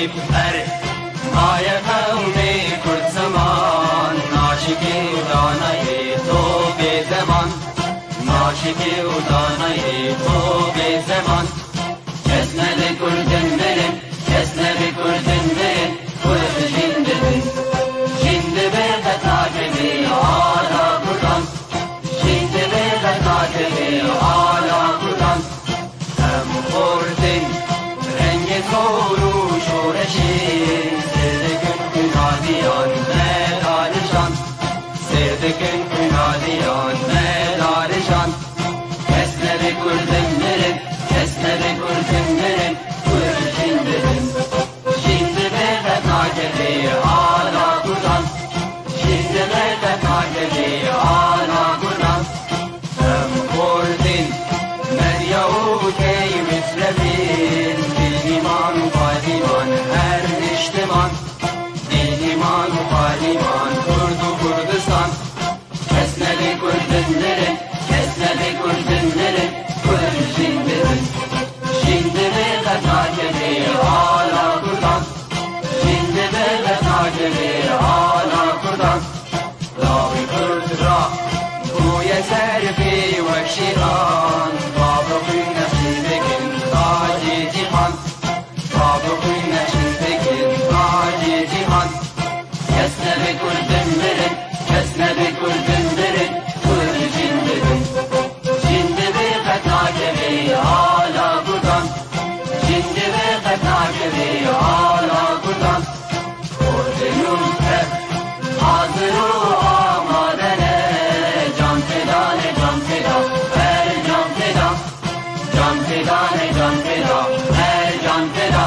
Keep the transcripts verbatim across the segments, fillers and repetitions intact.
Her maye qewmê Kurd ziman, naşikî û danayê to bê zeman, naşikî û danayê to bê zeman. Kes nebe Kurdin mirin, kes nebe Kurdin mirin, Kurd jîn dibin. Jîn dibe qet nakeve ala Kurdan. Jîn dibe qet nakeve ala Kurdan. Em xortin rengê zor û şoreşê, sêr dikin ku nadiyan me darijan. Sêr dikin ku nadiyan me darijan. Kes nebe Kurdin mirin, kes nebe Kurdin mirin, Kurd jîn dibin. Jîn dibe qet nakeve ala Kurdan. Jîn dibe qet nakeve ala Kurdan. Em xortin medya û key mislevin, dil îman û padiman her niştiman. Dil îman û padiman Kurd û Kurdistan. Kes nebe Kurdin mirin, kes nebe Kurdin mirin, Kurd jîn dibin. Jîn dibe qet nakeve ala Kurdan. Jîn dibe qet nakeve ala Kurdan. Lawê Kurd ra bûye serfê wek şêran. Bavê xwe nexşîn dikin tacê cîhan. Bavê xwe nexşîn dikin tacê cîhan. Kes nebe Kurdin mirin, kes nebe Kurdin mirin, Kurd jîn dibin. Jîn dibe qet nakeve ala Kurdan. Jîn dibe qet nakeve ala Kurdan. Kurdin û Kurd hazir û amade ne. Can feda ne, can feda, her can feda. Can feda ne, can feda, her can feda.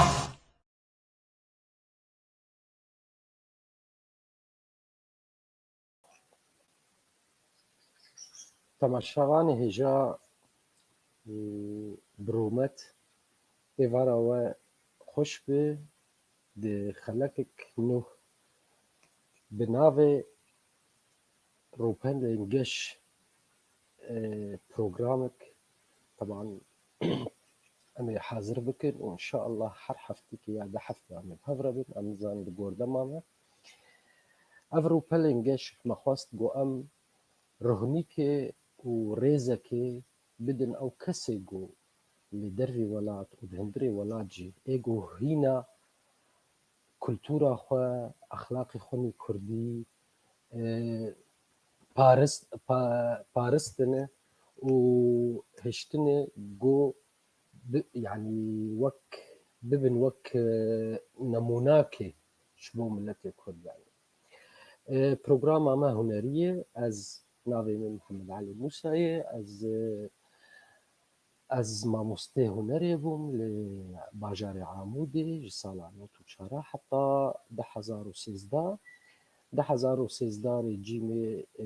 Temaşevanê hêja û bi rûmet, êvara we xweş be. Di xelekek nû bi navê Rûpelên Geş, e, programek, teban, em ê hazir bikin û înşaallah her heftekê ya du hefte em ê bi hev re bin, em nizanin li gordema me. Ev Rûpelên Geş me xwest ku em ruhnîkê û rêzekê bidin ew kesê ku li dervî welat û di hundirê welat jî ê ku hîna kultura xwe, exlaqê xwe nî kurdî, e, parist-, pa-, paristine û hiştine ku bi-, yanî wek, bibin wek, e, nemûnakê ji bo miletê Kurd, yanî. E, programa me hunerî ye. Ez, navê min Mihemed Elî Mûsa ye. Ez, e, ez mamostê hunerê bûm li bajarê Amûdê ji sala nod û çar heta du hezar û sêzdeh. Du hezar û sêzdeh rê cî me, e,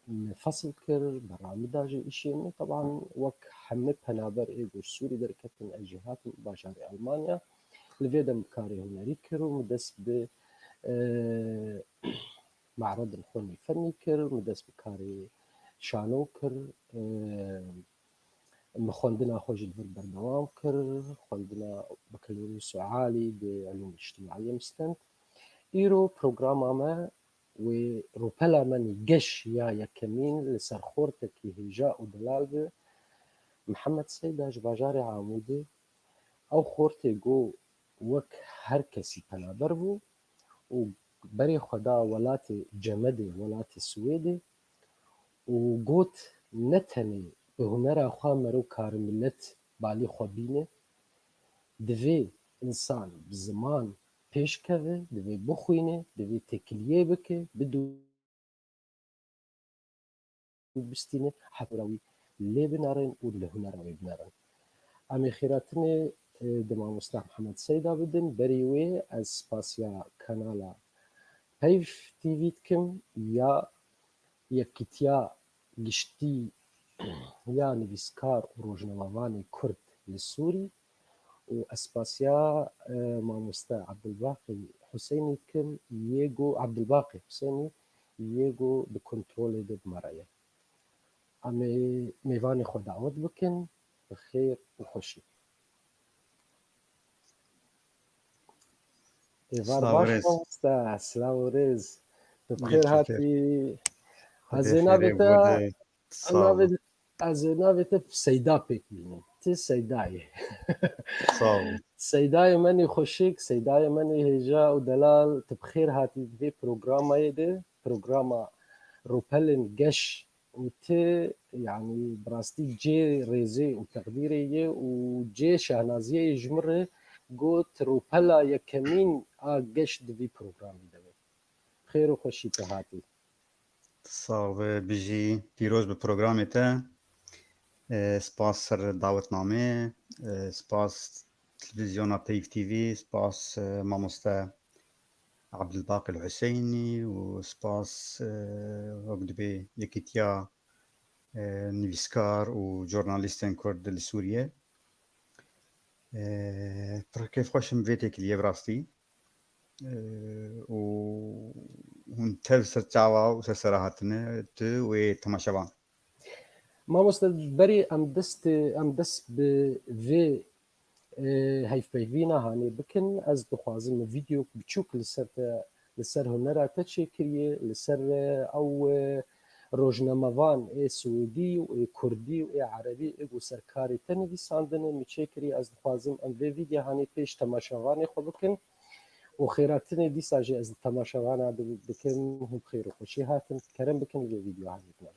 min fesil kir, bera min da ji îşê min. Teban wek hemî penaber ê ku ji Sûrî derketin, ez jî hatim bajarê Elmanya. Li vê de min karê hunerî kir û min dest bi, e, me'redin xwe nî fennî kir, min dest bi karê şano kir. E, min xwendina xwe jî li vir berdewam kir, xwendina bekelorîus û alî bi elûm îctimaiyê min stend. Îro programa me wê rûpela me nî geş ya yekemîn li ser xortekî hêja û delal bi Mihemed Seyda ji bajarê Amûdê. Ew xortê ku wek her kesî penaber bû û berê xwe da welatê Cemedê, welatê Swêdê û got, ne tenê bi hunera xwe mero kare milet balî xwe bîne, divê însan bi ziman pêş keve, divê bixwîne, divê têkiliyê bike, bi dû-, bistîne, heta wî lê binerin û li hunera wê binerin. Em ê xêratinê, e, di mamosta Mihemed Seyda bidin, berî wê ez spasiya kanala Peyv T V dikim ya Yekîtiya Giştî ya Nivîskar û Rojnamevanê Kurd li Sûrî û ez spasiya, e, mamoste Abdulbaqî Huseynî dikim, yê ku, Abdulbaqî Huseynî, yê ku di kontrolê de bi me re ye. Em ê mêvanê xwe dawet bikin, bi xêr û xweşî. Êvar baş, mamoste, silav û rêz. Tu bi xêr hatî. Ez ê navê te, navê, ez ê navê te Seyda pêk bînim. Tu Seyda yî. Sağ ol. Seydayê menî xweşik, Seydayê menî hêja û delal, tu bi xêr hatî vê programayê de, programa Rûpelên Geş û ti, yanî, bi rastî cê rêzê û teqdîrê ye û cê şehnaziyê ye ji min re, got, rûpela yekemîn a geş di vî programî de be. Xêr û xweşî tu hatî. Sax be, bijî, pîroz bi programê te. E, spas ser dawetnameyê, e, spas televîzyona Peyv T V, spas, e, mamoste Abdulbaqî Huseynî û spas, e, wek dibê Yekîtiya, e, Nivîskar û Jornalîstên Kurd li Sûriyê. E, pir kêfxweş im vê têkiliyê bi rastî. E, û hûn tev ser çawa û ser sera hatine tu û ê temaşevan. Mamoste, berî em dest, em dest bi vê, e, hevpeyvîna hanê bikin, ez dixwazim vîdeoyek biçûk li ser te, li ser hunera te çêkiriye, li ser, e, ew, e, rojnamevan ê Swêdî û ê Kurdî û ê Erebî ê ku ser karê te nivîsandine min çêkiriye. Ez dixwazim em vê vîdeo hanê pêş temaşevanê xwe bikin û xêratinê dîsa jî ez li temaşevana di-, dikim hûn bi xêr û xweşî hatin. Kerem bikin li vê vîdeo hanê bine.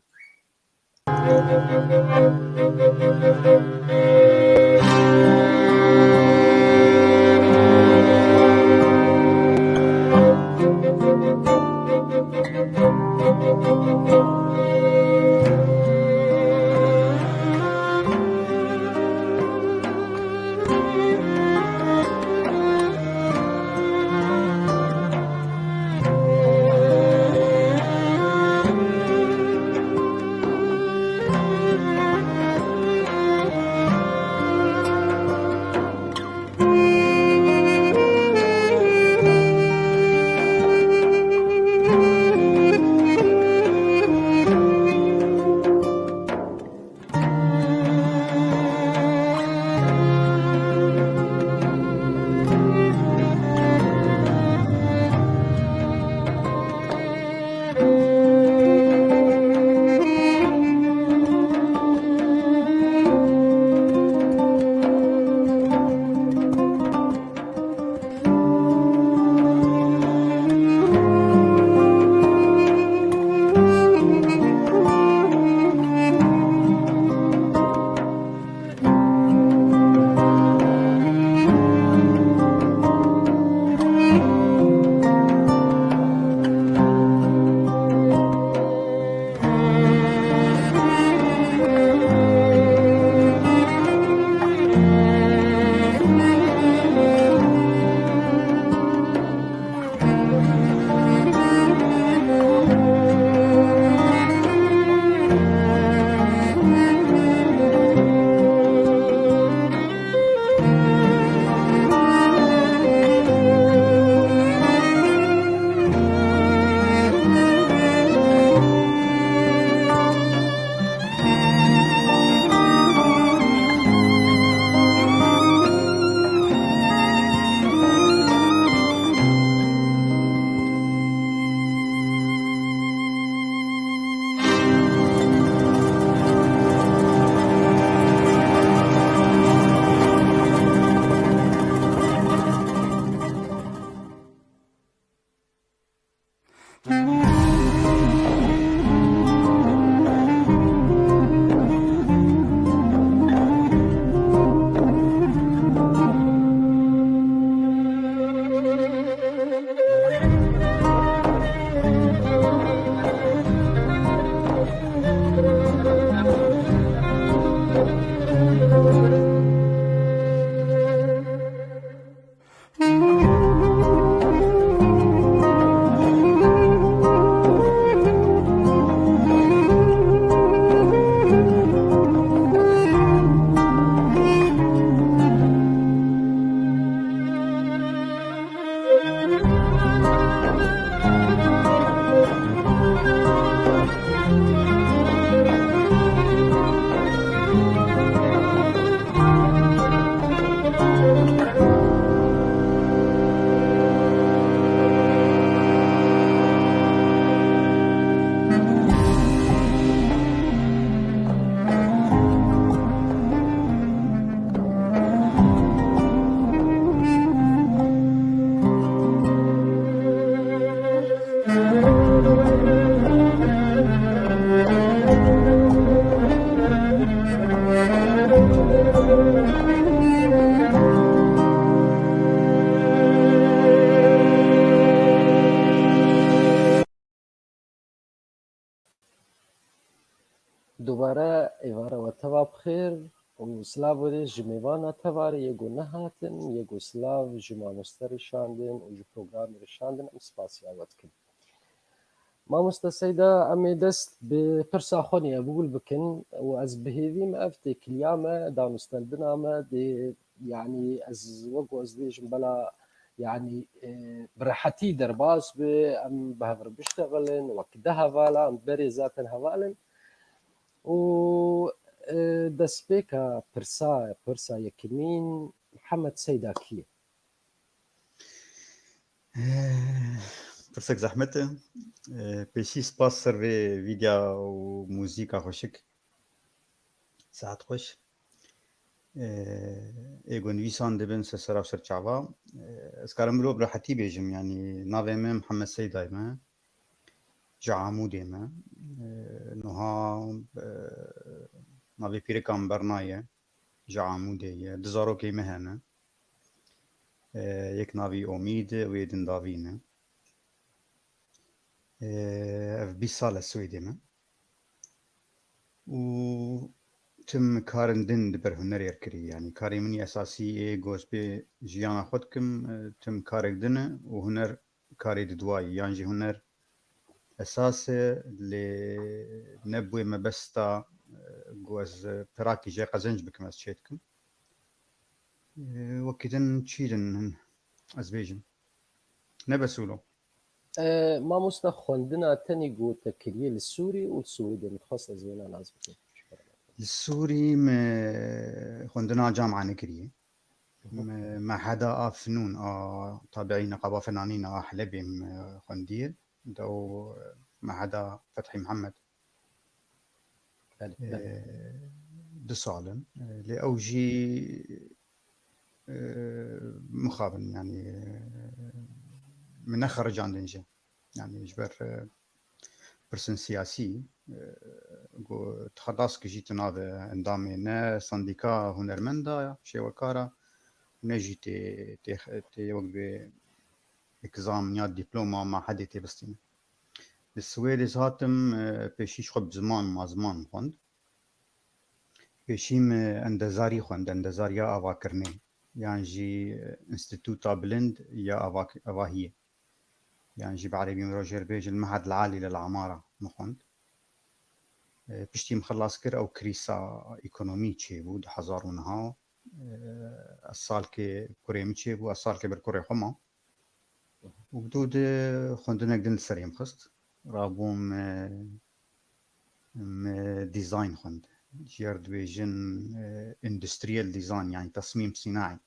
Dubare êvara we teva bi xêr û silav werê ji mêvana teva re yê ku nehatin, yê ku silav ji mamoste re şandin û ji programê re şandin, em spasiya we dikin. Mamoste Seyda, em ê dest bi pirsa xwe niyebûl bikin û ez bi hêvî me ev têkiliya me, danûstendina me dê, yanî ez wek ez dibêjim bela, yanî, e, bi rehetî derbas be, em bi hev re biştexilin, wek de hevala, em berê zaten hevalin. Û, e, destpêka pirsa, pirsa yekemîn, Mihemed Seyda kî ye? Eh, pirsek zehmet e. Eh, pêşî spas ser vê vîdya û muzîka xweşik. Saet xweş. Eh, ê ku nivîsan dibin ser sera û ser çava. Eh, ez karim bilo bi rehetî bêjim, yanî navê min Mihemed Seydayê me. Ji Amûdê me. Eh, nuha, eh, navê pîrika min bernaye. Ji Amûdê ye. Du zarokê me hene. Eh, yek navî Omîd e û yê din Davîn e. Eh, ev bîst sal e Swêdê me. Û tim karin din di ber hunerê re kirî. Yanî karê min yê esasî ê ku ez pê jiyana xwe dikim, eh, tim karek din e û huner karê didwayî, yan jî huner esas e, lê ne bi wê mebesta, e, ku ez pirakî jê qezenc bikim, ez çê dikim. E, wekî din çî din ez bêjim. Ne bes wilo. E, mamoste, xwendina tenî ku te kiriye li Sûrî û li Sûrî de, min dixwest ez wêna nas bikim. Li Sûrî me xwendina camia nekiriye. Me, Meheda a Finûn a tabiî Neqaba Fenanîn a Helebê me xwendiye. De û Meheda Fethî Mihemed. Belê, belê. Ee, du sal in. Ee, lê ew jî, ee, mixabin, yanî, ee, min nexericandin jî. Yanî ji ber, e, pirsên siyasî, e, ku tu xelas kijî tu nave endamê ne sendîka hunermenda, şêwekara, ne jî tê, tê, tê wek bê exam ya dîploma mahedê tê bistîne. Li Swêdê ez hatim, e, pêşî ji xwe bi ziman, ma ziman xwend. Pêşî min endezarî xwend, endezariya avakirinê, yan jî Înstîtuta Bilind ya Avak-, Avahiyê. Yan jî bi erebî min re jê re bêjin Mehad el-Alî lil Amara min xwend. E, piştî min xilas kir, ew krîsa ekonomî çêbû du hezar û neh. E, ez salkê kurê min çêbû, ez salkê ber kurê xwe mam. Û bi dû de xwendinek din li serê min xist. Rabûm, e, me dîzayn xwend. Ji yer dibêjin, e, industrial design, yanî tesmîm sînaî.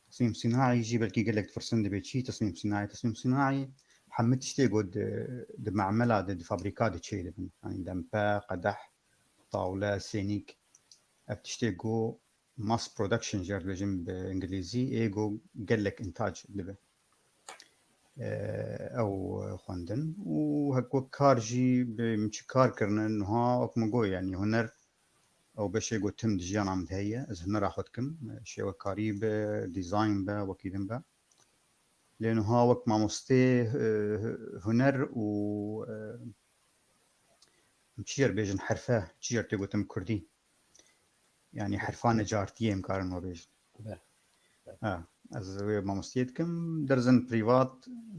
Tesmîm sînaî jî belkî gelek dipirsin, dibê çi tesmîm sînaî? Tesmîm sînaî hemî tiştê ku di, di memela de, di fabrîka de çêdibin. Yanî dempe, qedeh, tawle, sênîk. Ev tiştê ku mass production jê re dibêjin bi îngilîzî, ê ku gelek întac dibe. E, ew xwendin û hek wek kar jî bi min çi kar kirine, niha wek min got, yanî huner ew beşê ku tim di jiyana min de heye, ez hunera xwe dikim, şêwekarî be, dîzayn be, wekî din be. Lê niha wek mamostê, e, huner û, e, çi jê re bêjin herfe, çi jê re tê gotin kurdî. Yanî herfa necartiyê em karin we bêjin. Be. Ha, ez wê mamostiyê dikim. Derzên prîvat,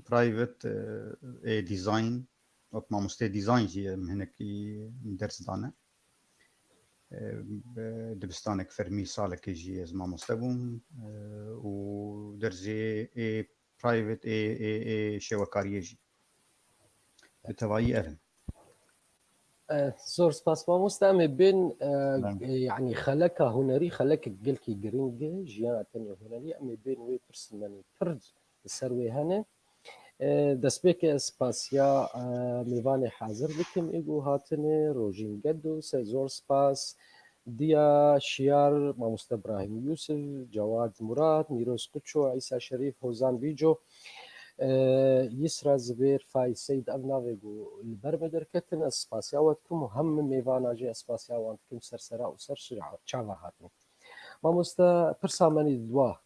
private, e, ê design, wek mamostê design jî em hinekî ders dane. E, bi dibistanek fermî salekê jî ez mamoste bûm, e, û derzê ê private ê, ê, ê şêwekariyê jî. Bi tevayî ev in. E, zor spas mamoste. Em ê bên, e, Belê. e, yanî xeleka hunerî, xelekek gelkî giring e, jiyana tenê hunerî. Em ê bên wê pirsên me pir li ser wê hene. E, destpêkê ez spasiya, e, mêvanê hazir dikim. Ê ku hatine, Rojîn Gedo, se zor spas. Diya Şiyar, mamoste Brahîm Yûsif, Cewad Murat, Nîroz Kuço, Îsa Şerîf, Hozan Bîco. E, Yisra Zibêr Fayîz Seyd, ev navê ku li ber me derketin, ez spasiya we dikim û hemî mêvana jî ez spasiya wan dikim ser sera û ser şira-, çava hatin. Mamoste, pirsa me nî dwa.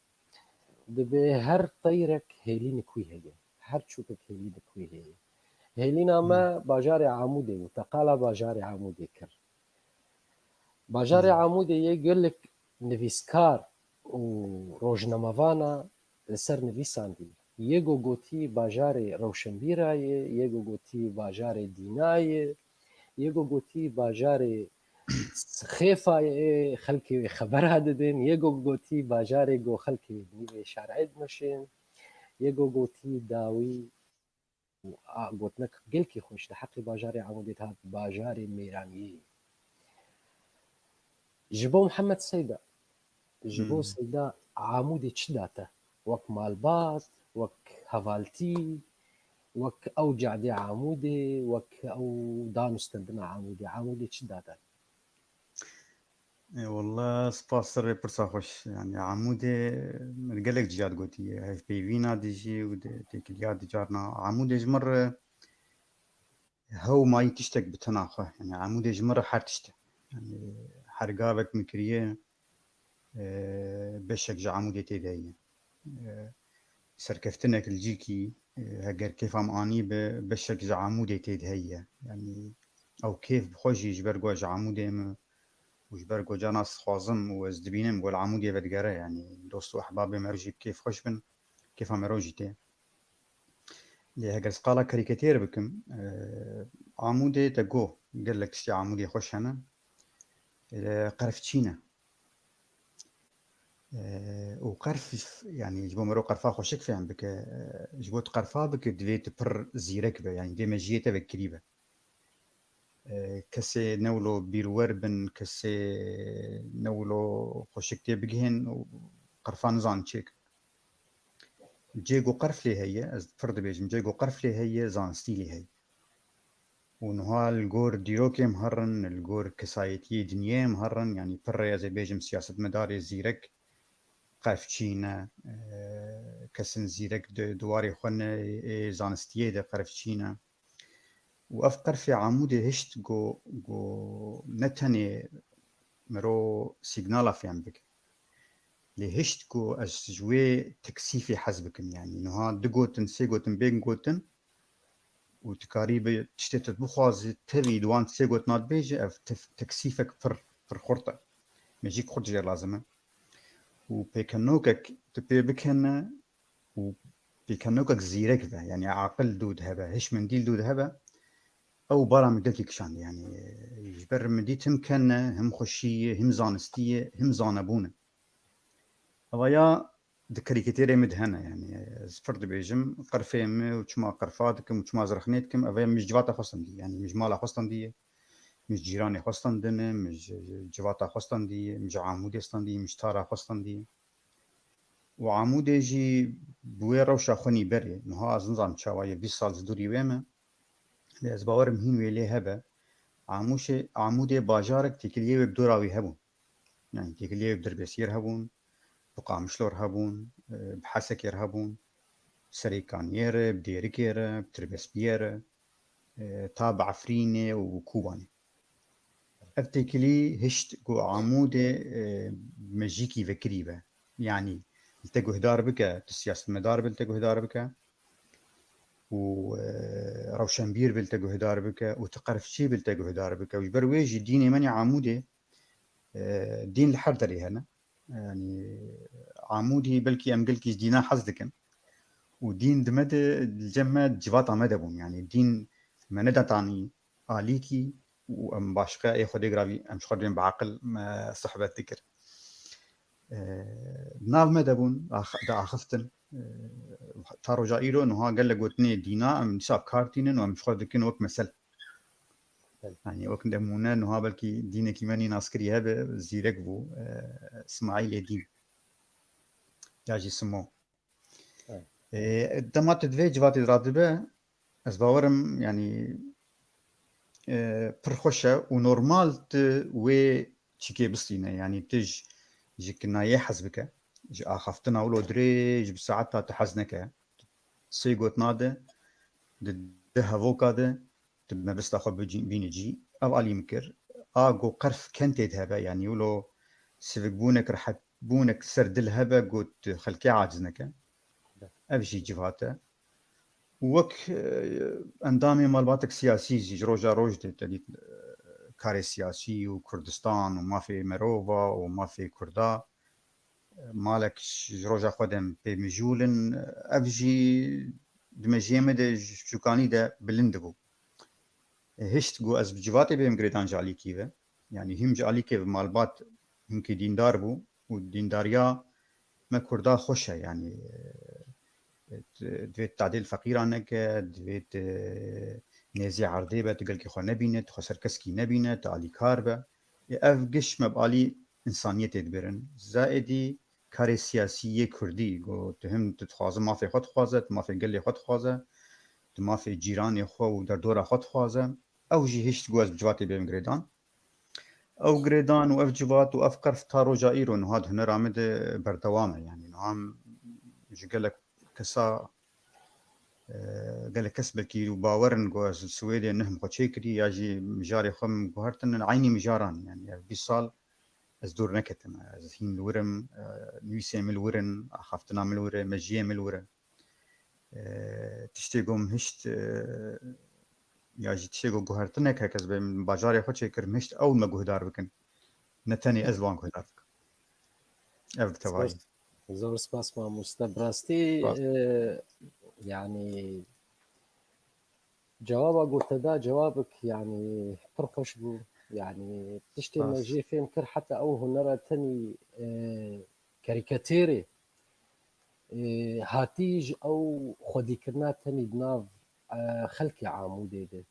Dibê her teyrek hêlînik wî heye. Her çûkek hêlînik wî heye. Hêlîna me bajarê Amûdê û teqala bajarê Amûdê kir. Bajarê Amûdê yê gelek nivîskar û rojnamevana li ser nivîsandî. Yê go gotî bajarê rewşenbîra ye, yê go gotî bajarê dîna ye, yê go gotî bajarê xêfa ye, xelkê wê xebera didin, yê go gotî bajarê go xelkê nîvê şarê dimeşin, yê go gotî dawî û a gotinek gelkî xweş li heqê bajarê Amûdê dihat bajarê mêraniyê. Ji bo Mihemed Seyda, ji bo Hmm. Seyda Amûdê çi da te? Wek malbat, wek hevaltî, wek ew cadê Amûdê, wek ew dan û stendina Amûdê. Amûdê çi da te? E, walla spas ser vê pirsa xweş. Yani Amûdê min gelek ciya digotiye. Hevpeyvîna dijî û di têkiliya di carna. Amûdê ji min re hew mayî tiştek bi tena xwe. Yani Amûdê ji min re her tişt e. Yani her gavek min kiriye, e, beşek ji Amûdê tê de heye. E, serkeftinek li cîkî, e, heger kêfa min anî bi, beşek ji Amûdê tê de heye. Yani ew kêf bi xwe jî ji ber ku ez ji Amûdê me û ji ber ku carna ez dixwazim û ez dibînim ku li Amûdê vedigere. Yani dost û ehbabê me jî bi kêf xweş bin, kêfa me re jî tê. Lê heger ez qala karîketêr bikim, e, Amûdê te got, gelek tiştê Amûdê xweş hene. E, qerf çîn e. E, û qerf, yani ji bo mero qerfa xweşik fêm bike, e, ji bo tu qerfa bike divê tu pir zîrek be, yani divê mejiyê te vekirî be. E, kesê ne wilo bîrwer bin, kesê ne wilo xweşik tê bigihên û qerfa nizan çêk. Cê ku qerf lê heye, ez pir dibêjim, cê ku qerf lê heye, zanistî lê heye. Û niha li gor dîrokê em herin, li gor kesayetiyê dinyê em herin, yanî pir rê ez ê bêjim siyasetmedarê zîrek qerfçî ne, e, kesin zîrek di, di warê xwe ne, ê zanistiyê de qerfçî ne. Û ev qerfê Amûdê hişt ku, ku ne tenê miro sîgnala fêm bike. Lê hişt ku ez ji wê teksîfê hez bikim. Yanî niha du gotin, sê gotin bên gotin û tu karî bi tiştê tu bixwazî tevî di wan sê gotina dibêje, ev tef-, teksîfek pir, pir xurt e. Mejîk xurt jê lazim e. Û pêkenokek tu pê bikene û pêkenokek zîrek be, yanî aqil dû de hebe, hişmendî dû de hebe, ew bara min gelkî kişand. Yanî ji ber min dît him ken e, him xweşî ye, him zanistî ye, him zanebûn e. Ev ya di karîkatêrê min de hene, yanî ez pir dibêjim, qerfê min û çima qerfa dikim û çima ez rexnê dikim, ev ya min ji civata xwe standî, yanî min ji mala xwe standî ye, min ji cîranê xwe standine, min ji civata xwe standî ye, min ji Amûdê standî ye, min ji tara xwe standî ye. Û Amûdê jî bi wê rewşa xwe nîberê, niha ez nizanim çawa ye, bîst sal ji dûrî wê me, lê ez bawerim hîn wê lê hebe. Amûşê, Amûdê bajarek têkiliyê wê bi dora wî hebûn. Yani têkiliyê wê bi Dirbêsiyê re hebûn, bi Qamişlo re hebûn, e, bi Hesekê re hebûn, bi Serêkaniyê re, bi Dêrikê re, bi Tirbêspiyê re, e, ta bi Efrînê û Kobanê. Ev têkilî hişt ku Amûdê, e, mejîkî vekirî be. Yanî li te guhdar bike, tu siyasetmedar be li te guhdar bike û, e, rewşenbîr be li te guhdar bike û tu qerfçî be li te guhdar bike. Û ji ber wê jî dînê me nî Amûdê, e, dîn li her derê hene. Yanî Amûdî belkî em gelkî ji dîna hez dikin. Û dîn di me de, li cem me civata me de bûn. Yanî dîn me nedatanî alîkî û em başqe ê Xwedê giravî em ji xwe dibên bi aqil me sohbet dikir. E, nav me de bûn, ax-, diaxiftin. E, ta roja îro niha gelek gotinê dîna em dîsa bi kar tînin û em ji xwe dikin wek mesel. Belê. Yani wek nemûne niha belkî dînekî me nî naskirî hebe, zîrek bû, e, Smaîlê Dîn. Ya jî Simo. Evet. E, dema tu di vê civatê de radibe, ez bawerim, yani, e, pir xweş e û normal tu wê çîkê bistîne. Yani tu ji, ji kinayê hez bike, ji axaftina wilo dirêj bi saeta tu hez neke. Tu sê gotina de, di di hevoka de, tu mebesta xwe bicî-, bînî cî. Ev alî min kir. A ku qerf kentê de hebe, yanî wilo sivikbûnek, rehetbûnek ser dil hebe ku tu xelkê aciz neke. Ev jî civat e. Û wek, e, endamê malbatek siyasî jî ji roja roj de te dît, e, karê siyasî û Kurdistan û mafê merova û mafê Kurda, e, malek ji roja xwe de em pê mijûl in. Ev jî di mejiyê me de ji çûkanî de bilind dibû. E, hişt ku ez bi civatê bêm girêdan ji alîkî ve. Yanî hîm ji alîkê ve malbat hinkî dîndar bû û dîndariya me Kurda xweş e, yanî, e, e, divê tadê li feqîran neke, divê tu nêzî erdê be, tu gelkî xwe nebîne, tu xwe ser keskî nebîne, tu alîkar be. Ê, ev giş me bi alî însaniyetê dibirin. Za êdî karê siyasî yê Kurdî, ku tu him tu dixwaze mafê xwe dixwaze, tu mafê gelê xwe dixwaze, tu mafê cîranê xwe û derdora xwe dixwaze. Ew jî hişt ku ez bi civatê bêm girêdan. Ew girêdan û ev civat û ev qerf ta roja îro niha di hunera min de berdewam e. Yanî niha em ji gelek kesa, e, gelek kes belkî bawer in ku ez li Swêdê nihim xwe çêkirî ya jî mijarê xwe min guhertin, eynî mijaran. Yanî ev bîst sal ez dûr neketime. Ez hîn li wir im, e, nivîsê min li wir in, axaftina min li wir e, mejiyê min li wir e. E, tiştê ku min hişt, e, ya jî tiştê ku guhertinek heke ez bêm bajarê xwe çêkir, min hişt ew me guhdar bikin. Ne tenê ez li wan guhdar dikim. Ev bi tevayî. Zor, zor spas mamoste. Bi rastî, Spas. e, yanî cewaba ku te da cewabek yanî pir xweş bû. Yanî tiştê me Spas. jê fêm kir heta ew hunera tenî, e, karîkatêrê, e, hatî ji ew xwedîkirina tenî di nav, e, xelkê Amûdê de.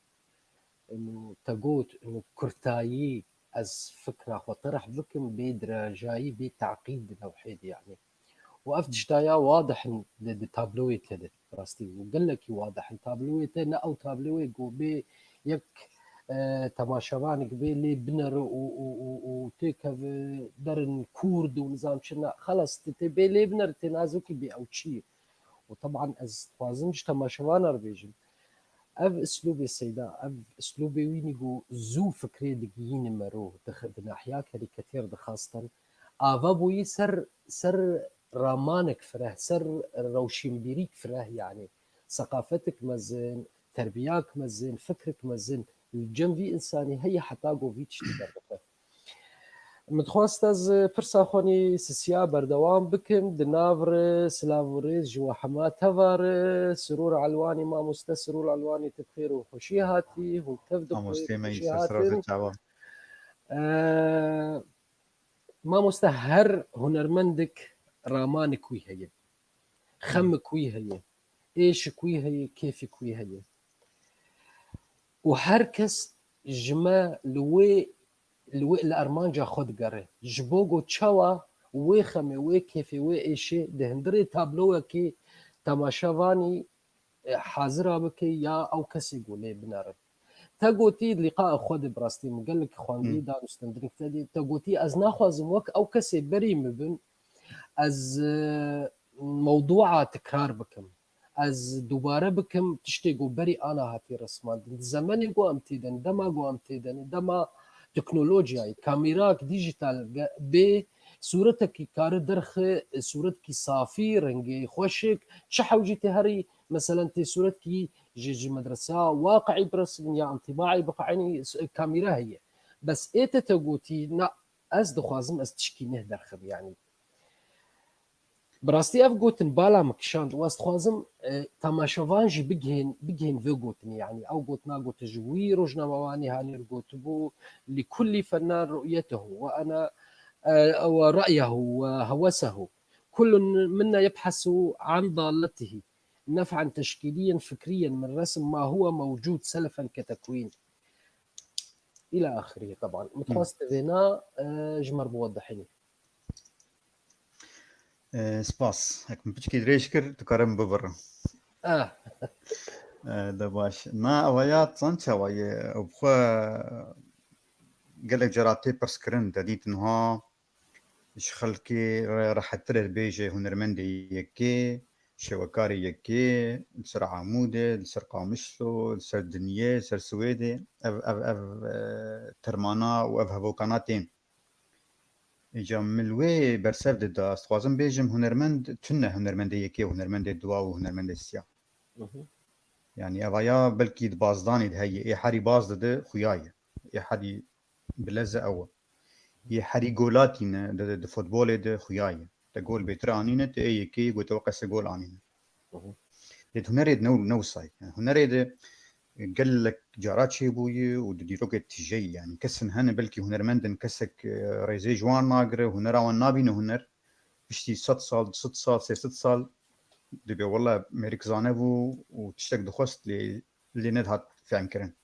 Û te got, û kurtayî ez fikra xwe terh bikim, bê dirajayî, bê teqîd di newhê de, yanî. Û ev tişta ya wadih in di, di tabloyê te de, rastî. Û gelekî wadih in tabloyê te, ne ew tabloyê ku bê yek, e, temaşevanek bê lê binere û, û, û, û têkeve derin kûrd û nizam çi ne. Xelas, tu tê bê lê binere, tê nazikî bê ew çi ye. Û teban ez dixwazim ji temaşevana re bêjim. Ev islûbê Seyda, ev islûbê wî nî ku zû fikrê digihîne mero, dix-, di nahiya karîkatêr dixastin. Ava bûyî ser, ser ramanek fireh, ser rewşenbîrîk fireh, yanî seqafetik mezin, terbiyek mezin, fikrik mezin li cem vî însanî heye heta ku vî tiştî derdixe. Min dixwest ez pirsa xwe nî sisiya berdewam bikim. Di nav re silav û rêz ji we hema teva re. Sirûr Elwanî, mamoste Sirûr Elwanî, tu bi xêr û xweşî hatî. Hûn tev di xwe Mamostê me yî xweşî ser sera hatin. Xwe çawa. Ee, mamoste, her hunermendek ramanik wî heye. Xemik wî heye. Êşik wî heye, kêfik wî heye. Û her kes ji me li wê, li wê, li armanca xwe digere. Ji bo ku çawa wê xemê, wê kêfê, wê êşê di hundirê tabloyekê temaşevanî, e, hazira bike ya ew kesê ku lê binere. Te gotî, lîqaa xwe de bi rastî min gelek xwendî Hmm. da nûstendinik te dî. Te gotî, ez naxwazim wek ew kesê berî min bin, ez, e, mewdûa tekrar bikim. Ez dubare bikim tiştê ku berî ana hatî resmandin. Di zemenê ku em têdin, dema ku em têdin, dema teknolojiyayê, kamîrak dîjîtal ge-, bê, sûretekî kare derxe, sûretekî safî, rengê xweşik, çi hewcî tê herî, meselen tê sûretkî ji, ji medresa waqi'î biresibin ya întibaî biqe'inî, s-, kamîra heye. Bes ê te te gotî, na, ez dixwazim ez tişkî neh derxim, yanî. Bi rastî ev gotin bala min kişand û ez dixwazim, e, temaşevan jî bigihên, bigihên vê gotinê, yanî ew gotina gotin ji wî rojnamevanî hanî gotibû, "Li kullî fennan ru'yetehu ve ana, e, ve ra'yehu ve hewesehu. Kullun minna yebhasu an dalletihî. Nef'an teşkîliyen fikriyen min resim ma huwe mewcûd selefen ke tekwîn." Îla axirî, teban. Min dixwest vêna, e, ji me re biwedihînî. E, spas. Hek min piçkî dirêj kir, tu kare min bibire. Ah. E, de baş. Na, ewa ya çend çawa ye? Ew bi xwe gelek cara tê pirskirin, te dît niha ji xelkê re rehettir e bêje hunermendê yekê, şêwekarê yekê, li ser Amûdê, li ser Qamişlo, li ser Dinyê, li ser Swêdê, ev, ev, ev, e, termana û ev hevokana tên. Îca min li wê bersev dida, ez dixwazim bêjim, hunermend tune, hunermendê yekê û hunermendê dua û hunermendê siya. Hı hı. Yani, evaya belkî di bazdanê de heye, ê herî baz dide xuya ye. Ê herî bileze ew e. Yê herî golatîne, di, di futbolê de xuya ye. Te gol bêtir anîne, te ê yekê gote we qese gol anîne. Hı hı. Lê di hunerê de ne, ne wisa ye. Yani, hunerê de gelek cara çêbûye û di dîrokê tije ye. Yani, kesin hene belkî hunermendin kesek, e, rêzê ji wan nagire, hunera wan nabîne huner. Piştî sed sal, du sed sal, sê sed sal dibe wele mêrik zane bû û tiştek dixwest lê, lê nedihat fehmkirin.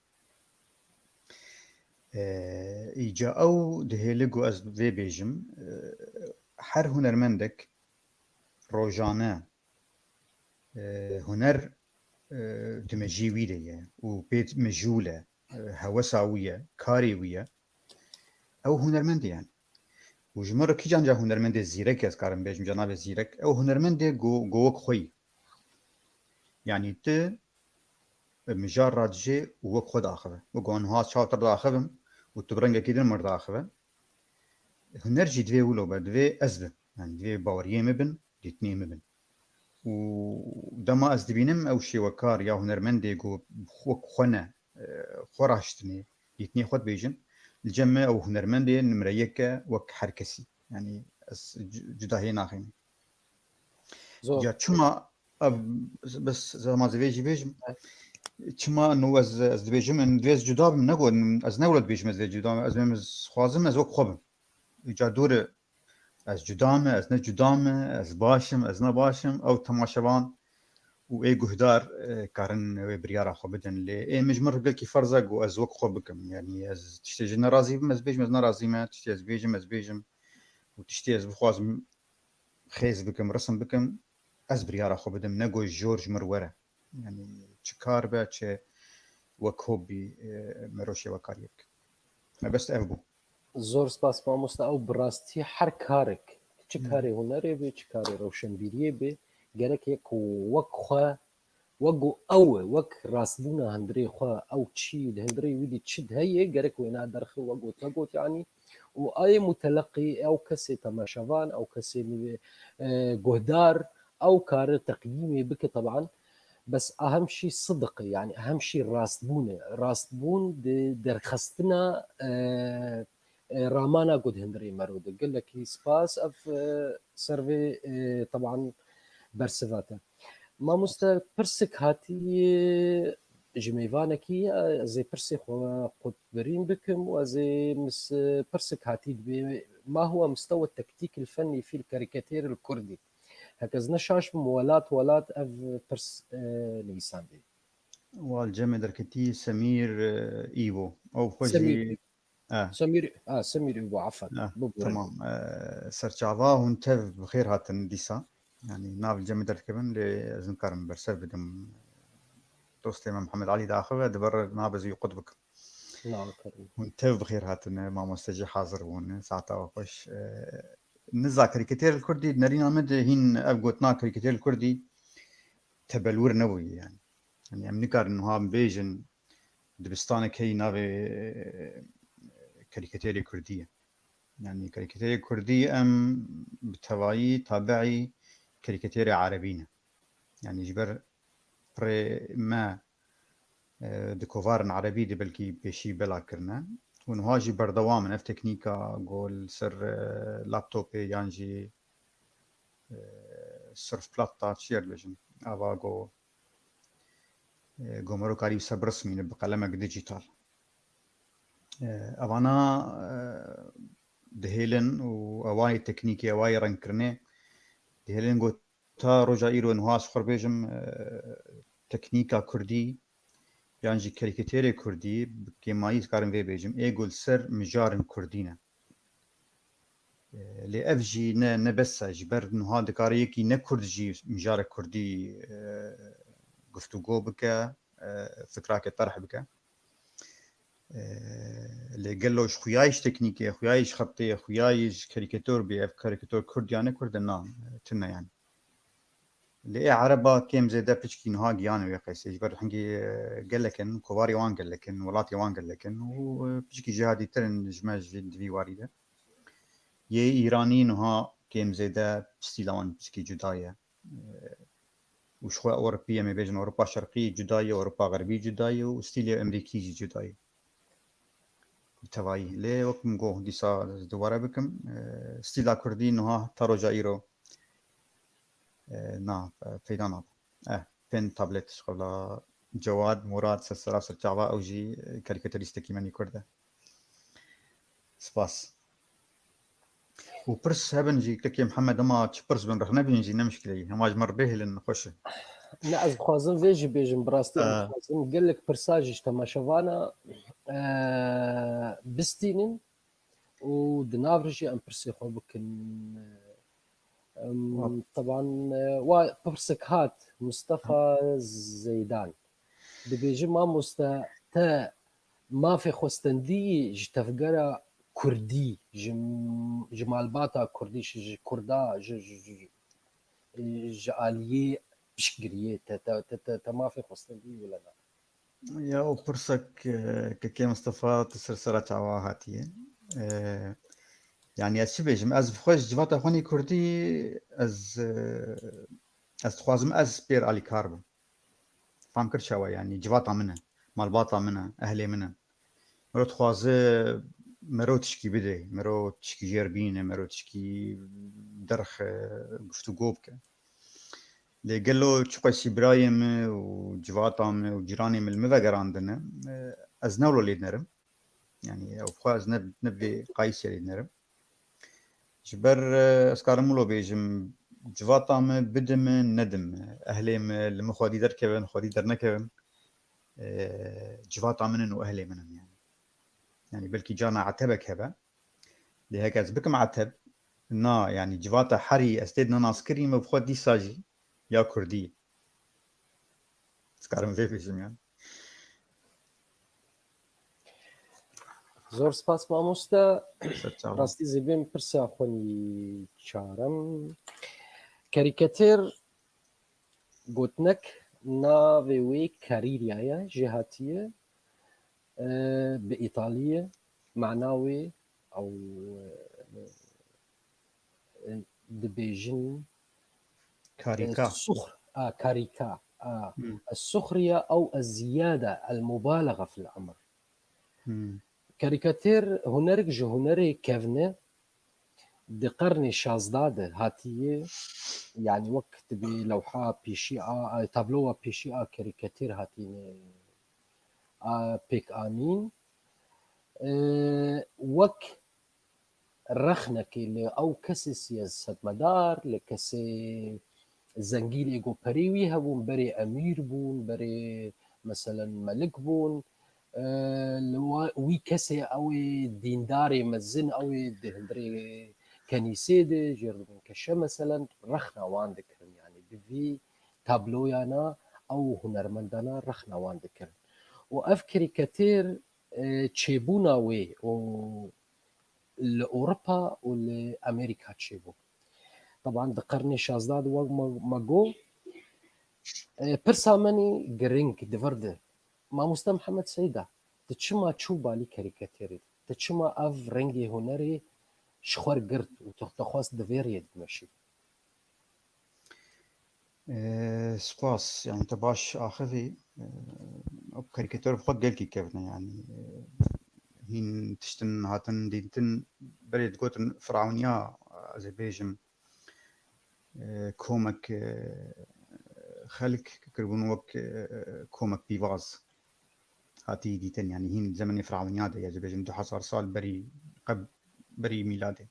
E, îca ew dihêle ku ez vê bêjim, e, her hunermendek rojane, e, huner, e, di mejiyê wî de ye û pê mejûl e, e, hewesa wî ye, karê wî ye. Ew hunermendê ye. Û ji min re kîjan ca hunermendê zîrek, ez karim bêjim, ca navê zîrek, ew hunermendê go, go wek xwe yî. Yani tu mijar radijê û wek xwe diaxive. Wek wan niha çaw te diaxivim û tu bi rengekî din min re diaxive. Huner jî divê wilo be, divê ez bim. Yani divê baweriyê min bin, dîtinê min bin. Û dema ez dibînim ew şêwekar ya hunermendê ku wek xwe ne, e, xwe raştinê, dîtinê xwe dibêjin, li cem me ew hunermendê nimre yek e wek her kesî. Yani ez cu-, cudahiyê naxînim. Zor. Ya çima ev, bes zema zivê jî bêjim. Çima nu ez, ez dibêjim, em divê ez cuda bim, ne ku ez ne wilo dibêjim ez divê cuda bim, ez bêm ez xwazim ez wek xwe bim. Îca dûr e, ez cuda me, ez ne cuda me, ez baş im, ez ne baş im, ew temaşevan û ê guhdar, e, karin wê biryara xwe bidin. Lê ê min ji min re gelkî ferz e ku ez wek xwe bikim. Yani ez tiştê ji nerazî bim, ez bêjim ez nerazî me, tiştê ez bêjim, ez bêjim. Û tiştê ez bixwazim xêz bikim, risim bikim, ez biryara xwe bidim, ne ku jor ji min re were. Yani çi kar be, çi wek hobî, e, mero şêwekariyê bikim. Mebest ev bû. Zor spas mamoste, ew bi rastî her karek, çi Hı. karê hunerê be, çi karê rewşenbîriyê be, gerek ye ku wek xwe, wek ku ew e, wek rastbûna hundirê xwe, ew çi li hundirê wî dî çi heye, gerek wêna derxe, wek ku te got, yanî, û ayê muteleqî, ew kesê temaşevan, ew kesê, e, guhdar, ew kare teqyîmê bike, teban, bes ehem şî sidiq e, yanî ehem şî rastbûn e. Rastbûn di derxistina, e, e, ramana ku di hundirê mero de. Gelekî spas, ev, e, ser vê, e, teban bersiva te. Mamoste, pirsik hatî, e, ji mêvanekî, e, ez ê pirsê xwe qutbirîn bikim û ez ê mis-, pirsik hatî dibê, ما هو مستوى التكتيك الفني في الكاريكاتير الكردي؟ Heke ez ne şaş bim, welat welat ev pirs, e, nivîsandî. Wal cemê derketî Semîr, e, Îvo. Ew xwe jî Semîr. E. Semîr, ha, Semîr Îvo, efet. E, Bibûre. Tamam. E, serçava hûn tev bi xêr hatin dîsa. Yani nav li cemê derdikevin lê ez nikarim bersev bidim. Dostê me Mihemed Elî diaxive, dibe re navê zî qut bikim. Hûn tev bi xêr hatine, mamoste jî hazir bûne, saeta we xweş. E, niza karîkatêr li kurdî, nerîna min de hîn ev gotina karîkatêr li kurdî tebelwir nebûye yani. Yani em nikarin wiha bêjin dibistanek heyî navê, e, karîkatêrê kurdî ye. Yani karîkatêrê kurdî em bi tevayî tabiî karîkatêrê erebî ne. Yani ji ber pirê me, e, di kovarên erebî de belkî pêşî bela kirine. Û niha jî berdewam in. Ev teknîka ku li ser, e, laptopê yan jî, e, surfplatta çi ye dibêjin? Ava ku, e, ku mero karî ser birismîne bi qelemek dîjîtal. E, evana, e, dihêlin û ewayê teknîkê, ewayê rengkirinê dihêlin ku ta roja îro niha ez xwe bêjim, e, teknîka kurdî yan jî karîkatêrê kurdî, bi kêmayî ez karim vê bêjim, ê ku li ser mijarên kurdî ne. E, lê ev jî ne, ne bes e, ji ber niha dikare yekî ne kurd jî mijarek kurdî, e, guftûgo bike, e, fikrake terh bike. E, lê gelo ji xuyayî ji teknîkê, xuyayî ji xetê, xuyayî ji karîkator bê, ev karîkator kurd ya ne kurd e, na, tune yani. Lê ê ereba kêm zêde piçkî niha giyanê wê qeysê. Ji ber hingî, e, gelek in, kovarê wan gelek in, welatê wan gelek in û, e, piçkî jêhatîtir in ji me ji, di vî warî de. Yê Îranî niha kêm zêde stîla wan piçkî cuda ye. E, û ji xwe Ewropî, em ê bêjin Ewropa Şerqî cuda ye, Ewropa Xerbî cuda ye û stîlê Amerîkî jî cuda ye. Bi tevayî. Lê wek min got, dîsa ez dubare bikim, e, stîla Kurdî niha ta roja îro, e, na, e, peyda nabe. Eh, pên tablet ji qebla Cewad, Murad, ser sera ser çava ew jî, e, karîkaturîstekî me nî Kurd e. Spas. Û pirs hebin jî, kekê Mihemed, hema çi pirs bin, rexne bin jî ne mişkile ye. Hema ji me re bihêlin, xweş e. Ne, ez dixwazim vê jî bêjim, bi rastî em Ee. dixwazin gelek pirsa jî ji temaşevana, e, bistînin û di nav re jî em pirsê xwe bikin. Em, Wa- teban, e, wa pirsek hat, Mustafa Zeydan. Dibêje, mamoste, te mafê xwestendî ji tevgera Kurdî, ji, ji malbata Kurdî, ji, ji Kurda, ji, ji, ji, ji aliyê piştgiriyê te, te, te, te, te mafê xwestendî wile na? Ya, o pirsek, e, kekê Mustafa, tu ser sera çawa hatiye. E, yani ez çi bêjim? Ez bi xwe ji civata xwe nî Kurdî, ez, e, ez dixwazim ez pêr alîkar bim. Fam kir çawa, yani civata min e, malbata min e, ehlê min e. Mero dixwaze mero tişkî bide, mero tişkî jêr bîne, mero tişkî derxe, guftûgo bike. Lê gelo çiqasî birayê min û civata min û cîranê min li min vegerandine, e, ez ne wilo lê dinerim. Yani ew xwe ez ne, ne bi vê qayîsê lê dinerim. Ji ber, e, ez karim wilo bêjim, civata min bide min, nede min, ehlê min li min xwedî derkevin, xwedî dernekevin, e, civata min in û ehlê min in yani. Yani belkî cana etebek hebe. Lê heke ez bikim eteb, na, yani civata herî ez tê de nas kirî, min bi xwe dîsa jî ya Kurdî. Ez karim vê bêjim yani. Zor spas mamoste. Ser çavan. Rastî zêbên pirsa xwe nî çarem. Karîkatêr gotinek navê wê Karîrya ye, jêhatî ye, e, bi îtalî ye, mana wê ew, e, e, dibêjin, Karîka. e, suxr, a, karîka, a, Hmm. Es-suxriye ew ez-ziyade, el-mubalaxa fil emr. Hmm. Karîkatêr hunerek ji hunerê kevne di qernê şazda de hatiye, yani wek dibê lewha pêşî a, a, tablowa pêşî a karîkatêr hatine a pêkanîn. E, wek rexnekê li ew kesê siyasetmedar, li kesê zengînê ku perê wî hebûn, berê emîr bûn, berê meselen melik bûn, e, li wa-, wî kesê ew ê dîndarê mezin, ew ê di hundirê kenîsê de jêr dibûn keşe, meselen rexna wan dikirin, yani bi vî tabloyana ew hunermendana rexna wan dikirin. Û ev karîkatêr, e, çêbûna wê û li Ewropa û li Amerîka çêbû. Teban di qernê şazda de wek me, me got, e, pirsa me nî giring di vir de. Mamoste Mihemed Seyda, tu çima çû balî karîkatêrê de? Tu çima ev rengê hunerê ji xwe re girt û tu dixwest di vê rêyê de bimeşî? Ee, spas. Yani te baş axivî, e, ew karîkator bi xwe gelkî kevin e, yani, e, hîn tiştin hatin dîtin, berê digotin Firawniya, ez ê bêjim, e, komek, e, xelk kiribûn wek, e, komek pîvaz. Hatî dîtin, yani hîn zemenê Firawniya de, ya jî bêjin du hezar sal berî qeb-, berî mîladê,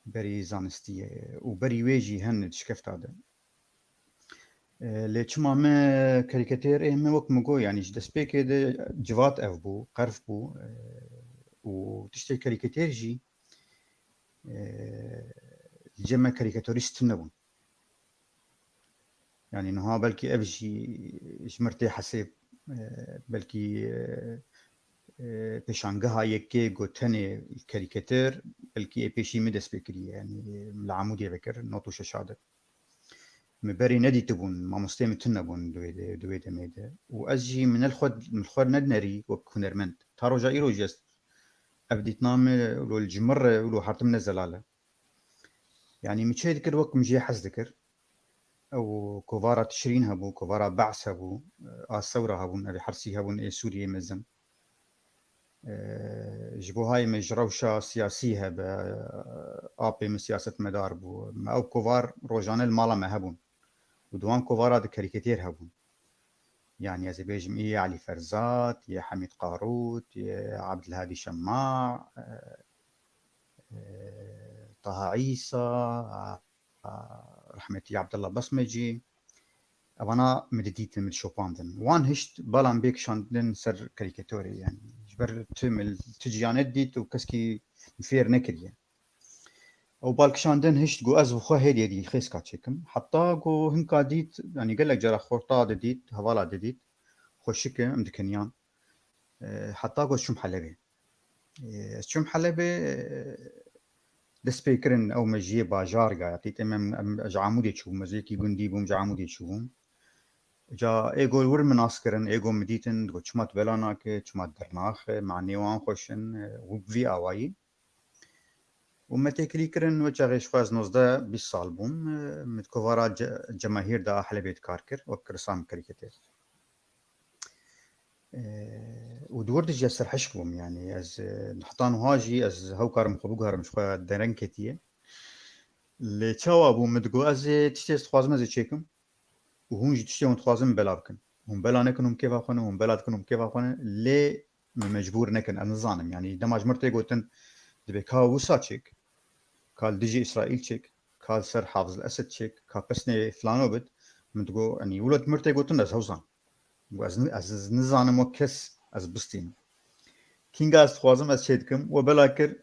berî zanistiyê û berî wê jî hene di şikefta de. E, lê çima me karîkatêr ê me wek min got, yani ji destpêkê de civat ev bû, qerf bû, e, û tiştê karîkatêr jî, e, li cem me karîkatorîst tune bûn. Yani niha belkî ev jî ji mir tê hesêb, e, belkî, e, e, pêşangeha yekê got tenê karîkator, belkî ê pêşî min dest pê kiriye. Yani min li Amûdê vekir, not û şeşa de. Min berê nedîtibûn, mamosteyê min tune bûn di wê de, di wê demê de. Û ez jî min ne li xwe, min li xwe nedinerî wek hunermend. Ta roja îro jî ez ev dîtina min, wilo li ji min re, wilo hertim ne zelal e. Yanî min çê dikir wek min jê hez dikir. Ew kovara Tişrîn hebû, kovara Be's hebû, a Sewra hebûn, ev hersî hebûn ê Sûriyê mezin. Ji bo hayê me ji rewşa siyasî hebe, apê min siyasetmedar bû. Me ew kovar rojane li mala me hebûn. Û di wan kovara de karîkatêr hebûn. Yanî ez ê bêjim, yê Elî Ferzat, yê Hemîd Qarût, yê Abdulhadî Şema, Taha Îsa, rehmetî Abdullah Basmecî, evana min didîtin, min dişopandin. Wan hişt bala min bê kişandin ser karîkatorê, yanî ji ber tu min tu ciyane didît û keskî min fêr nekiriye. Ew bal kişandin hişt, got ez bi xwe hêdî hêdî xêska çêkim. Heta got hinka dît, yanî gelek cara xorta didît, hevala didît, xweşik e, em dikeniyan. E, heta got çûm Helebê. E, ez çûm Helebê, e, dest pê kirin, ew me ji yê bajar gaya. Tîtê me, em, ez ji Amûdê çûbûm, ez yekî gundî bûm, ji Amûdê çûbûm. Ca ê got wir min nas kirin, ê got min dîtin, digot çima tu bela nake, çima tu dernaxe, manê wan xweş in, e, û bi vî awayî. Û me têkilî kirin, wê çaxê ji xwe ez nozdeh bîst sal bûm, e, min di kovara ce-, cemahîr de a Helebê dikar kir, wek ressam karîkatêr. E, û di wir de jî ez serhişk bûm, yanî ez, e, heta niha jî ez hew karim xwe biguherim, ji xwe dereng ketiye. Lê çawa bû, min digot, ez ê tiştê ez dixwazim ez ê çêkim û hûn jî tiştê hûn dixwazin min bela bikin. Hûn bela nekin hûn kêfa xwe ne, hûn bela dikin hûn kêfa xwe ne, lê min mecbûr nekin, ez nizanim. Yanî dema ji mir tê gotin, dibê ka wisa çêk, ka li dijî Îsraîl çêk, ka li ser Hafiz el Esed çêk, ka pesnê flano bit, min digot, yanî wilo di mir tê gotin, ez hewzan. Got, ez ni-, ez nizanim wek kes ez bistînim. Kînga ez dixwazim, ez çê dikim. We bela kir,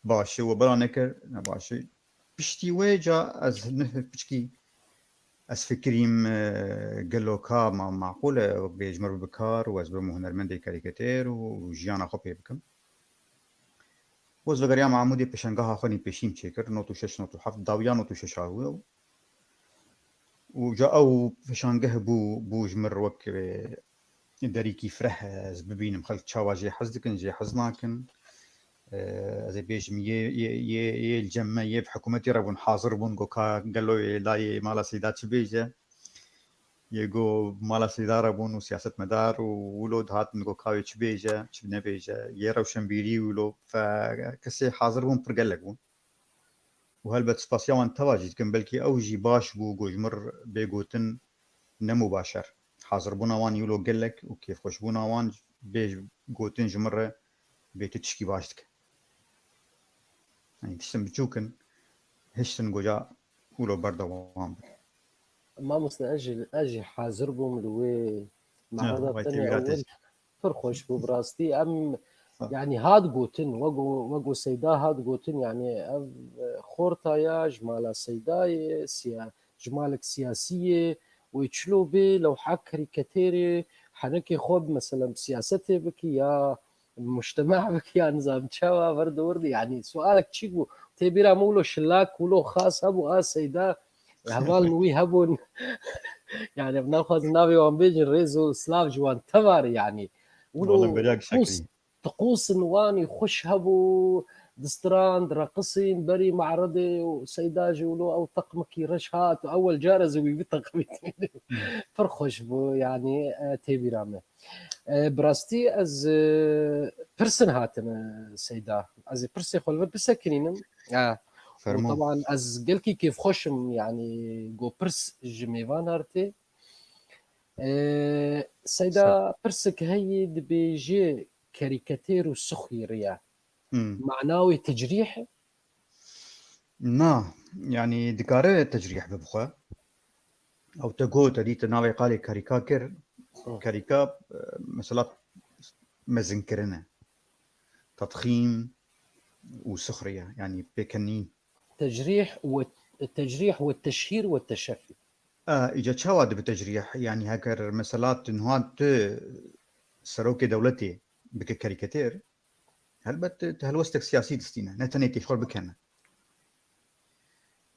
baş e, we bela nekir, ne baş e. Piştî wê ca ez ne piçkî ez fikirîm, e, gelo ka ma-, maqûl e, wek bê ji mir bibe kar û ez bibim hunermendê karîkatêr û, û jiyana xwe pê bikim. Û ez vegeriyam Amûdê, pêşangeha xwe nî pêşî min çêkir, not û şeş, not û heft, dawiya not û şeş a wî. Û ca ew pêşangeh bû, bû ji mir wek, e, derîkî fireh, ez bibînim xelk çawa jê hez dikin, jê hez nakin. E, ez ê bêjim, yê, yê, yê, yê li cem me, yê bi hikûmetê re bûn, hazir bûn, got ka gelo yê layê mala Seyda çi bêje. Yê got mala Seyda re bûn û siyasetmedar û wilo dihatin, got ka wê çi bêje, çi nebêje. Yê rewşenbîrî wilo fe-, kesê hazir bûn, pir gelek bûn. Û helbet spasiya wan teva jî dikim, belkî ew jî baş bû, got ji mir bê gotin ne mubaşer. Hazirbûna wan wilo gelek û kêfxweşbûna wan bê gotin ji mir re bê tu tişkî baş dike. Yanî tiştin biçûk in, hiştin goja wilo berdewam bin. Mamoste, ez jî, ez jî hazir bûm li wê mehada tenê ewil. Pir xweş bû, bi rastî. Em, yanî hat gotin, wego, wego Seyda hat gotin, yanî ev, e, xorta ya ji mala Seydayê, siya-, ji malek siyasî yê, wê çilo bê, lewha karîkatêrê, henekê xwe bi, mesela, bi siyasetê bikî ya mujtema bikî ya nizam çawa, vir di wir de, yanî sualek çîk bû. Tê bîra min wilo şilak, wilo xas hebû, a Seyda, hevalên wî hebûn. Yanî, em naxwazin navê wan bêjin, rêz û silav ji wan teva re, yanî. Wilo qûs, tiqûsin wanî xweş hebû, distiran, direqisîn, berî me'redê û Seyda jî wilo ew teqmekî reş hat û ewel car ez ê wî biteqimînim. Pir xweş bû, yanî, e, tê bîra me. E, bi rastî ez, e, pirsin hatine, Seyda. Ez ê pirsê xwe li vir bisekinînim. E, û teban ez gelkî kêfxweş im, yanî go pirs ji mêvan re tê. E, Seyda, pirsek heye dibêje karîkatêr û sixwîriye. Hmm. Mana wê tecrîh e? Na, yanî dikare tecrîh be bi xwe. Ew te got, te dît, te navê qalê karîka kir. Hı. Karîka, e, mesela mezinkirin e. Tedxîm û sixriye, yanî pêkenîn. Tecrîh we, tecrîh we teşhîr we teşefî. E, îca çawa dibe tecrîh? Yanî heger mesela tu niha tu serokê dewletê bike karîkatêr, helbet tu helwestek siyasî distîne. Ne tenê kêfxwe bikene.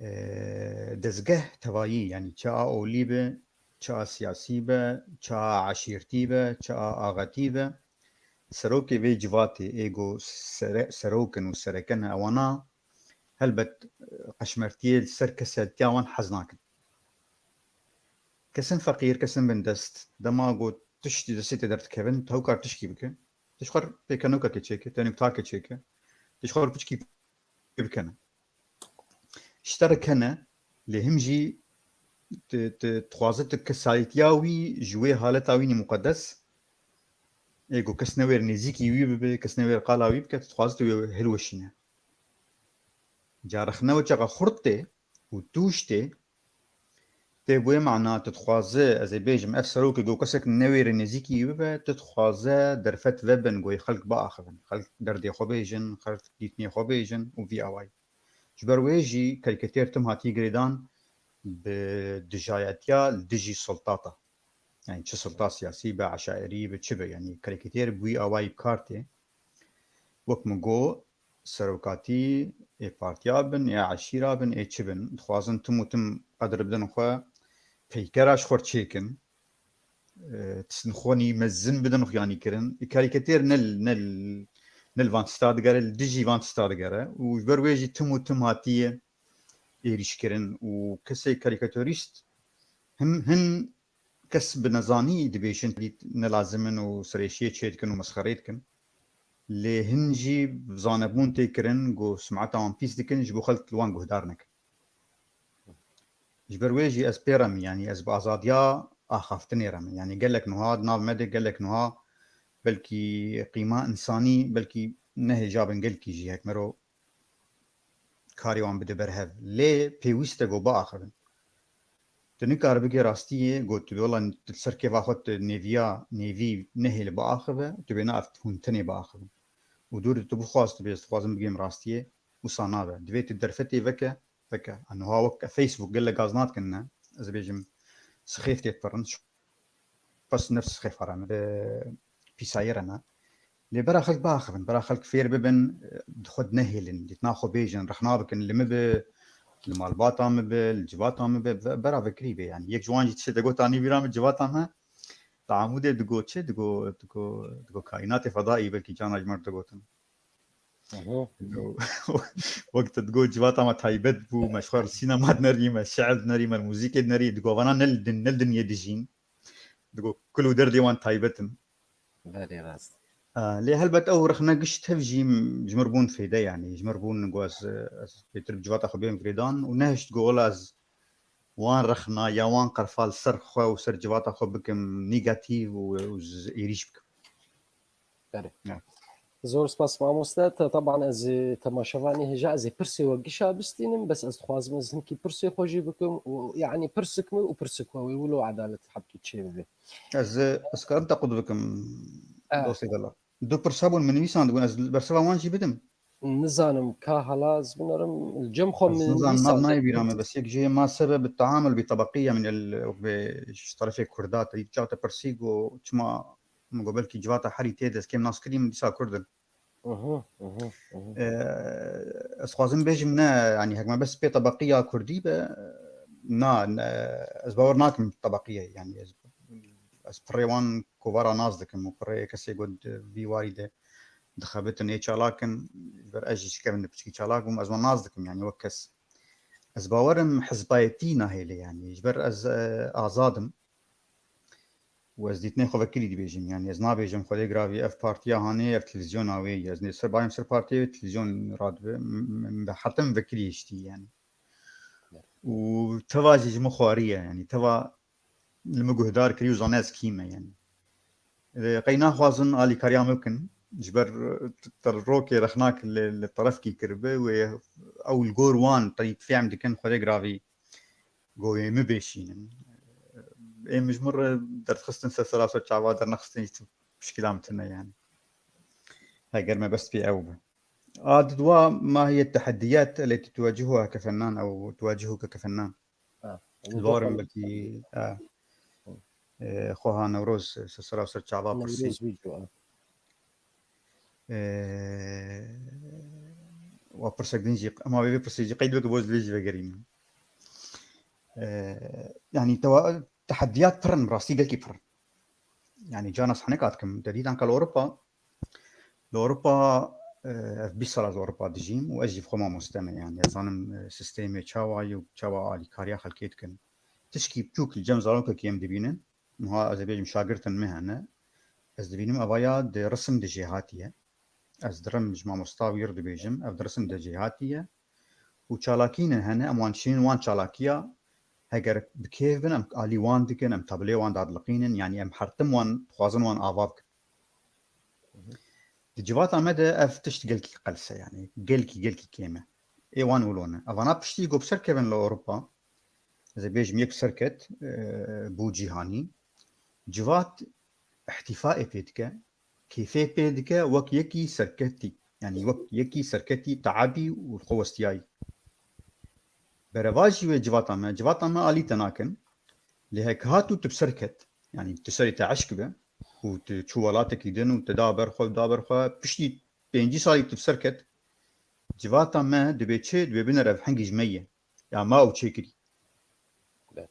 E, dezgeh tevayî, yanî çi a olî be, çi a siyasî be, çi a eşîrtî be, çi a axetî be, serokê vê civatê ê ku sere-, serok in û sereke ne ewana, helbet, e, qeşmertiyê li ser keseltiya wan hez nakin. Kesên feqîr, kesên bindest, dema ku tiştî destê te derdikevin, tu hewkar tişkî bike. Tu ji xwe pêkenokekê çêke, tu nuktakê çêke. Tu ji xwe piçkî bikene. Ji te re kene, lê him jî tu, tu dixwaze tu kesalîtiya wî ji wê haleta wî nî muqedes, ê ku kes newêr nêzîkî wî bibe, kes newêr qala wî bike, tu dixwaze tu wê hilweşîne. Ca rexne wê çaqa xurt tê û tûj tê, tê bi wê mana tu dixwaze, ez ê bêjim, ev serokê ku kesek newêrê nêzîkî wî bibe, tu dixwaze derfet vebin, ku xelk biaxivin, xelk derdê xwe bêjin, xelk dîtinê xwe bêjin û vî awayî. Ji ber wê jî karîkatêr tim hatiye girêdan bi dijayetiya li dijî sultata. Yani çi sulta siyasî be, eşairî be, çi be, yani karîkatêr bi wî awayî bi kar tê. Wek min got, serokatî ê partiya bin, ê eşîra bin, ê çi bin, dixwazin tim û tim qedir bidin xwe, peykera ji xwe çêkin. E, tisnixwanî mezin bidin xuyanî kirin. Karîkatêr ne li, ne li, ne li van tişta digere, li dijî van tişta digere. Û ji ber wê jî tim û tim hatiye êrîşkirin. Û kesê karîkatorîst hin, hin kes bi nezanî dibêjin, ne lazim in û serêşiyê çê dikin û mesxerê dikin. Lê hin jî zanebûn tê kirin, ku sumeta wan pîs dikin, ji bo xelk li wan guhdar nekin. Ji ber wê jî ez pê re me, yanî ez bi azadiya axaftinê re me. Yanî gelek nuha di nav me de gelek nuha belkî qîma însanî belkî nehêja bin gelkî jî hek mero karê wan bide ber hev. Lê pêwîst e ku biaxivin. Tu nikare bigê rastiyê ku tu wela tu li ser kêfa xwe tu nêviya, nêvî nehêle biaxive, tu bêna ev hûn tenê biaxivin. Û dûr de tu bixwaz, tu bê ez dixwazim bigêm rastiyê, wisa nabe. Divê tu derfetê veke, veke. Niha wek Facebook gelek gaz nadikin ne. Ez bêjim sixêf tê dipirin. Bes nefs sixêfa re ne. Pîsayê re ne. Lê bera xelk biaxivin, bera xelk fêr bibin, di xwe nehêlin, dîtina xwe bêjin, rexna bikin, li min bi, li malbata min bi, li civata min bi, be-, bera vekirî be yani. Yek ji wan jî tiştê te got anî bîra min civata me, di Amûdê digo çi? Digo, digo, digo kaînatê fedaî belkî cana ji me re digotin. Aha. Wek te digo civata me taybet bû, me ji xwe li sînema dinerî, me şiir dinerî, me li muzîkê dinerî, digo vana ne li din, ne li dinyê dijîn. Digo kul û derdê wan taybet in. Belê rast. Lê helbet ew rexne giş tev jî ji mir bûn fêde, yanî ji mir bûn ku ez, ez pêtir bi civata xwe bêm girêdan û nehişt ku wela ez wan rexna ya wan qerfa li ser xwe û ser civata xwe bikim negatîf û, û z-, êrîş bikim. Belê. Ya. Zor spas mamoste. Te, teban ez ê temaşevanê hêja ez ê pirsê we gişa bistînim, bes ez dixwazim ez hinkî pirsê xwe jî bikim û, yanî pirsik min û pirsik we wê wilo edalet hebkî çê bibe. Ez, ez karim te qut bikim, E. Dostê delal. Du pirsa bûn min nivîsandibûn, ez bersiva wan jî bidim. Nizanim ka hala ez binerim, li cem xwe Ez min nizanim, nav nivîsand nayê bîra min, bes yek jê ma sebeb teamul bi tebeqiye min el, wek bê ji terefê Kurda te dît, çawa te pirsî got, çima min got belkî civata herî tê de ez kêm nas kirî, min dîsa Kurd in. Mhm, mhm, mhm. Ee, ez xwazim bêjim ne, yanî hek me bes pê tebeqiya Kurdî be, na, ne, ez bawer nakim tebeqiye, yanî ez, ez pirê wan kovara nas dikim û pirê kesê got di vî warî de dixebitin ê çalak in, ji ber ez jî şikevin di piçkî çalak bûm, ez wan nas dikim, yanî wek kes. Ez bawerim hizbayetî nahêle, yanî ji ber ez, e, azad im û ez dîtinê xwe vekirî dibêjim, yanî ez nabêjim Xwedê giravî ev partiya hanê, ev televîzyona wê ye, ez nê ser bayim ser partiya wê televîzyon radibe, m-, m-, m-, hetim vekirî hiştî, yanî. Û teva jî ji min xwarî ye, yanî teva li min guhdar kirî û zane ez kî me, yanî. Ê, qey naxwazin alîkariya min bikin, ji ber, e, t-, t-, rokê rexnak li, li terefkî kiribe wê ew li gor wan qey fêm dikin Xwedê giravî go wê min bêşînin. Ê min ji min re derdixistin ser sera ser çava dernexistin jî tu pişkila min tune, yanî. Heger me best pê ew be. A, di dua ma hiye teheddiyat eleti tuwacihuha ke fennan ew tuwacihuke ke fennan. Ha, Bawerim belkî, ha. E, Xweha Newroz, ser sera ser çava pirsî. Newroz bî, ha. E, wa pirsek din jî, ema vê pirsê jî qeyd bike, bo ez li vê jî vegerînim. E, yanî tewa-, tehediyat pir in, bi rastî gelkî pir in. Yanî carna sehnek dikim, te dît anka li Ewropa, li Ewropa, e, ev bîst sal ez li Ewropa dijîm û ez jî bi xwe mamoste me. Yanî ez zanim, e, sîstemê çawa ye û çawa alîkariya xelkê dikin. Tişkî biçûk li cem zarokekî em dibînin. Niha ez ê bêjim şagirtin me hene. Ez dibînim evaya di risim de jêhatî ye. Ez di rim ji mamosta wî re dibêjim, ev di risim de jêhatî ye. Û çalakî ne hene, em wan şînin wan çalakiya, heger bi kêf bin, em alî wan dikin, em tablê wan dadiliqînin, yanî em her tim wan dixwazin wan ava bikin. Di civata me de ev tişt gelkî qels e, yanî gelkî, gelkî kêm e. Ê wan wilo ne. Evana piştî ku bi ser kevin li Ewropa, ez ê bêjim yek bi ser ket, e, bû cîhanî. Civat îhtîfaê pê dike, kêfê pê dike wek yekî serketî. Yanî wek yekî serketî teabî û xwewestiyayî. Berevajî wê civata me, civata me alî te nakin. Lê heke hatû tu bi ser ket, yanî tu serê te eşk be û tu çû welatekî din û te da ber xwe, da ber xwe, piştî pêncî salî tu bi ser ket, civata me dibê çi, dibê binere ev hengî ji me ye. Ya me ew çêkirî. Evet.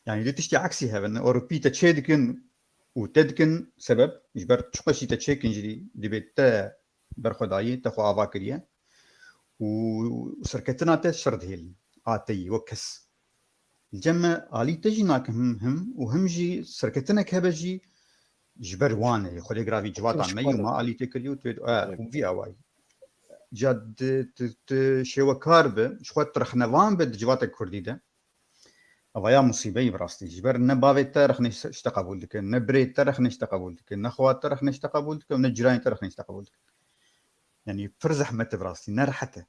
Yanî du tiştê eksî hev in. Ewropî te çê dikin û te dikin sebeb, ji ber çiqasî te çêkin jî dibê te berxwedayî, te xwe ava kiriye û serketina te şer dihêlin. A te yî wek kes. Li cem me alî te jî nakin him, him û him jî serketinek hebe jî ji ber wan e. Xwedê giravî civata me yî û me alî te kiriye û tu, e, û vî awayî. Ca di, di, di şêwekar bi, ji xwe tu rexnevan bi di civatek kurdî de. Eva ya musîbeyî bi rastî. Ji ber ne bavê te rexne ji te qebûl dikin, ne birê te rexne ji te qebûl dikin, ne xewa te rexne ji te qebûl dikin û ne cîranê te rexne ji te qebûl dikin. Yanî pir zehmet e bi rastî, ne rehet e.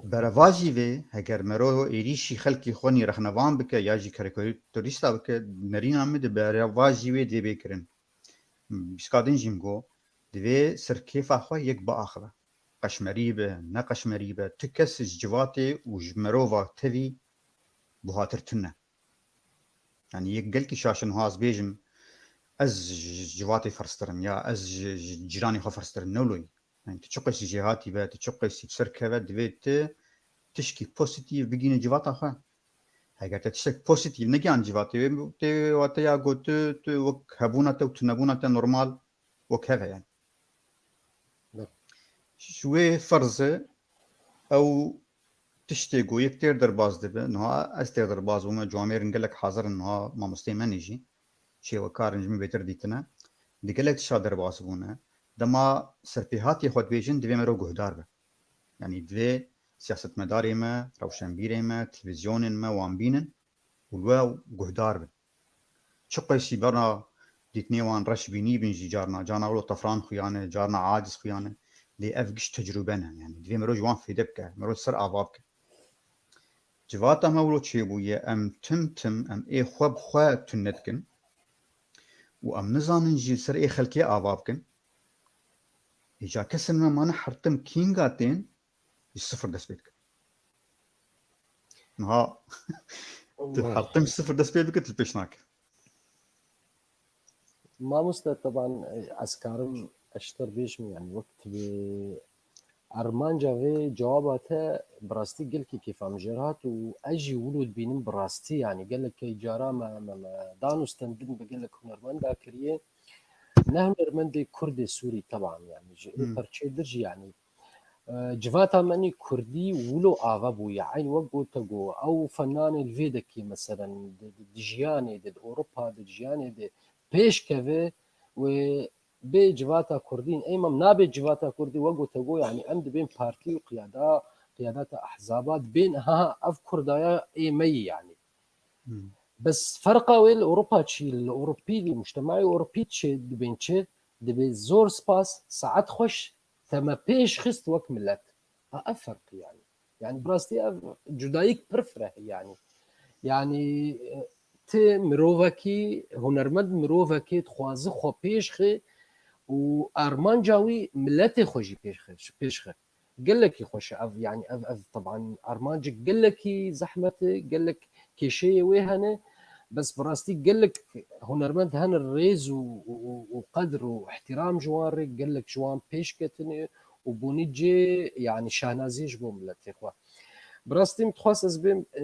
Berevajî vê, heger mero êrîşî xelkî xwe nî rexnevan bike ya jî karîkaturîsta bike, nerîna min di berevajî wê divê bê kirin. Pişka din jî min got, divê ser kêfa xwe yek biaxive. Qeşmerî be, ne qeşmerî be, tu kes ji civatê û ji merova tevî buhatir tune. Yanî yek gelkî şaş e niha ez bêjim, ez ji civatê ferstir im ya ez ji, ji cîranê xwe ferstir im. Ne wilo ye. Yanî tu çiqasî jêhatî be, tu çiqasî bi ser keve, divê tu tişkî pozîtîf bigînî civata xwe. Heger te tiştek pozîtîf negihan civatê wê, tê wate ya got tu, tu wek hebûna te û tunebûna te normal wek hev e yanî. Evet. Ji wê ferz e ew tiştê ku yek têr derbas dibe, niha ez têr derbas bûme, camêrên gelek hazir in, niha mamosteyê me ne jî. Şêwekar in ji min bêtir dîtine. Di gelek tişta derbas bûne. Dema serpêhatiyê xwe dibêjin, divê mero guhdar be. Yanî divê siyasetmedarê me, rewşenbîrê me, televîzyonên me wan bînin û li we guhdar bin. Çiqasî berna dîtinê wan reşbînî bin jî carna, carna wilo tefran xuyan e, carna aciz xuyan e. Lê ev giş tecrûbe ne. Yanî divê mero ji wan fêde bike, mero ser ava bike. Civata me wilo çêbûye, em tim tim, em ê xwe bi xwe tune dikin û em nizanin jî li ser ê xelkê ava bikin. Îca kesên me mane her tim kînga tên ji sifir dest pê dikin. Niha tu her tim ji sifir dest pê bike, tu pêş nake. Mamoste, teban, e, ez karim eşter bêjim, yani wek tibê armanca vê cewaba te bi rastî gelkî kêfa min jêr hat û ez jî wilo dibînim bi rastî, yani gelek key cara me, me, me dan û stendin bi gelek hunermenda kiriye. Ne hunermendê Kurdê Sûrî teban, yani ji ê Hmm. perçê dir jî, yani, e, civata me nî Kurdî wilo ava bûye. Eyn wek got te got, ew fennanê li vê dekê, meselen, di, di, di jiyanê de, di Ewropa de, di jiyanê de pêş keve wê bê civata Kurdî, ey mam nabê civata Kurdî, wek got te got, yani em dibên partî û qiyada, qiyadata ehzaba dibên, ha, ev Kurdaya ê me yî, yani. Hmm. Bes ferqa wê li Ewropa çi, li Ewropî, li mujtemaê Ewropî çi dibên çi? Dibê zor spas, saet xweş, te me pêş xist wek milet. Ha, ev ferq e yani. Yani bi rastî ev cudayîk pir fireh e yani. Yani, e, ti mirovekî, hunermend mirovekê dixwazi xwe pêş xi û armanca wî miletê xwe jî pêş xi, pêş xi. Gelekî xweş e ev, yani ev, ev teban armancek gelekî zehmet e, gelek kêşeyê wê hene. Bes bi rastî gelek hunermend hene rêz û, û, û, û qedr û îhtîram ji wan re, gelek ji wan pêş ketine û bûnî cê, yani şahnaziyê ji bo miletê xwe. Bi rastî min dixwest ez bêm, e,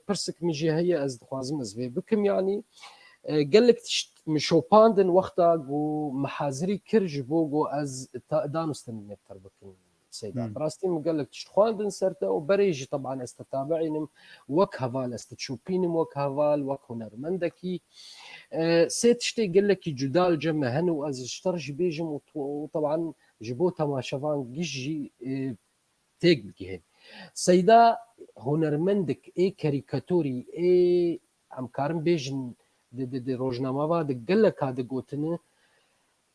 pirsik min jî heye, ez dixwazim ez vê bikim, yanî, e, gelek tişt min şopandin wexta ku min hazirî kir ji bo ku ez ta-, danûstin nêptir bikim Seyda. Hmm. Bi rastî min gelek tişt xwendin ser te û berê jî teban ez te tabiînim wek heval, ez te şopînim wek heval, wek hunermendekî. E, sê tiştê gelekî cuda li cem me hene û ez ji te re jî bêjim û, û teban ji bo temaşevan giş jî, e, têk bigihên. Seyda hunermendek ê karîkatorî ê, em karin bêjin, di, di, di rojnameva di geleka di gotine,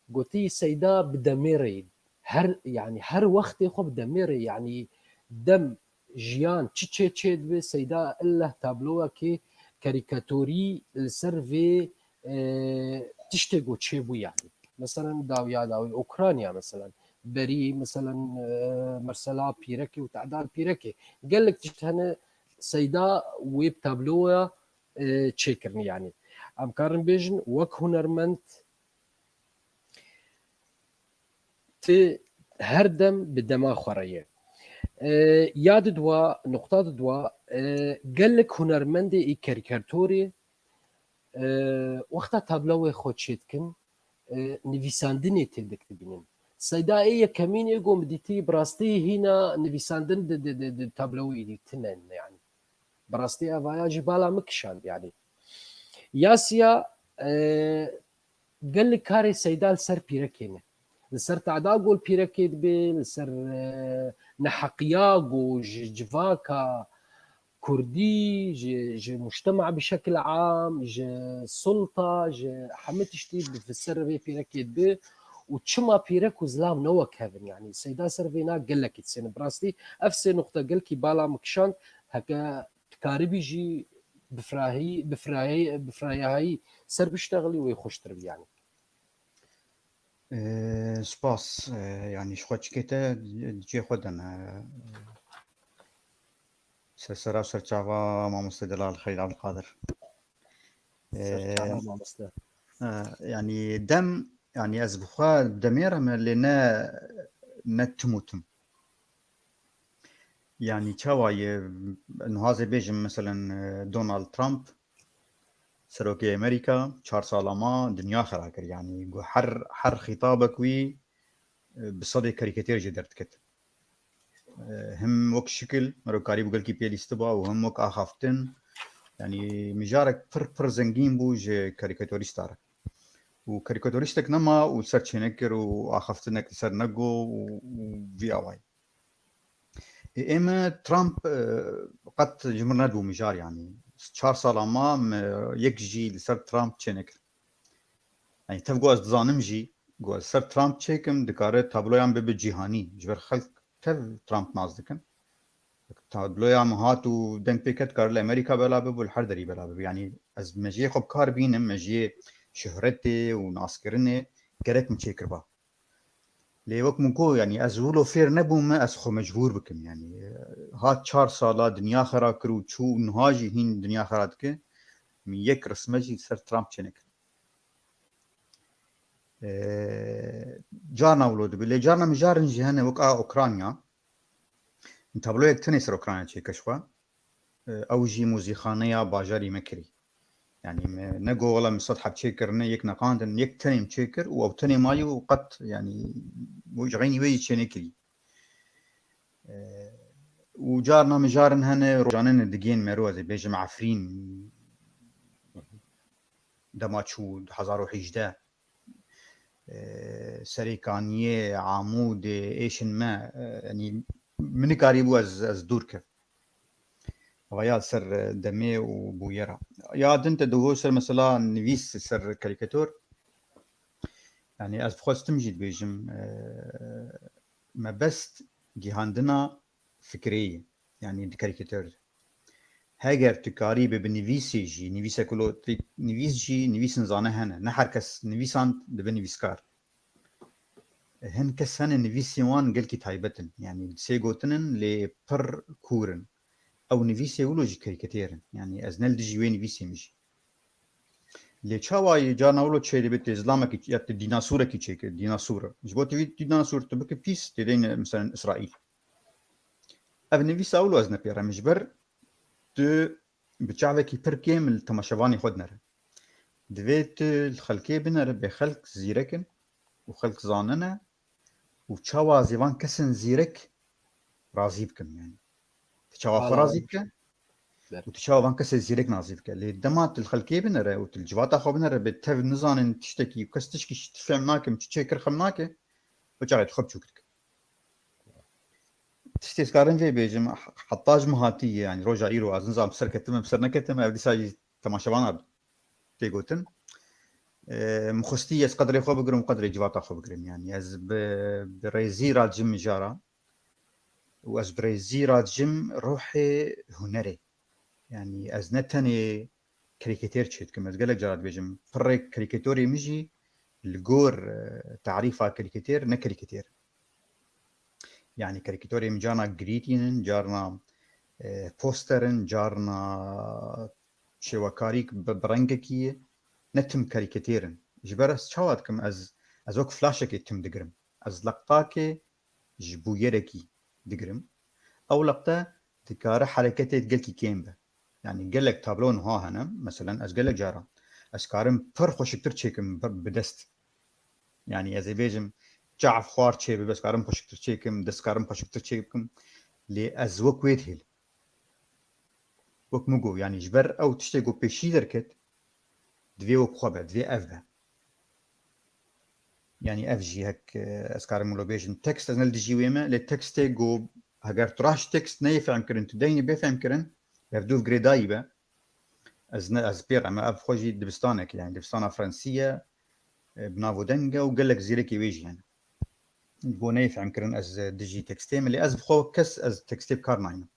gotî Seyda bi demê re ye. Her, yanî her wextê xwe bi demê re ye. Yanî dem, jiyan, çi çê çê dibe, Seyda illeh tablowekê karîkatorî li ser vê, e, tiştê ku çêbû yanî. Meselen dawiya dawî Ukrayna, meselen berî, meselen, e, mesela pîrekê û tedal pîrekê. Gelek tişt hene Seyda wê bi tabloya, e, çêkirinî yanî. Em karin bêjin wek hunermend ti her dem bi dema xwe re ye. E, ya didwa, nuqta didwa, e, gelek hunermendê ê karîkatorê, e, wexta tablawê xwe çêdikin, e, nivîsandinê têdik dibînin. Seyda ê yekemîn ê ku min dîtî bi rastî hîna nivîsandin di, di, di, di tablawê êdî tine yanî. Bi rastî evaya jî bala min kişand yanî. Yasiya, e, gelek karê Seyda li ser pîrekê ne. Li ser teda gol pîrekê dibe, li ser, e, neheqiya go ji civaka kurdî, ji, ji mujtema bi şekil am, ji sulta, ji hemî tiştî bi ser vê pîrekê dibe û çima pîrek û zilam ne wek hev in, yanî Seyda ser vêna gelekî disêne. Bi rastî ev sê nuqte gelkî bala min kişand, heke dikaribî jî bifrahî, bifrahî, bifrahiyahayî ser biştexilî wê xweştir bî yanî. Ee, spas. Ee, yanî ji xwe çikê te cihê xwe de ne. Ser sera serçava mamoste Delal Xelîl Abdulkadir. Serçava Ee, mamoste. Ee, yanî dem, yanî ez bi xwe demê re me lê ne, ne tim û tim. Yanî çawa ye, niha ez ê bêjim, meselen, e, Donald Trump, serokê Amerîka, çar sala ma dinya xera kir. Yanî got her, her xîtabek wî, e, bi sedê karîkator jê derdiket. E, him wek şikil, mero karîbû gelkî pê lîstiba û him wek axaftin. Yanî mijarek pir, pir zengîn bû ji karîkatorîsta re. Û karîkatorîstek nema û ser çênekir û axaftinek li ser nego û, û vî awayî. Ê, ê me Trump, e, qet ji min re dû mijar, yanî çar sala ma me yek jî li ser Trump çênekir. Yanî tev ku ez dizanim jî, ku ez ser Trump çêkim, dikare tabloyan bibe cîhanî. Ji ber xelk tev Trump nas dikin. Tabloya min hat û deng pê ket, dikare li Amerîka bela bibe, li her derî bela bibe. Yanî ez mejiyê xwe bi kar bînim, mejiyê şuhretê û naskirinê gerek min çêkiriba. Lê wek min got, yanî ez wilo fêr nebûme ez xwe mecbûr bikim. Yanî, e, hat çar sala dinya xera kir û çû û niha jî hîn dinya xera dike. Min yek risme jî ser Trump çênekir. E, carna wilo dibe. Lê carna mijarin jî hene wek a Ukrayna. Min tabloyek tenê ser Ukrayna çêkir ji xwe. E, ew jî muzîxaneya bajarî me kirî. Yanî me ne got wela min sed heb çêkirine, yek neqandin, yek tenê min çêkir û ew tenê mayî û qet, yanî, ji xeynî wê jî çênekirî. E, û carna mijarin hene, rojane ne digên mero, ez ê bêjim Efrîn, dema çû du hezar û hejdeh, e, Serêkaniyê, Amûdê, êşin me, e, yanî min nikarîbû ez, ez dûr kevim. Ava ya ser, e, demê û bûyera. Ya din te digot ser mesela nivîs, ser karîkator. Yanî ez dixwestim jî dibêjim, e, mebest gihandina fikrê ye. Yanî di karîkator de. Heger tu karî bi, bi nivîsê jî, nivîsek wilo, nivîs jî, nivîsin zane hene. Ne her kes nivîsand dibe nivîskar. Hin kes hene nivîsên wan gelkî taybet in. Yanî sê gotin in lê pir kûr in. Ew nivîsê wilo jî karîkator in. Yanî ez ne li dijî wê nivîsê me jî. Lê çawa yê carna wilo çêdibe, tê zilamekî ya tê dînasorekî çêke, dînasor. Ji bo tu vî dînasor tu bike pîs, tê deyne, meselen, Îsraîl. Ev nivîsa wilo ez nepêrem ji ber tu bi çavekî pir kêm li temaşevanê xwe dinere. Divê tu li xelkê binere bê xelk zîrek in û xelk zanine û çawa ez ê van kesên zîrek razî bikim yani. Tu çawa xwe razî bike û tu çawa van kesê zîrek razî bike. Lê dema tu li xelkê binere û tu li civata xwe binere bê tev nizanin tiştekî û kes tişkî ji tu fêm nake, tu çê kir xem nake, tu çaxê tu xwe biçûk dike. Tiştê ez karim vê bêjim, heta ji min hatî ye, yani roja îro ez nizam ser ketime, ser neketime, ev dîsa jî temaşevana tê gotin. Min xwestî ez qedrê xwe bigirim û qedrê civata xwe bigirim. Yani ez bi, bi rêzî radicim mijara û ez bi rêzî radicim ruhê hunerê. Yani ez ne tenê karîkatêr çêdikim. Ez gelek cara dibêjim, pirrê karîkatorê min jî li gor, e, tarîfa karîkatêr ne karîkatêr. Yani karîkatorê min carna grîtîn in, carna, e, poster in, carna şêwekarîk bi, bi rengekî ye. Ne tim karîkatêr in. Ji ber ez çawa dikim? Ez, ez wek flaşekê tim digirim. Ez leqtakê ji bûyerekî digirim. Ew leqte dikare hereketê gelkî kêm be. Yani gelek tablo niha hene, meselen ez gelek cara ez karim pir xweşiktir çêkim bi, bi dest. Yani ez ê bêjim çav xwar çêbibe, ez karim xweşiktir çêkim, dest karim xweşiktir çêkim. Lê ez wek wê dihêlim. Wek min got, yani ji ber ew tiştê ku pêşî derket, divê wek xwe be, divê ev be. Yani ev jî hek, e, ez karim wilo bêjim. Tekst ez ne li dijî wê me, lê tekstê ku heger tu raş tekst neyê fehmkirin, tu deynî bê fehmkirin, ev dûv girêdayî be. Ez ne, ez pêr em, ev xwe jî dibistanek e, yani dibistana Fransî ye, e, bi nav û deng e û gelek zîrekê wê jî hene. Bo neyê fehmkirin ez dijî tekstê me, lê ez bi xwe kes ez tekstê bi kar naynim.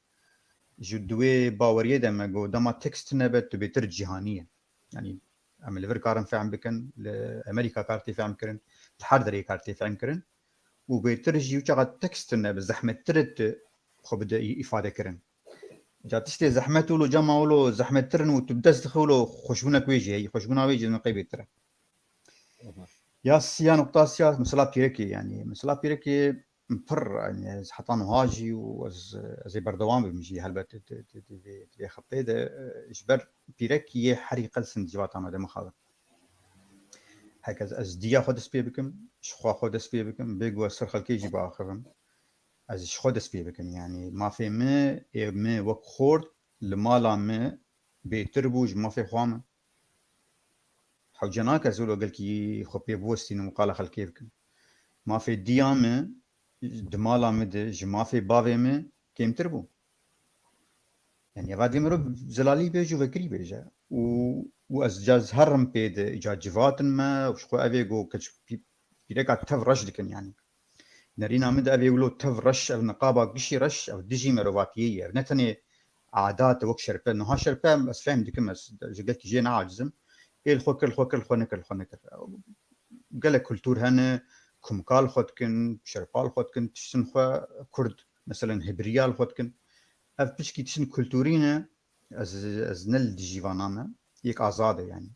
Ji di wê baweriyê de me got, dema tekst tune be, tu bêtir cîhanî ye. Yani em li vir karin fehm bikin, li Amerîka kar tê fehm kirin, li her derê kar tê fehm kirin. Û bêtir jî wî çaxa tekst tune be, zehmettir e tu xwe bide î-, îfade kirin. Ca tiştê zehmet wilo, cema wilo zehmettir in û tu bi dest dixî wilo xweşbûnek wê jî heyî, xweşbûna wê jî qey bêtir e. Ya siya, nokta siya, mesela pîrekê, yani mesela pîrekê pir, yani ez heta niha jî û ez, ez ê berdewam bim jî helbet di, di, di, di vê, di vê xetê de, e, ji ber pîrek yê herî qels in di civata me de mixabin. Heke ez, ez diya xwe dest pê bikim, ji xwe xwe dest pê bikim, bê ku ez ser xelkê jî biaxivim, ez ji xwe dest pê bikim. Yani mafê min ê min wek xort li mala min bêtir bû ji mafê xwe min. Hewce nake ez wilo gelkî xwe pê biwestînim û qala xelkê bikim. Mafê diya min di mala min de ji mafê bavê min kêmtir bû. Yani eva divê mirov zilalî bêje û vekirî bêje. Û, û ez ca ez herim pê de, îca civatin me û ji xwe ev ê go keç pî-, pîreka tev reş dikin yani. Nerîna min de ev ê wilo tev reş, ev niqaba gişî reş, ev dijî merovatiyê ye. Ev ne tenê adat e wek şerpe. Niha şerpe ez fehm dikim, ez ji gelkî jê neacizim. Ê li xwe kir, li xwe kir, li xwe nekir, li xwe nekir. Gelek kultûr hene, kumka li xwe dikin, şerpa li xwe dikin, tiştin xwe kurd, meselen hibriya li xwe dikin. Ev piçkî tiştin kultûrî ne, ez, ez ne li dijî vana me, yek azad e yani.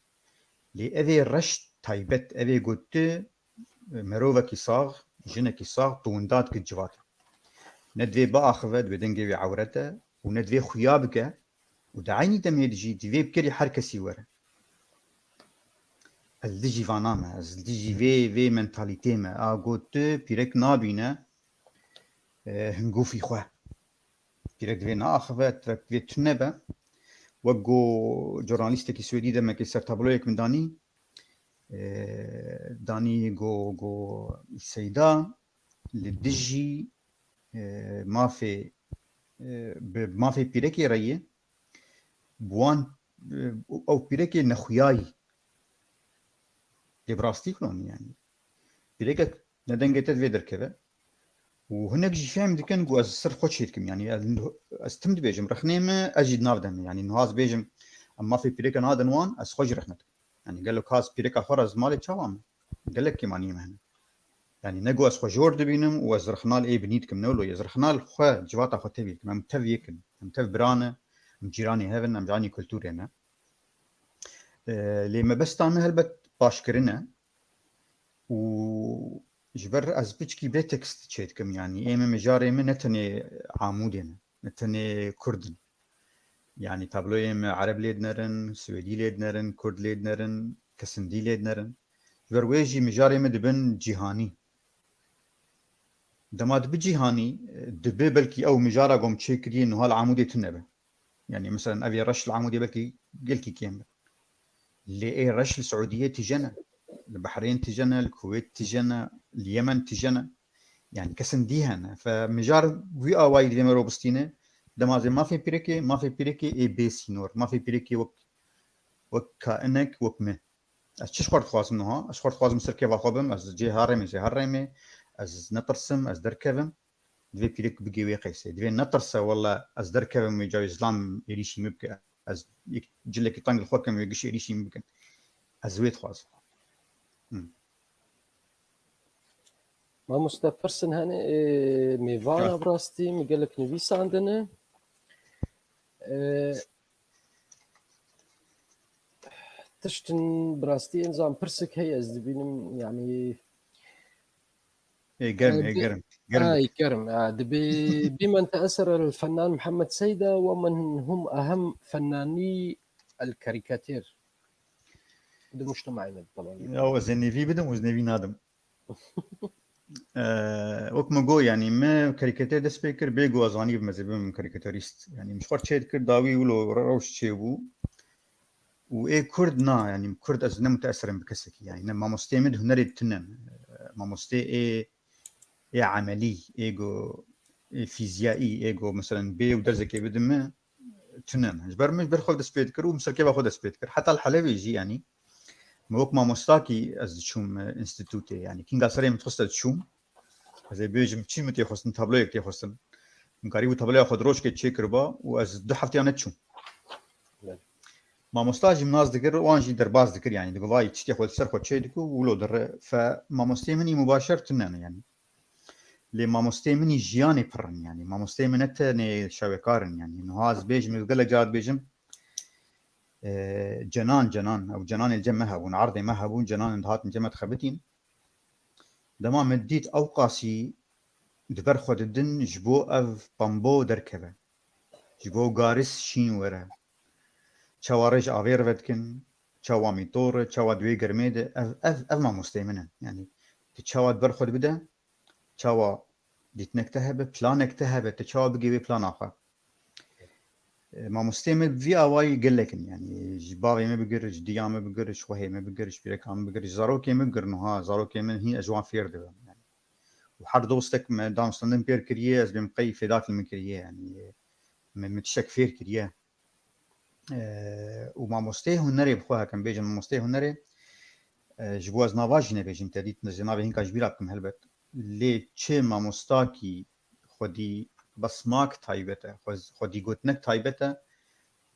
Lê ev ê reş taybet, ev ê got tu, merovekî sax, jinekî sax, tu winda dikî civata. Ne divê biaxive, divê dengê wê ewret e û ne divê xuya bike û di eynî demê de jî divê bi kerî her kesî were. Ez li dijî vana me, ez li dijî vê, vê mentalîtê me. A got tu pîrek nabîne, e, hingûfî xwe. Pîrek divê neaxive, pîrek divê tune be. Wek got jornalîstekî Swêdî demekê ser tabloyek min danî, e, danî got, got Seyda li dijî, e, mafê, e, bi mafê pîrekê re ye, bi wan, e, ew pîrekê nexuyayî. Lê bi rastî wilo nî yani. Pîrekek ne dengê te divê derkeve. Û hinek jî fehm dikin ku ez ser xwe çêdikim. Yani ez, ez tim dibêjim, rexnê min ez jî di nav de me. Yani niha ez bêjim, em mafê pîreke nadin wan, ez xwe jî rexne dikim. Yani gelo ka ez pîreka xwe re ez malê çawa me? Gelek kêmaniyê me hene. Yani ne ku ez xwe jor dibînim û ez rexna li ê binî dikim, ne wilo ye. Ez rexna li xwe, civata xwe tevî dikim. Em tev yek in. Em tev bira ne. Em cîranê hev in, em ji eynî kultûrê ne. E, lê mebesta me helbet paşkirin e. Û ji ber ez piçkî bê tekst çêdikim, yani ê me mijarê min ne tenê Amûdê ne. ne tenê Kurd in. Yanî tabloyê me Ereb lê dinerin, Swêdî lê dinerin, Kurd lê dinerin, kesindî lê dinerin. Ji ber wê jî mijarê me dibin cîhanî. Dema dibi cîhanî, dibi belkî ew mijara ku em çêkiriye niha li Amûdê tune be. Yanî, meselen, ev ê reş li Amûdê belkî gelkî kêm be. Lê ê reş li Siûdiyê tije ne, li Behrên tije ne, li Kuwêt tije ne, li Yemen tije ne. Yanî, kesên dî hene. Fe mijar wî awayî divê me ro bistîne, dema zê mafê pîrekê, mafê pîrekê ê bê sînor, mafê pîrekê wek, wek kainek, wek me. Ez çi ji xwe dixwazim niha? Ez ji xwe dixwazim ser kêfa xwe bim, ez cê herême, jê herême, ez netirsim, ez derkevim. Divê pîrek bigê wê qeysê. Divê netirse, wele ez derkevim wê cayê zilam êrîşî min bike. Ez yek cilekî teng li xwe kem wê giş êrîşî min bikin. Ez wê dixwazim. Hmm. Mamoste, pirsên hene, ê, mêvana bi rastî min gelek nivîsandine. Ê, tiştin bi rastî, nizam, pirsek heye, ez dibînim, yanî, Ê, germ, ê, germ. Germ. Ay, germ. Ha, dibê بمن تأثر الفنان محمد سيدة ومن هم أهم فناني الكاريكاتير. Di mujtema'ê me de, taban. Ya, ez ê nêvî bidim, ez nêvî nadim. Ee, wek min got, yanî, me karîkatir dest pê kir, bê ku ez anî bim, ez ê bibim karîkaturîst. Yanî, min ji xwe çê dikir, dawî wilo rewş çêbû. Û ê Kurd na, yanî, Kurd ez ne muteesir im bi kesekî. Yanî, ne mamosteyê min di hunerê tune ne. Mamostê ê, ê emelî, ê ku, ê fîziyayî, ê ku, meselen, bê û derzekê bidin min, tune ne. Ji ber min, ji ber xwe dest pê dikir û min ser kêfa xwe dest pê dikir. Heta li Helebê jî, yanî, min wek mamostakî ez diçûm, e, înstîtûtê. Yanî, kînga serê min dixwest ez diçûm. Ez ê bêjim, çi min tê xwestin, tabloyek tê xwestin. Min karîbû tabloya xwe di rojkê çêkiriba û ez du hefteyan nediçûm. Mamosta jî min nas dikir, wan jî derbas dikir, yanî digot, vay, tiştê xwe li ser xwe çê dikir û wilo dire. Fe mamosteyê min î mubaşer tune ne, yanî. Lê mamosteyê min î jiyanê pir in, yanî. Mamosteyê min ne tenê şawêkar in, yanî. Niha ez bêjim, ez gelek cara dibêjim, e, cenan, cenan, ew cenanê li cem me hebûn, erdê me hebûn, cenan dihatin cem me dixebitîn. Dema me dît ew qasî di ber xwe didin ji bo ev pembo derkeve. Ji bo garis şîn were. Çawa rêj avê rive dikin, çawa mîtor e, çawa di wê germê de, ev, ev, ev mamosteyê min in. Yanî, tu çawa di ber xwe dibide, çawa dîtinek te hebe, planek te hebe, tu çawa bigê wê plana xwe. E, mamosteyê me vî awayî gelek in, yanî ji bavê me bigir, ji diya me bigir, ji xwehê me bigir, ji pîreka me bigir, ji zarokê me bigir, niha zarokê min hîn ez ji wan fêr dibim, yanî. Û her dostek me danûstandin pêr kiriye, ez bêm qey fêdak li min kiriye, yanî min, min tiştek fêr kiriye. E, û mamosteyê hunerê bi xwe hekim bêjin, mamosteyê hunerê, e, ji bo ez nava jî nebêjim, te dît, ez ê navê hînka ji bîra bikim helbet. Lê çi mamostakî xwedî besmak taybet e, xwe-, xwedî gotinek taybet e,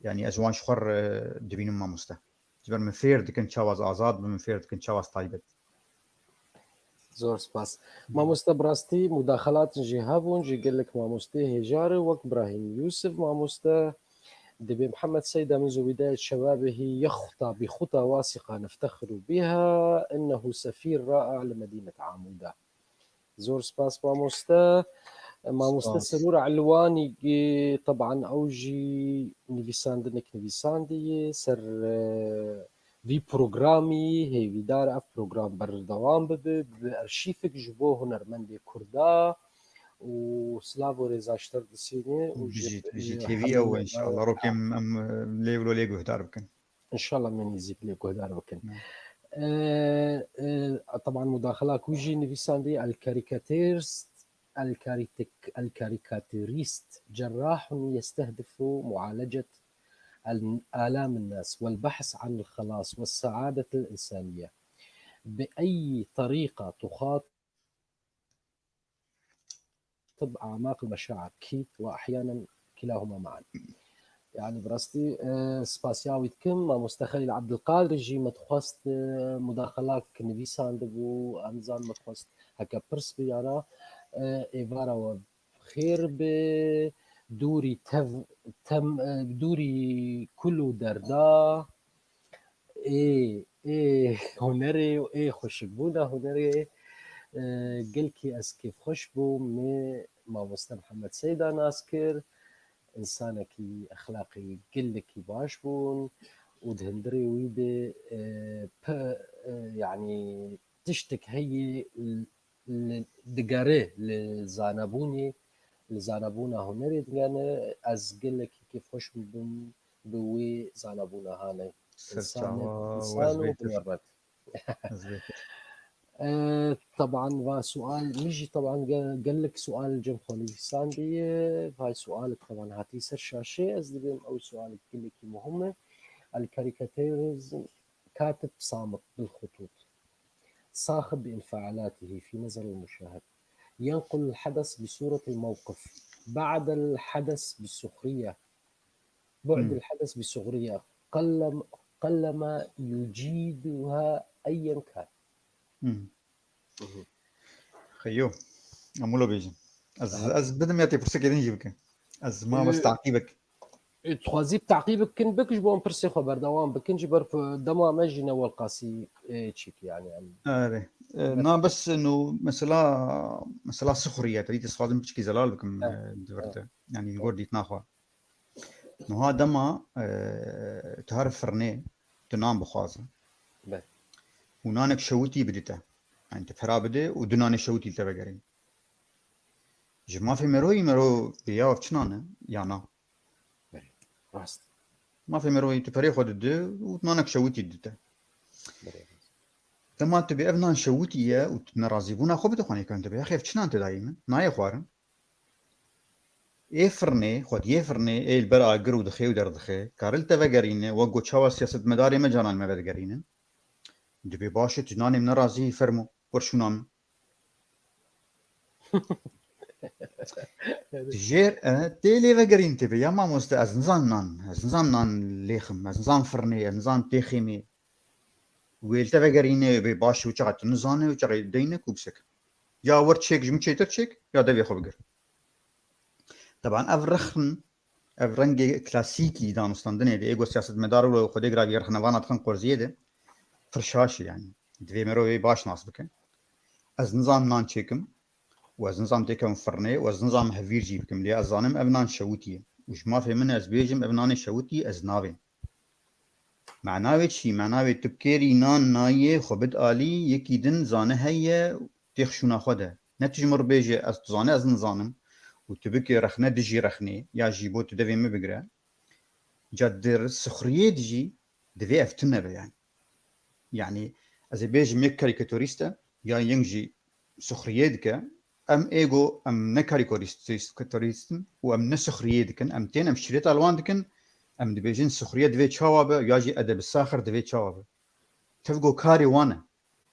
yanî ez wan ji xwe re dibînim mamoste. Ji ber min fêr dikin çawa ez azad bim, min fêr dikin çawa ez taybet. Zor spas. Mamoste, bi rastî mudaxelatin jî hebûn, ji gelek mamosteyê hêjar e, wek Brahîm Yûsif mamoste, dibê Mihemed Seyda min zû wîdayet şebabihî yexta bîxuta wasiqa neftexiru bîha, innehu sefîr ra'a li medînet Amûda. Zor spas mamoste. Mamoste Serûr Elwanî, e, teban ew jî nivîsandinek nivîsandiye ser, e, vî programî, hêvîdar ev program berdewam bibe, bibe arşîvek ji bo hunermendê Kurda û silav û rêza ji te re disîne û ji, ji, ji têvî ew, înşallah, rokê em, em lê wilo lê guhdar bikin. Înşallah me nêzîk lê guhdar bikin. E, e, teban mudaxela ku jî nivîsandî, الكاريكاتيرست، الكاريتك-، الكاريكاتيريست جراح يستهدف معالجة ال-، آلام الناس والبحث عن الخلاص والسعادة الإنسانية. بأي طريقة تخاطب أعماق المشاعر، أكيد، وأحيانًا كلاهما معًا. Yani bi rastî, e, spasiya wî dikim. Mamoste Xelîl Ebdilqadir jî me dixwest, e, mudaxelak nivîsandibû, em zan me dixwest heke pirs biyana, e, êvara we xêr be, dûrî tev-, tem-, e, dûrî kul û derda, ê, ê hunerê û ê xweşikbûna hunerê, e, gelkî ez kêfxweş bûm, me mamoste Mihemed Seyda nas kir. insanekî exlaqî gelekî baş bûn û di hundirê wî de, e, pe, e, yanî tiştek heye, li, digere li zanebûnê, li zanebûna hunerê digere, ez gelekî kêfxweş bûm bi wê zanebûna hane. Însan û, însan û binêret. E, teban va sual, min jî teban ge-, gelek sual cem xwe nivîsandiye. Vay sual teban hatî ser şaşê. Ez dibêm ew sual gelekî muhim e. El karikatürist katib samit bil xutut. صاخب بانفعالاته في نظر المشاهد. ينقل الحدث بصورة الموقف. بعد الحدث بسخرية. بعد Hmm. الحدث بسخرية. قلم-، قلما يجيدها أيا كان. Hmm. Mhm. Xeyo. Em wilo bêjin. Ez, Ha. ez bidim ya tê pirseke din jî bikim. Ez ma bes Ee, taqî bik. Ê, dixwazî bi teqîb bikin, bik ji bo em pirsê xwe berdewam bikin, ji ber ku dema me jî ne welqasî, ê, çêkî, yanî em Erê. E, na bes no mesela, mesela sixuriye, te dît ez xwazim piçkî zelal bikim, Evet, e, di vir evet. de. Yanî li gor dîtina xwe. Niha dema, e, tu her firnê, tu nan bixwaze. Be. Û nanek şewitî bidite. Yanî tu pera bide û du nanê şewitî li te vegerîn. Ji mafê meroyî mero bêya ev çi nan e? Ya na? Belê. Rast. Mafê meroyî tu perê xwe dide û nanek şewitî dide. Belê. Dema tu bê ev nan şewitî ye û tu nerazîbûna xwe bide xwe nêkirin, tu bê, "Axê ev çi nan te dayî min? Nayê xwarin." Ê firnê, xwediyê firnê, ê li ber agir û dixê û derdixe, kare li te vegerîne, wek got çawa siyasetmedarê me canan me vedigerînin. Dibê baş e, tu nanê min nerazî, fermo, wer şûna min. Dijêr, e, tê lê vegerîn tê bê, ya mamoste, ez nizan nan, ez nizan nan lêxim, ez nizan firnê, ez nizan têxîmê. Wê li te vegerîne, bê baş e, û çaxa tu nizane, û çaxa deyne ku bisek. Ya wer çêk, ji min çêtir çêk, ya devê xwe bigir. Teban ev rexn, ev rengê klasîkî danûstandinê de, ê ku siyasetmedar û xwedê giravî rexnevana dixin qorziyê de, pir şaş e yanî. Divê mirovê baş nas bike. Ez nizam nan çêkim û ez nizam têkevim firnê û ez nizam hevîr jî bikim. Lê ez zanim ev nan şewitî ye. Û ji mafê min ez bêjim, ev nanê şewitî ez navêm. Mena wê çi? Mena wê tu bi kêrî nan nayê, xwe bid alî, yekî din zane heye, têx şûna xwe de. Ne tu ji min re bêje, ez tu zane, ez nizanim. Û tu bike rexne dijî rexnê, ya jî bo tu devê min bigire. Ca di sixuriyê de jî divê ev tune be yani. Yani, ez ê bêjim yek karîkatorîst e, ya yek jî sixuriyê dike. Em ê go em ne karîkatorîst-, karîkatorîst in û em ne sixuriyê dikin. Em tên, em şîreta li wan dikin. Em dibêjin sixuriye divê çawa be, ya jî edeb saxir divê çawa be. Tev go karê wan e.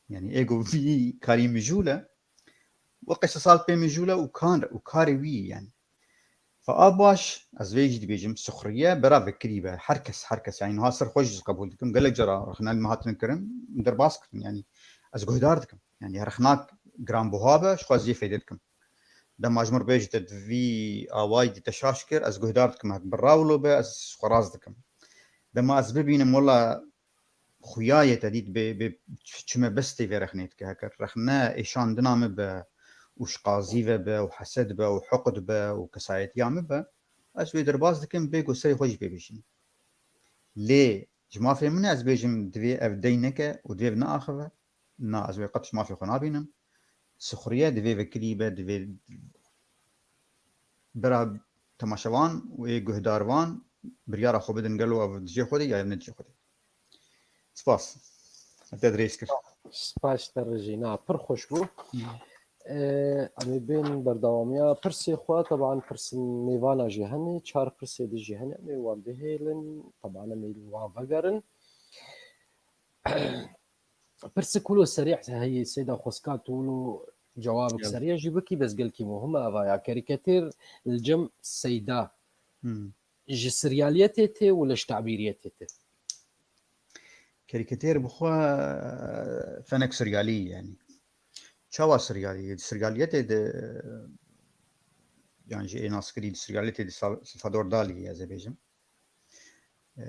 Yani, ê go vî karî mijûl e. We qisasal pê mijûl e û kan, û karê wî ye yani. Fa a baş, ez vê jî dibêjim, sixuriye bera vekirî be. Her kes, her kes. Yani, niha ser xwe jî ez qebûl dikim. Gelek cara rexne li me hatine kirin, derbas kirin. Yani, ez guhdar dikim. Yani, rexnak giranbuha be, ji xwe ez yê fêde dikim. Dema ji min re bêjite, di vî awayî de te şaş kir, ez guhdar dikim. Hek bi rawlo be, ez xwe rast dikim. Dema ez bibînim, wela xuya ye te dît bê, bê ç-, çi mebestê vê rexnê dike. Heker rexne êşandina min be û ji qazî ve be û hesed be û hiqd be û kesayetiya min be, ez wê derbas dikim, bê ku serê xwe jî pê bêjînim. Lê ji mafê min e ez bêjim, divê ev dey neke û divê ev neaxive. Na, ez wê qet ji mafê xwe nabînim. Sixuriye divê vekirî be, divê bira temaşevan û ê guhdarvan biryara xwe bidin, gelo ev dijê xwe de ya ne dijê xwe de. Spas. Te dirêj kir. Spas te Rejîna. Pir xweş bû. Hı. Ee, em ê bên berdewamiya pirsê xwe. Teban pirsên mêvana jî hene. Çar pirsê din jî hene. Em ê wan bihêlin. Teban em ê li wan vegerin. Pirsik wilo serî heye, Seyda Xweskan, tu wilo cewabek Gel. serî jî bikî, bes gelkî muhim e eva ya. Karîkatîr li cem Seyda Hmm. ji siryaliyetê tê û li ji tabîriyetê tê? Karîkatîr bi xwe, e, fenek siryalî ye, yani. Çawa siryalî ye? Di siryaliyetê de, e, yan jî ê naskirî di siryaliyetê de Sal-, Salvador Dalî, ez ê bêjim. E,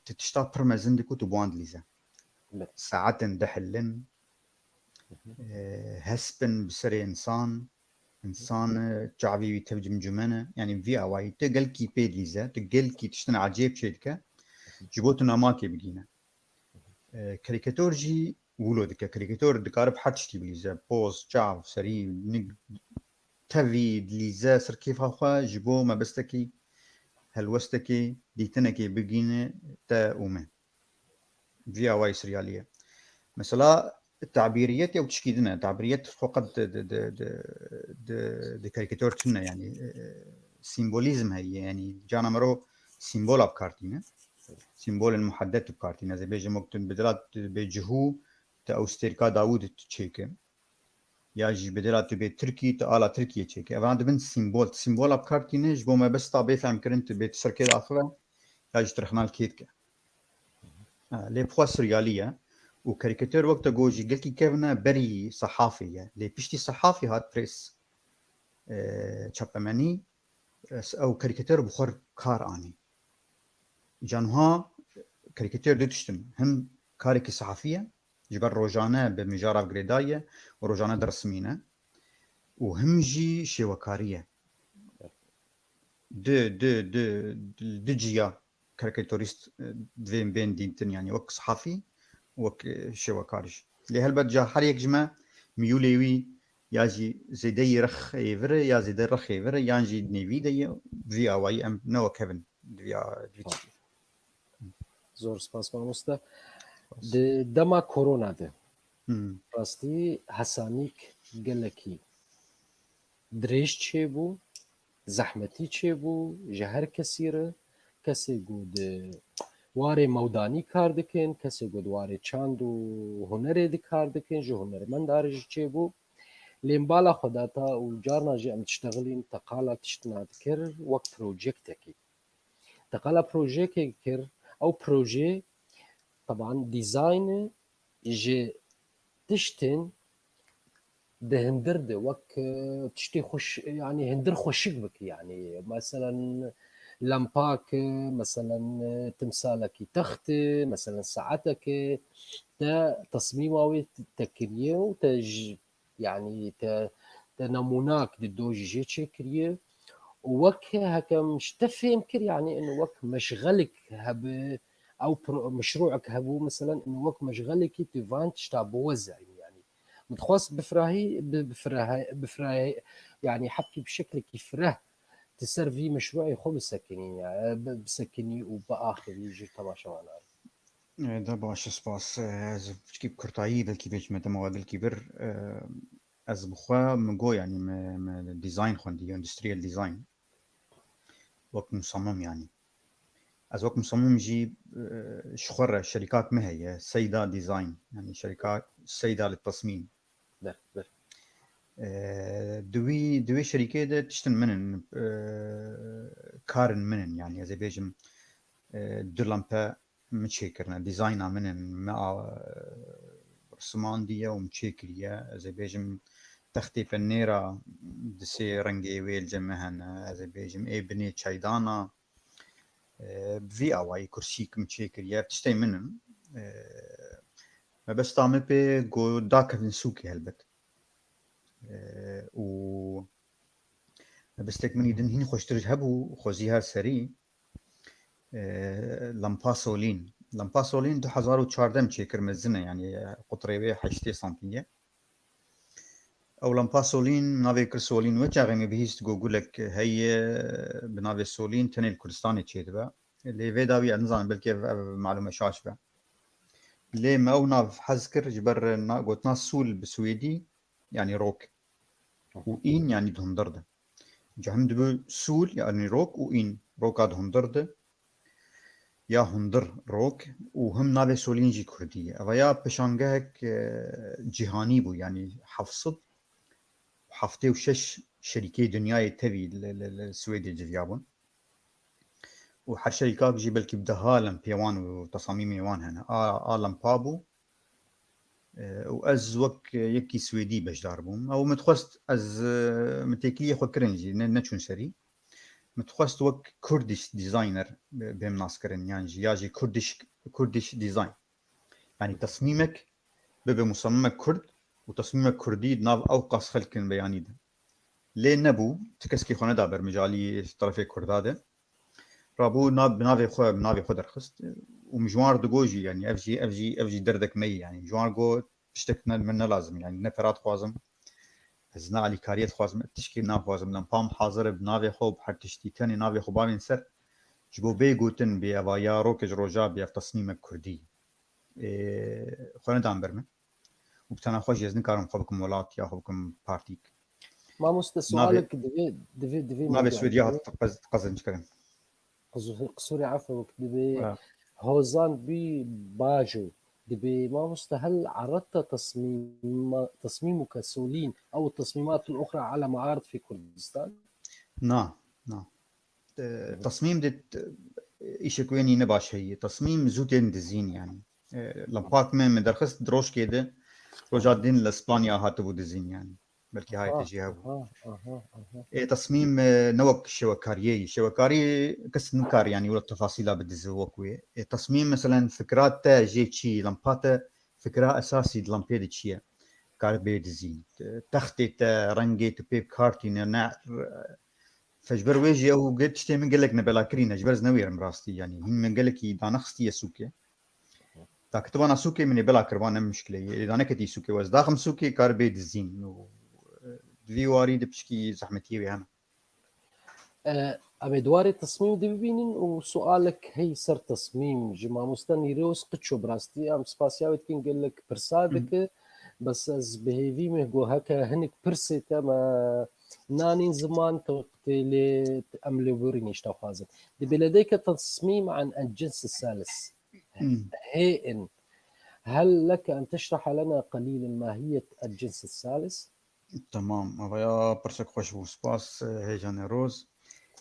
tu tişta pir mezin dikî û tu bi wan dilîze. Evet. Saetên dihilin, Hı hı. e, hespin bi serê insan, Însan e, çavê wî tev cimcumen e. Yanî vî awayî tu gelkî pê dilîze, tu gelkî tiştin ecêb çê dike. Ji bo tu namakê bigîne. E, karîkator jî wilo dike. Karîkator dikare bi her tiştî bilîze. Poz, çav, serî, nik, tevî, dilîze, ser kêfa xwe ji bo mebestekî, helwestekî, dîtinekê bigîne te û me. Vî awayî siriyalî ye. Mesela tabîriyet ew tişkî din e. Tabîriyet xwe qet di, di, di, di, di, di karîkator tune, yanî e, sîmbolîzm heye. Yanî cana mero sîmbola bi kar tîne. Sîmbolên muheddet bi kar tîne. Ez ê bêjim wek tu bi dila tu bê cihû, tu ew stêrka Dawûd tu çêke. Ya jî bi dila tu bê tirkî, tu ala Tirkiye çêke. Evan dibin sîmbol. Tu sîmbola bi kar tîne ji bo mebesta bê fehmkirin tu bê tu serkê daxive ya jî tu rexna li kê dike. Ha, lê bi xwe siriyalî ye û karîkator wek te got jî gelkî kevne berî sehafê ye. Lê piştî sehafê hat pres e, çapemenî, e, ew karîkator bi xwe kar anî. Îca niha karîkator du tişt in. Him karekî sehafî ye, ji ber rojane bi mijara girêdayî ye û rojane diresimîne û him jî şêwekarî ye. Du, du, du, du ciya karîkatorîst e, divên bên dîtin, yanî wek sehafî, wek e, şêwekar jî. Lê helbet ca her yek ji me miyûlê wî ya jî zêdeyî rexê vir e, ya zêde rexê vir e, yan jî nêvî de ye, bi vî awayî em ne wek hev in di vî a-, di vî tiştî. Zor spas mamoste. Di dema korona de Hmm. rastî hesanîk gelekî dirêj çêbû, zehmetî çêbû ji her kesî re. Kesê ku di warê mewdanî kar dikin, kesê ku di warê çand û hunerê di kar dikin, ji hunermenda re jî çêbû. Lê min bala xwe data û carna jî em diştexilîn, teqala tiştina dikir wek projektekî. Teqala projekê kir, ew proje teban dîzayne ji tiştên di hindir de wek e, tiştê xweş, yanî hindir xweşik bike, yanî meselen lampak e, meselen e, timsalekî text e, meselen saetek e, te tesmîma wê te kiriye û te ji yanî te te nemûnak di dojî jê çêkiriye û wek heke min ji te fêm kir, yanî in wek meşxelik hebe ew pro- meşrûek hebû, meselen in wek meşxelekî tu van tişta biwezayî, yanî min dixwest bifirahî bi- bifirahe- bifirahe- yanî hebkî bi şeklekî fireh tu ser vî meşrûê xwe bisekinî, ya- bi- bisekinî û biaxivî ji temaşevanan. E, De baş e, spas. E, Ez piçkî bi kurtayî belkî bêjime dema we gelkî bir. E, Ez bi xwe min got, yanî me, me dîzayn xwendî, industrial design. Wek musamim yanî. Ez wek musamim jî e, ji xwe re şerîkak me heye, Seyda Design. Yanî şerîka Seyda li tesmîm. Ber, ber. E, Di wî, di wê şerîkê de tiştin min in, e, karin min in. Yanî ez ê bêjim e, du lampe min çêkirine, dîzayna min in, me a- risimandiye û min çêkiriye. Ez ê bêjim textê penêra di sê rengê wê li cem me hene. Ez ê bêjim ê binê çaydana, e, bi vî awayî kursîk min çêkiriye. Ev tiştê min in. E, Mebesta me pê ku dakevin sûkê helbet. E, û mebestek min î din hîn xweştir hebû, xwezî her serî. E, Lampa Solîn. Lampa Solîn du hezar û çardeh em çêkir, mezin e, yanî qutrê wê heştê santî ye. Ew lampa Solîn, navê kir Solîn, wê çaxê min bihîst ku gulek heye bi navê Solîn tenê li Kurdistanê çêdibe. Lê vê dawî ez nizanim, belkî ev, ev malûme şaş be. Lê me ew nav hez kir ji ber na- gotina sûl bi swêdî, yanî rok. Û în, yanî di hundir de. Ca him dibû sûl, yanî rok û în, roka di hundir de. Ya hundir rok û him navê Solîn jî kurdî ye. Eva ya peşangehek e, cîhanî bû, yanî heft sed û heftê û şeş şerîkê dinyayê tevî li, li, li Swêdê civiya bûn. Û her şerîkak jî belkî bi deha lempê wan û tesamîmê wan hene. A, a lempa bû. E, û ez wek yekî Swêdî beşdar bûm. Ew min dixwest ez, e, min têkiliyê xwe kirin jî, ne, neçûn serî. Min dixwest wek Kurdish designer be- bêm naskirin, yan jî, ya jî Kurdish, Kurdish design. Yanî tesmîmek bibe musemimek Kurd û tesmîmek Kurdî di nav ew qas xelkin beyanî de. lê nebû, ti keskî xwe neda ber min ji alî terefê Kurda de. Rabû na-, bi navê xwe, bi navê xwe derxist û min ji wan re digot jî, yanî ev jî, ev jî, ev jî derdek me ye, yanî ji wan re got, tiştek ne, min ne lazim, yanî ne pera dixwazim, ez ne alîkariyê dixwazim, tişkî naxwazim, lempa min hazir e bi navê xwe û bi her tiştî, tenê navê xwe bavên ser, ji bo bê gotin bê eva ya rokê ji roja bê ev tesmîmek kurdî. Ê, xwe nedan ber min. Û bi tena xwe jî ez nikarim xwe bikim welat ya xwe bikim partîk. Mamoste, sualek divê, divê, divê Navê Swêdiya hat qez-, qezenc kirin. Qisûrê efwek, divê Ha. Hozan bî bajo. Divê mamoste hel عرضت تصميم، تصميمك سولين أو التصميمات الأخرى على معارض في كردستان؟ Na, na. E, Hı hı. Tasmîm de, e, îşek wê nîne baş heye. Tasmîm zû tên dizîn yanî. E, lempak me, me derxist di rojkê de, roja din li Spanya hatibû dizîn yanî. Belkî hayê Aha, te jî hebû. aha, aha, aha. Ê, tasmîm, e, ne wek şewekariyê ye. Şewekarî kes nikar yanî wilo tefasîla bidize wek wê. Ê, tasmîm, meselen, fikra te jê çi, lempa te, fikra esasî di lempê de çi ye? Kar bê dizîn. Textê te, rengê tu pê bi kar tîne, ne, fe ji ber wê jî ew gel-, tiştê min gelek nebela kirî ne, ji ber ez newêrim rastî, yanî hîn min gelekî danexistî ye sûkê. Da kitibana sûkê min ê bela kir, van ne mişkile ye. Ê da neketî sûkê, wez daxim sûkê kar bê dizîn û, e, di vî warî de piçkî zehmetiyê wê hene. E, em ê di warê tesmîm de bibînin û sualek hey ser tesmîm ji mamoste Nîroz Qiço bi rastî em spasiya wê dikin, gelek pirsa Hı. dike. Bes ez bi hêvî me got heke hinek pirsê te me nanîn ziman, tu tê lê em lê borî nîşta xwazin. Di beledeyeke tesmîm an el cins salis. Hmm. Hê in. Hel leke en teşreha lena qelîlen mahiyet el cins salis? Tamam. Avaya pirsek xweş bû. Spas, e, hêja Nêroz.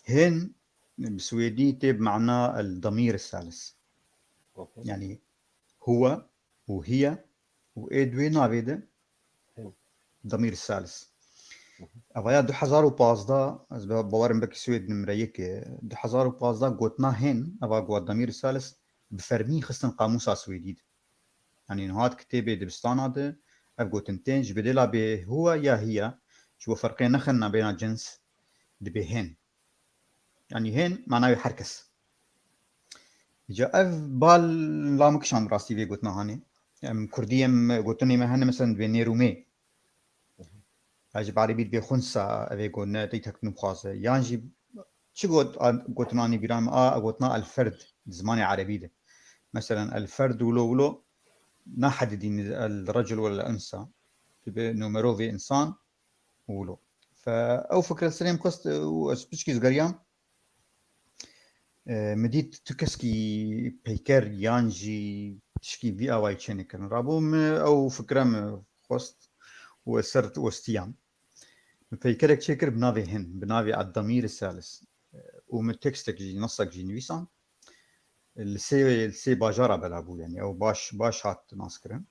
Hên bi swêdî tê bi mana el damîr salis. Okey. Yani huwa û hiye û ê di wê navê de Hên. Damîr salis. Hı hı. Avaya du hezar û pazdeh, ez be-, bawerim belkî Swêd nimre yek e. Du hezar û pazdeh gotina hên, eva got damîr salis, bi fermî xistin qamûsa Swêdî de. Yanî niha di kitêbê dibistana de ev gotin tên, ji bedêla bê huwa ya hiya, ji bo ferqê nexin nabêna cins, dibê hên. Yanî hên manayê her kes. Îca ev bal la min kişand rastî vê gotina hanê. Em kurdî em gotinê me hene, mesela dibê nêrûmê. Ya jî bi erebî dibê xunsa, ev ê gotine tey tek nûxwaze. Yan jî çi got, a, gotina nî bîra me, a, gotina el ferd di zimanê erebî de. Mesela el ferd wilo wilo nahedidîn el recul wala el unsa. Dibê nû merovê insan wilo. Fe ew fikre li serê min xwest û ez piçkî zigeriyam. E, min dît tu keskî peyker yan jî tişkî vî awayî çênekirin. Rabû min ew fikre min xwest û ez ser westiyam. Min peykerek çêkir bi navê hin, bi navê Eddamîr Salis. E, û min tekstek jî, nasek jî nivîsand. Li sê, li sê bajara bela bû, yanî ew baş, baş hat naskirin.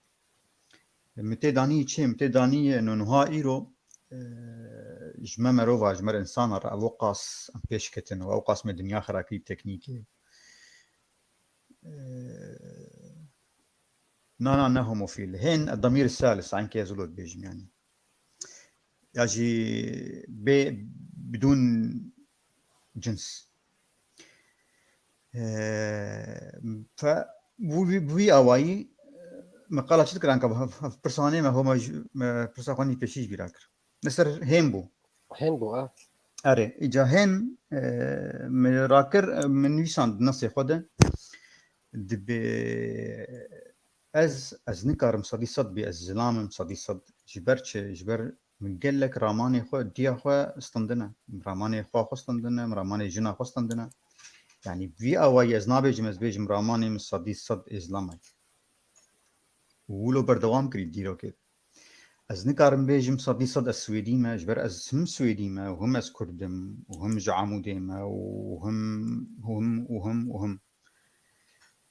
Min tê danî çê, min tê danî, e, niha îro, e, ji me merova, ji me re insana re ev qas em pêş ketin û ew qas me dinya xera kirî teknîkê. E, na, na, ne homofîl. Hên damîr salis, enkê ez wilo dibêjim, yanî. Ya jî bê, bidûn cins. Eee, fe, bu, bu, bu awayî, e, me qala çi dikir, anka, pirsanê me homa ji, me pirsa xwe nî pêşî ji bîra kir. Li ser hên bû. Hên bû, ha. Erê, îca hên, e, me rakir, e, min nivîsand di nasê xwe de. Dibê ez, ez nikarim sedî sed bê, ez zilam im sedî sed. Ji ber çi? Ji ber min gelek ramanê xwe, diya xwe stendine. Ramanê xwe xwe stendine, ramanê jina xwe stendine. Yanî vî awayî ez nabêjim, ez bêjim ramanê min sedî sed ê zilam e. Û wilo berdewam kirî dîrokê. Ez nikarim bêjim sedî sed ez Swêdî me, ji ber ez him Swêdî me, û him ez Kurd im, û him ji Amûdê me, û him, û him, û him, û him.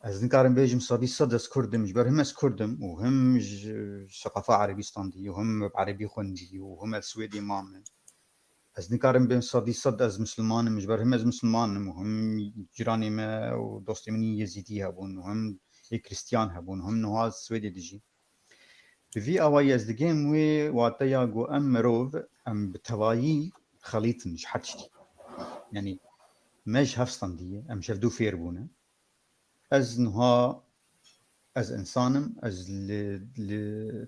Ez nikarim bêjim sedî sed ez Kurd im, ji ber him ez Kurd im û him ji seqafa Erebî standî û him bi Erebî xwendî û him ez Swêdê mame. Ez nikarim bêm sedî sed ez Misilman im, ji ber him ez Misilman im û him cîranê me û dostê min yî Yezîdî hebûn û him ê Kristiyan hebûn û him niha Swêdê dijî. Bi vî awayî ez digêm wê wateya ku em merov, em bi tevayî xelîtin ji her tiştî. Yanî me ji hev standî ye, em ji hev dû fêr bûne. Ez niha, ez însan im, ez li, li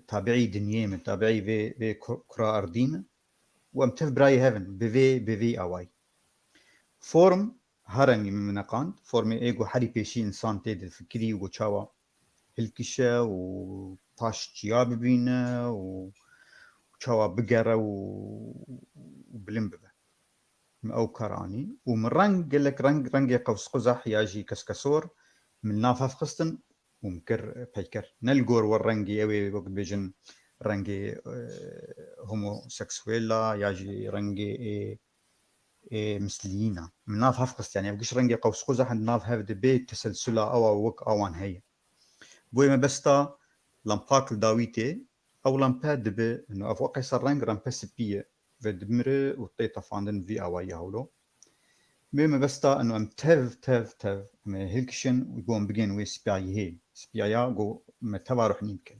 tabiî dinyê me, tabiî vê, vê ku-, kura erdî me û em tev birayê hev in, bi vê, bi vê awayî. Form her rengî min neqand, formê ê ku herî pêşî însan tê difikirî û ku çawa hilkişe û paş çiya bibîne û çawa bigere û, û bilind bibe. Min ew kar anî û min reng, gelek reng, rengê qewsquzeh ya jî keskesor min nav hev xistin û min kir peyker. Ne li gor we rengê ew ê wek dibêjin rengê, e, homoseksuela ya jî rengê ê, ê misliyîna. Min nav hev xist, yanî ev giş rengê qewsquzeh di nav hev de bê teselsula ewa wek awan heye. Boyê mebesta lampak li dawî tê, ew lampe dibe, ino ev weqê ser reng lampe spî ye, vedimire û tê tefandin vî awayî hewlo. Boyê mebesta ino em tev, tev, tev, em ê hilkişin û gon bigên wê spiyayî hê. Spiyaya go me teva ruhnî bike.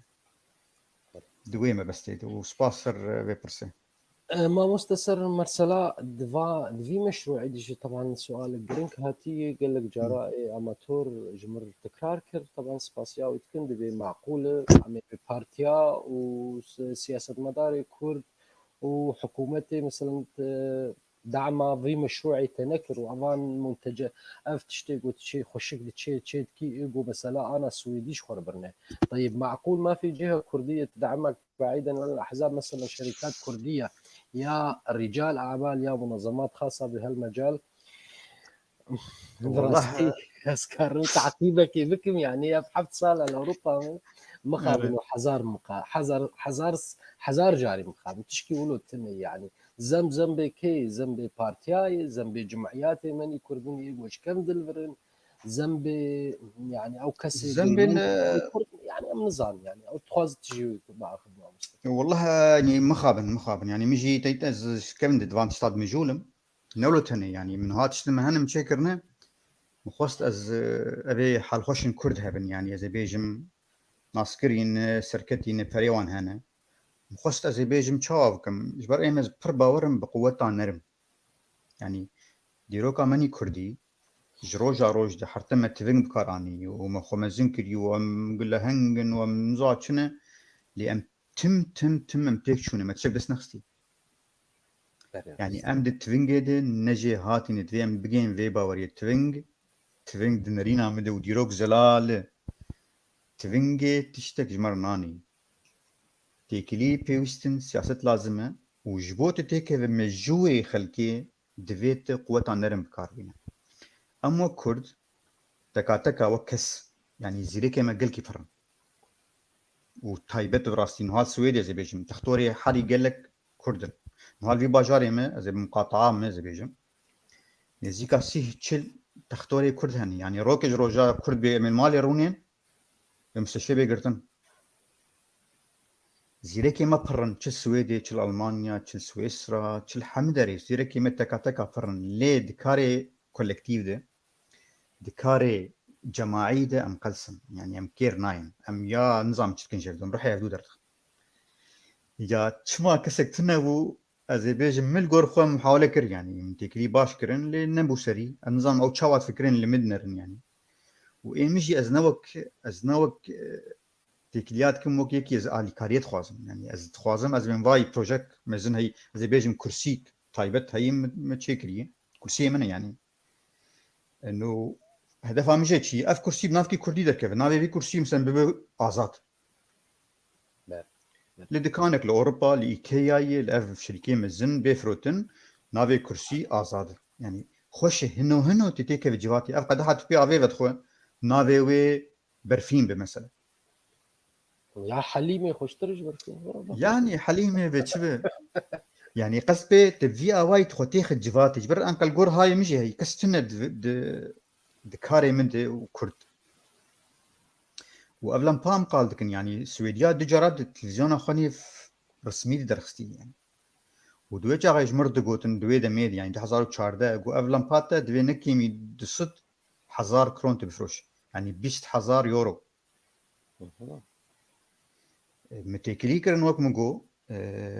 Di wê mebestê de û spas ser, e, vê pirsê. E, mamoste ser mesela diva, di vî meşrûî de jî teban sualek giring hatiye, gelek cara ê amator ji mir tekrar kir. Teban spasiya wî dikin, divê maqûl e, em ê bi partiya û si-, siyasetmedarê Kurd û hikûmetê, meselen, te-, dema vî meşrûî te nekir û evan muntece, ev tiştê ku çê xweşik diçê, çê dikî, ê ku mesela ana Swêdî ji xwe re birine. Teyib, maqûl mafê cihê Kurdî ye, tu demek بعيداً عن الأحزاب، مثلاً شركات كردية يا رجال أعمال يا منظمات خاصة بهالمجال. والله. Bi rastî ez karim teqîbekê bikim, yanî ev heft sal li Ewropa me, mixabin Evet. û hezar mixa-, hezar, hezar, hezar carî mixabin. Tişkî wilo tune yanî. Zem zembê kê, zembê partiyayê, zembê cimiyatê menî kurdin yê goşkem dilvirin. Zembê, yanî ew kesê Zembê dêrûn ne- Kurd, yanî em nizanin, yanî ew dixwazin tijî biaxivin mamoste. Wallah, yanî mixabin, mixabin. Yanî min jî teyt ez ji kevin de divan tişta dimijûlim. Ne wilo tenê, yanî min hat tiştin me henim çêkirine. Min xwest ez, e, evê halxweşin Kurd hebin, yanî ez ê bêjim naskirî ne, serketî ne, perê wan hene. Min xwest ez ê bêjim çawa bikim. Ji ber êm ez pir bawer im bi quweta nerim. Yanî dîroka menî Kurdî ji roja roj de her tim me tiving bi kar anî û me xwe mezin kirî û em gileheng in û em niza çi ne, lê em tim, tim, tim em pêk çûne, me tiştek dest nexistî. Yanî em di tivingê de ne jê hatîne, divê em bigên vê baweriyê. Tiving, tiving di nerîna min de û dîrok zelal e. Tivingê tiştek ji me re nanî. Têkilî pêwîstin siyaset lazim e û ji bo tu têkeve mejûyê xelkê divê tu quweta nerim bi kar bîne. Em wek Kurd, teka teka wek kes, yanî zîrekê me gelkî pir in. Û taybet bi rastî niha Swêdê ez ê bêjim, textorê herî gelek Kurd in. Niha li vî bajarê me, ez ê bi muqataa me ez ê bêjim, nêzîka sîh çil textorê Kurd hene. Yanî rokê ji roja Kurd bê em ê li malê rûnên, em musteşfê bê girtin. Zîrekê me pir in, çi Swêdê, çi li Almanya, çi li Swêsra, çi li hemî derê. Zîrekê me teka teka pir in. Lê di karê kolektîv de, di karê cemaî de em qels in. Yanî em kêr nayên. Em ya nizam çi dikin ji hev dû, em ruhê hev dû derdixin. Ya çima kesek tune bû, ez ê bêjim, min li gor xwe muhawele kir, yanî min têkilî baş kirin, lê nebû serî. Ez nizanim ew çawa difikirin, li min dinerin, yanî. Û ê min jî ez ne wek, ez ne wek, e, têkiliya dikim, wek yekî ez alîkariyê dixwazim. Yanî ez dixwazim, ez bên vay projek mezin hey, ez ê bêjim kursîk taybet heyî min, min çêkiriye. Kursiyê min e, yanî. E, no, hedefa min jê çi ye? Ev kursî bi navkî Kurdî derkeve. Navê vî kursî, mesela, bibe azad. Ber. Ber. Li dikanek li Ewropa, li Ikeayê, li ev şirîkê mezin bê firotin, navê kursî azad e. Yanî xweş e, hino hino tu têkeve civatê. Ev qedeha tu pê avê vedixwe, navê wê berfîn be mesela. Ya Helîmê xweştir ji ber ku. Yanî Helîmê be çi be? Yanî qest pê te vî awayî tu xwe têxe civatê. Ji ber enqel gor hayê min jî heyî. Kes tune di, di, di karê min de û Kurd. Û ev lempa em qal dikin. Yanî Swêdiya du cara di televîzyona xwe nêv resmî de derxistî. Yanî. Û di wê çaxê ji mir digotin, di wê demê de, yanî du hezar û çardeh, got ev lempa te divê ne kêmî du sed hezar kron tu bifroşî. Yanî bîst hezar euro. Hı hı. E, min têkilî kirin, wek min got, e,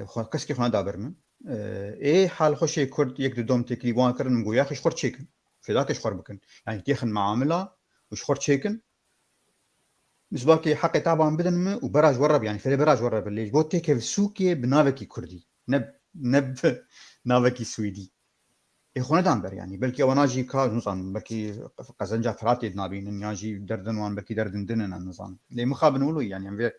xwe, keskî xwe neda ber min. Ê hal xweşê Kurd yek di dom têkilî wan kirin, min got, yaxî ji xwe çêkin. Fêdakê ji xwe bikin. Yanî têxin meamila û ji xwe çêkin. Misbakê heqê taban bidin min û bera ji we re bi, yanî fêrê bera ji we re bi. Lê ji bo têkev sûkê bi navekî Kurdî. Ne, ne bi navekî Swêdî. Ê xwe nedan ber yanî. Belkî ewana jî ka, nizanim, belkî qezenca Firatê dinabînin ya jî derdin wan belkî derdin din in, em nizanin. Lê mixabin wilo yanî em vê,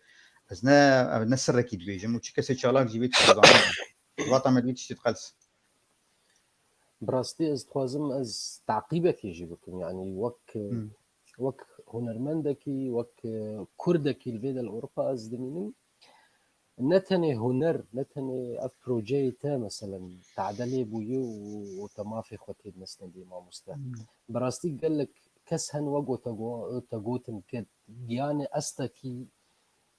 ez ne, ev ne sirrekî dibêjim û çi kesê çalak jî vê tiştî zanin. Vata me divê tiştî diqels. Bi rastî ez dixwazim ez taqîbekê jî bikim. Yanî wek, wek hunermendekî, wek, e, Kurdekî li vê de li Ewropa ez dimînim. Ne tenê huner, ne tenê ev projeyê te, meselen, tade lê bûye û, û te mafê xwe tê dinestendî mamoste. Bi rastî gelek kes hen wek te go-, te gotin ke giyanê estekî,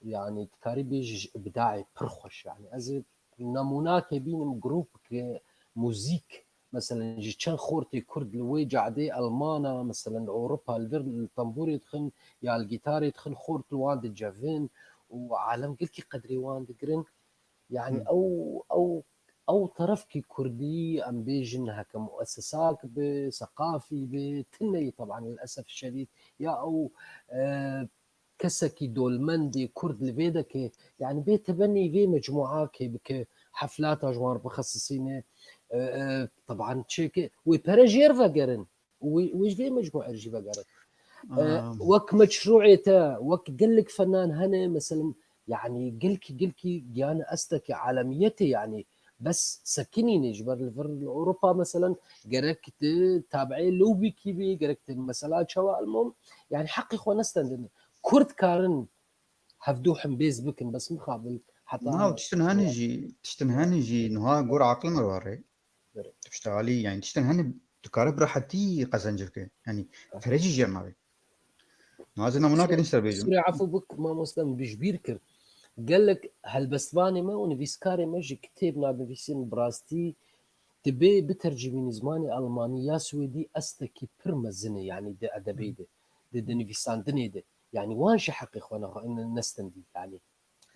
yanî dikarî bêjî ji îbdaê pir xweş. Yanî ez ê nemûnakê bînim grûpke muzîk, meselen, ji çend xortê Kurd li wê cadê Elmana, meselen, li Ewropa li vir li tembûrê dixin ya li gîtarê dixin, xort li wan dicevin û alem gelkî qedrê wan digirin. Yanî ew, ew, ew terefkî Kurdî, em bêjin heke muesesak bi, seqafî bi, tune ye teban lilesef şedîd, ya ew, e, kesekî dolmendê Kurd li vê de ke, yanî bê tebenî vê mecmuakê bike, heflata ji wan bixesisîne, e, e, teban çêke, wê pere jêr vegerin. Wê, wê ji vê mecmuê jî vegerin. E, wek meşrûê te, wek gelek fenan hene, meselen, yanî gelkî, gelkî giyane estekê alemiyetê, yanî bes sekinînê ji ber li vir li Ewropa, meselen, gerek tu tabiê lobîkî bî, gerek tu mesela çawa elmom, yanî heqê xwe nestendin. Kurd karin hevdû himbêz bikin, bes mixabin heta Na, tiştin henî jî, tiştin henî jî niha gor aqil me ware. Tişta alî, yanî tiştin henî dikare bi rehetî qezenc bike. Yanî pere jî jêr navê. Nazê nemûnake din ser bêjim. Sure, efû bik, mamoste, min bijbîr kir. Gelek helbestvanê me û nivîskarê me ji kitêb nanivîsîn bi rastî dibê bitercimînî zimanê Almanî ya Swêdî estekî pir mezin e, yanî di edebê de, di, di nivîsandinê de. Yanî wan jî heqê xwe ne-, ne-, nestendî, yanî.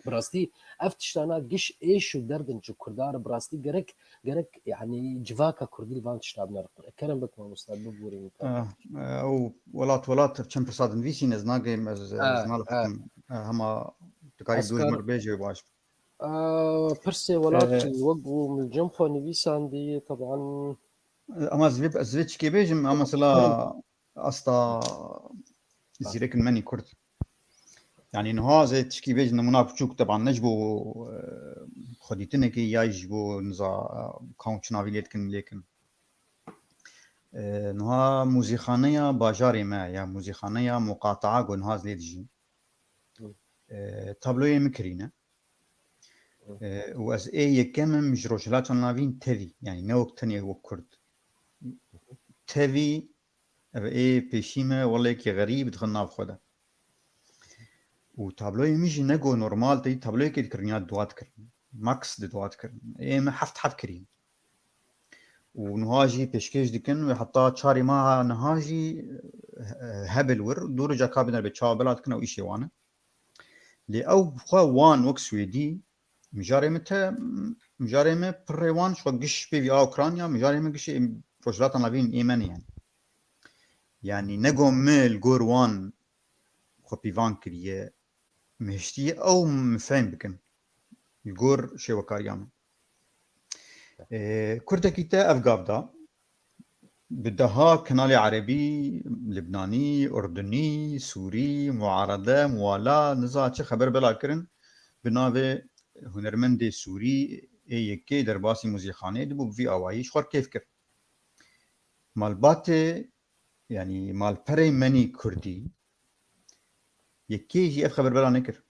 Bi rastî ev tiştana giş êş û derdin ji Kurda re bi rastî gerek, gerek, yanî civaka Kurdî li van tişta bineriqin. Kerem bik mamoste, biborînin. Eh, eh, ew welat, welat çend pirsa dinivîsîn ez nagêm, ez, ez naliqim. Eh, hema dikarî dû ji min bêjê baş. Eh, pirsê welat, eh, wek ku min cem xwe nivîsandî, teban. Eh, ama ez vê, ez vê çikê bêjim, ama mesela asta zîrekin menî Kurd. Yanî niha ez ê tişkî bêjim, nimûna biçûk, teban ne ji bo, e, xwedîtinekê ya ji bo niza, e, ka hûn çi navî lê dikin, lêkin. E, niha muzîxaneya bajarê me ya muzîxaneya muqataa ku niha ez lê dijîm. E, tabloyê min kirîne. E, û ez ê yekem im ji Rojhilata Navîn tevî, yanî ne wek tenê wek Kurd. Tevî Ev ê pêşî me welekî xerîb dixin nav xwe de. Û tabloyê min jî ne ku normal tê, tabloyekê dikirin ya dua dikirin. Max di dua dikirin. Ê me heft heb kirîn. Û niha jî pêşkêş dikin wê heta çarê meha niha jî, eh, hebê li wir dû roja ka biner bê çawa bela dikin ew îşê wan e. Lê ew xwe wan wek Swêdî, mijarê min te, mijarê min pirrê wan ji xwe giş pêvî a Ukrayna, mijarê min gişê Rojhilata Navîn ê me ne yani. Yani ne go min li gor wan xwe pîvan kiriye, min hiştiye ew min fehm bikin. Li gor şêwekariya min. Ê, Kurdekî te ev gav da. Bi deha kenalê erebî, libnanî, urdunî, sûrî, muarede, muwala, niza çi xeber bela kirin, bi navê hunermendê sûrî ê yekê derbasî muzîxanê dibû, bi vî awayî ji xwe kêf kir. Malbatê, yanî malperê menî kurdî, yekê jî ev xeber bela nekir.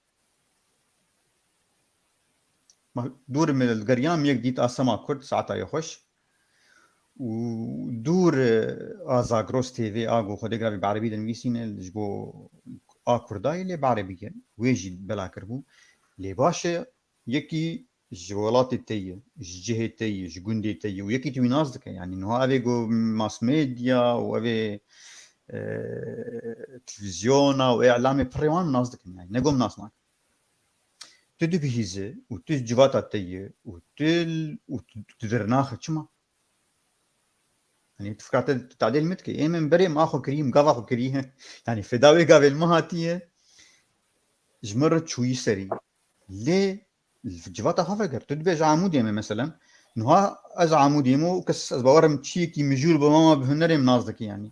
Ma-, dûr min li geriya min yek dît asema Kurd, saeta ye xweş. Û dûr, e, a Zagros T V a ku Xwedê giravî bi erebî dinivîsîne ji bo a Kurdayê lê bi erebî ye. Wê jî bela kiribû. Lê baş e, yekî ji welatê te ye, ji cihê te ye, ji gundê te ye û yekî tu wî nas dike. Yanî niha ev ê ku mass media û ev ê, e, televîzyona û îlamê pirê wan nas dikin. Yanî ne ku nas nakin. Tu tu dibihîzî û tu civata te yî û tu û tu, tu dirnaxî çima? Yanî tu fikra te tadêl min dike. Ê min berê min axwe kirî, min gava xwe kirî. Yanî feda wê gavê li min hatiye. Ji min re çûyî serî. Lê li civata xwe veger. Tu dibêje Amûdê me meselen. Niha ez Amûdê me û kes ez bawerim çiyekî mijûl bi mama bi hunerê min nas dike yanî.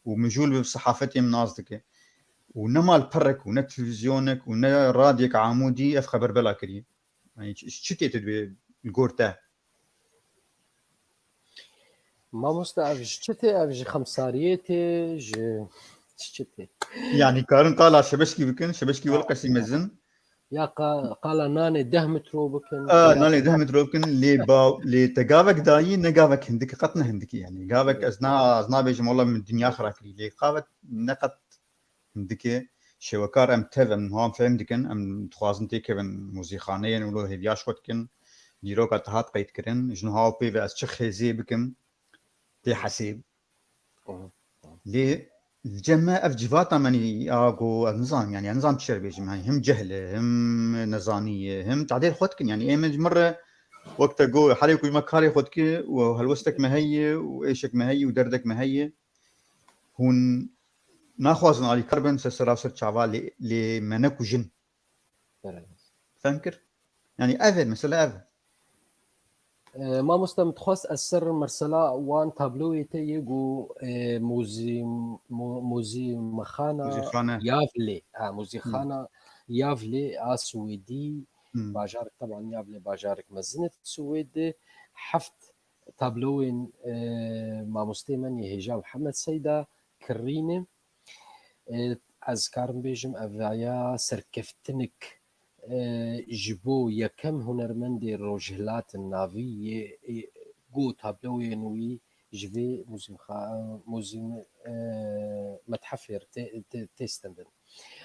Û mijûl bi sehafetê min nas dike. Û ne malperek û ne televîzyonek û ne radyek Amûdî ev xeber bela kiriye. Yanî çi, çi tê tu dibê li gor te? Mamoste, ev ji çi tê? Ev ji xemsariyê tê, ji çi tê? Yanî karin qala şebeşkî bikin, şebeşkî welqesî mezin. Ya qa- qala nanê deh mitro bikin. A, nanê deh mitro bikin, lê ba, lê te gavek dayî, ne gavek hindikî, qet ne hindikî yanî. Gavek ez na, ez nabêjim wela min dinya xira kirî, lê gavek ne qet hindikî. Şêwekar em tev, em niha em fehm dikin, em dixwazin têkevin muzîxaneyên wilo hêviya ji xwe dikin. Dîroka te hat qeyd kirin, ji niha û pê ve ez çi xêzê bikim, tê hesêb. Lê li cem me ev civata me nî, ya ku ez nizanim, yanî ez nizanim çi bêjim, yanî him cehl e, him nezanî ye, him tadêl xwe dikin, yanî ê min ji min re wek te got, herê ku ji me karê xwe dike û helwestek me heye û êşek me heye û derdek me heye, hûn naxwazin alîkar bin ser sera ser çava lê, lê me nekujin. Fem kir? Yanî ev e, mesele ev e. E, mamoste, min dixwest ez ser mersela wan tabloyê te yê ku e, muzî, mu, muzîmexana Muzîxane. Yavlê, ha, muzîxana Yavlê a Swêdî, Hmm. bajarek, teban Yavlê bajarek mezin e Swêdê, heft tabloyên e, mamostê me nî hêja Mihemed Seyda kirîne. E, ez karim bêjim, ev ya serkeftinik e, ji bo yekem hunermendê Rojhilatin Navî yê, yê ku tabloyên wî ji vê muzîmxa-, muzîm, e, methefê re tê, tê, tê stendin.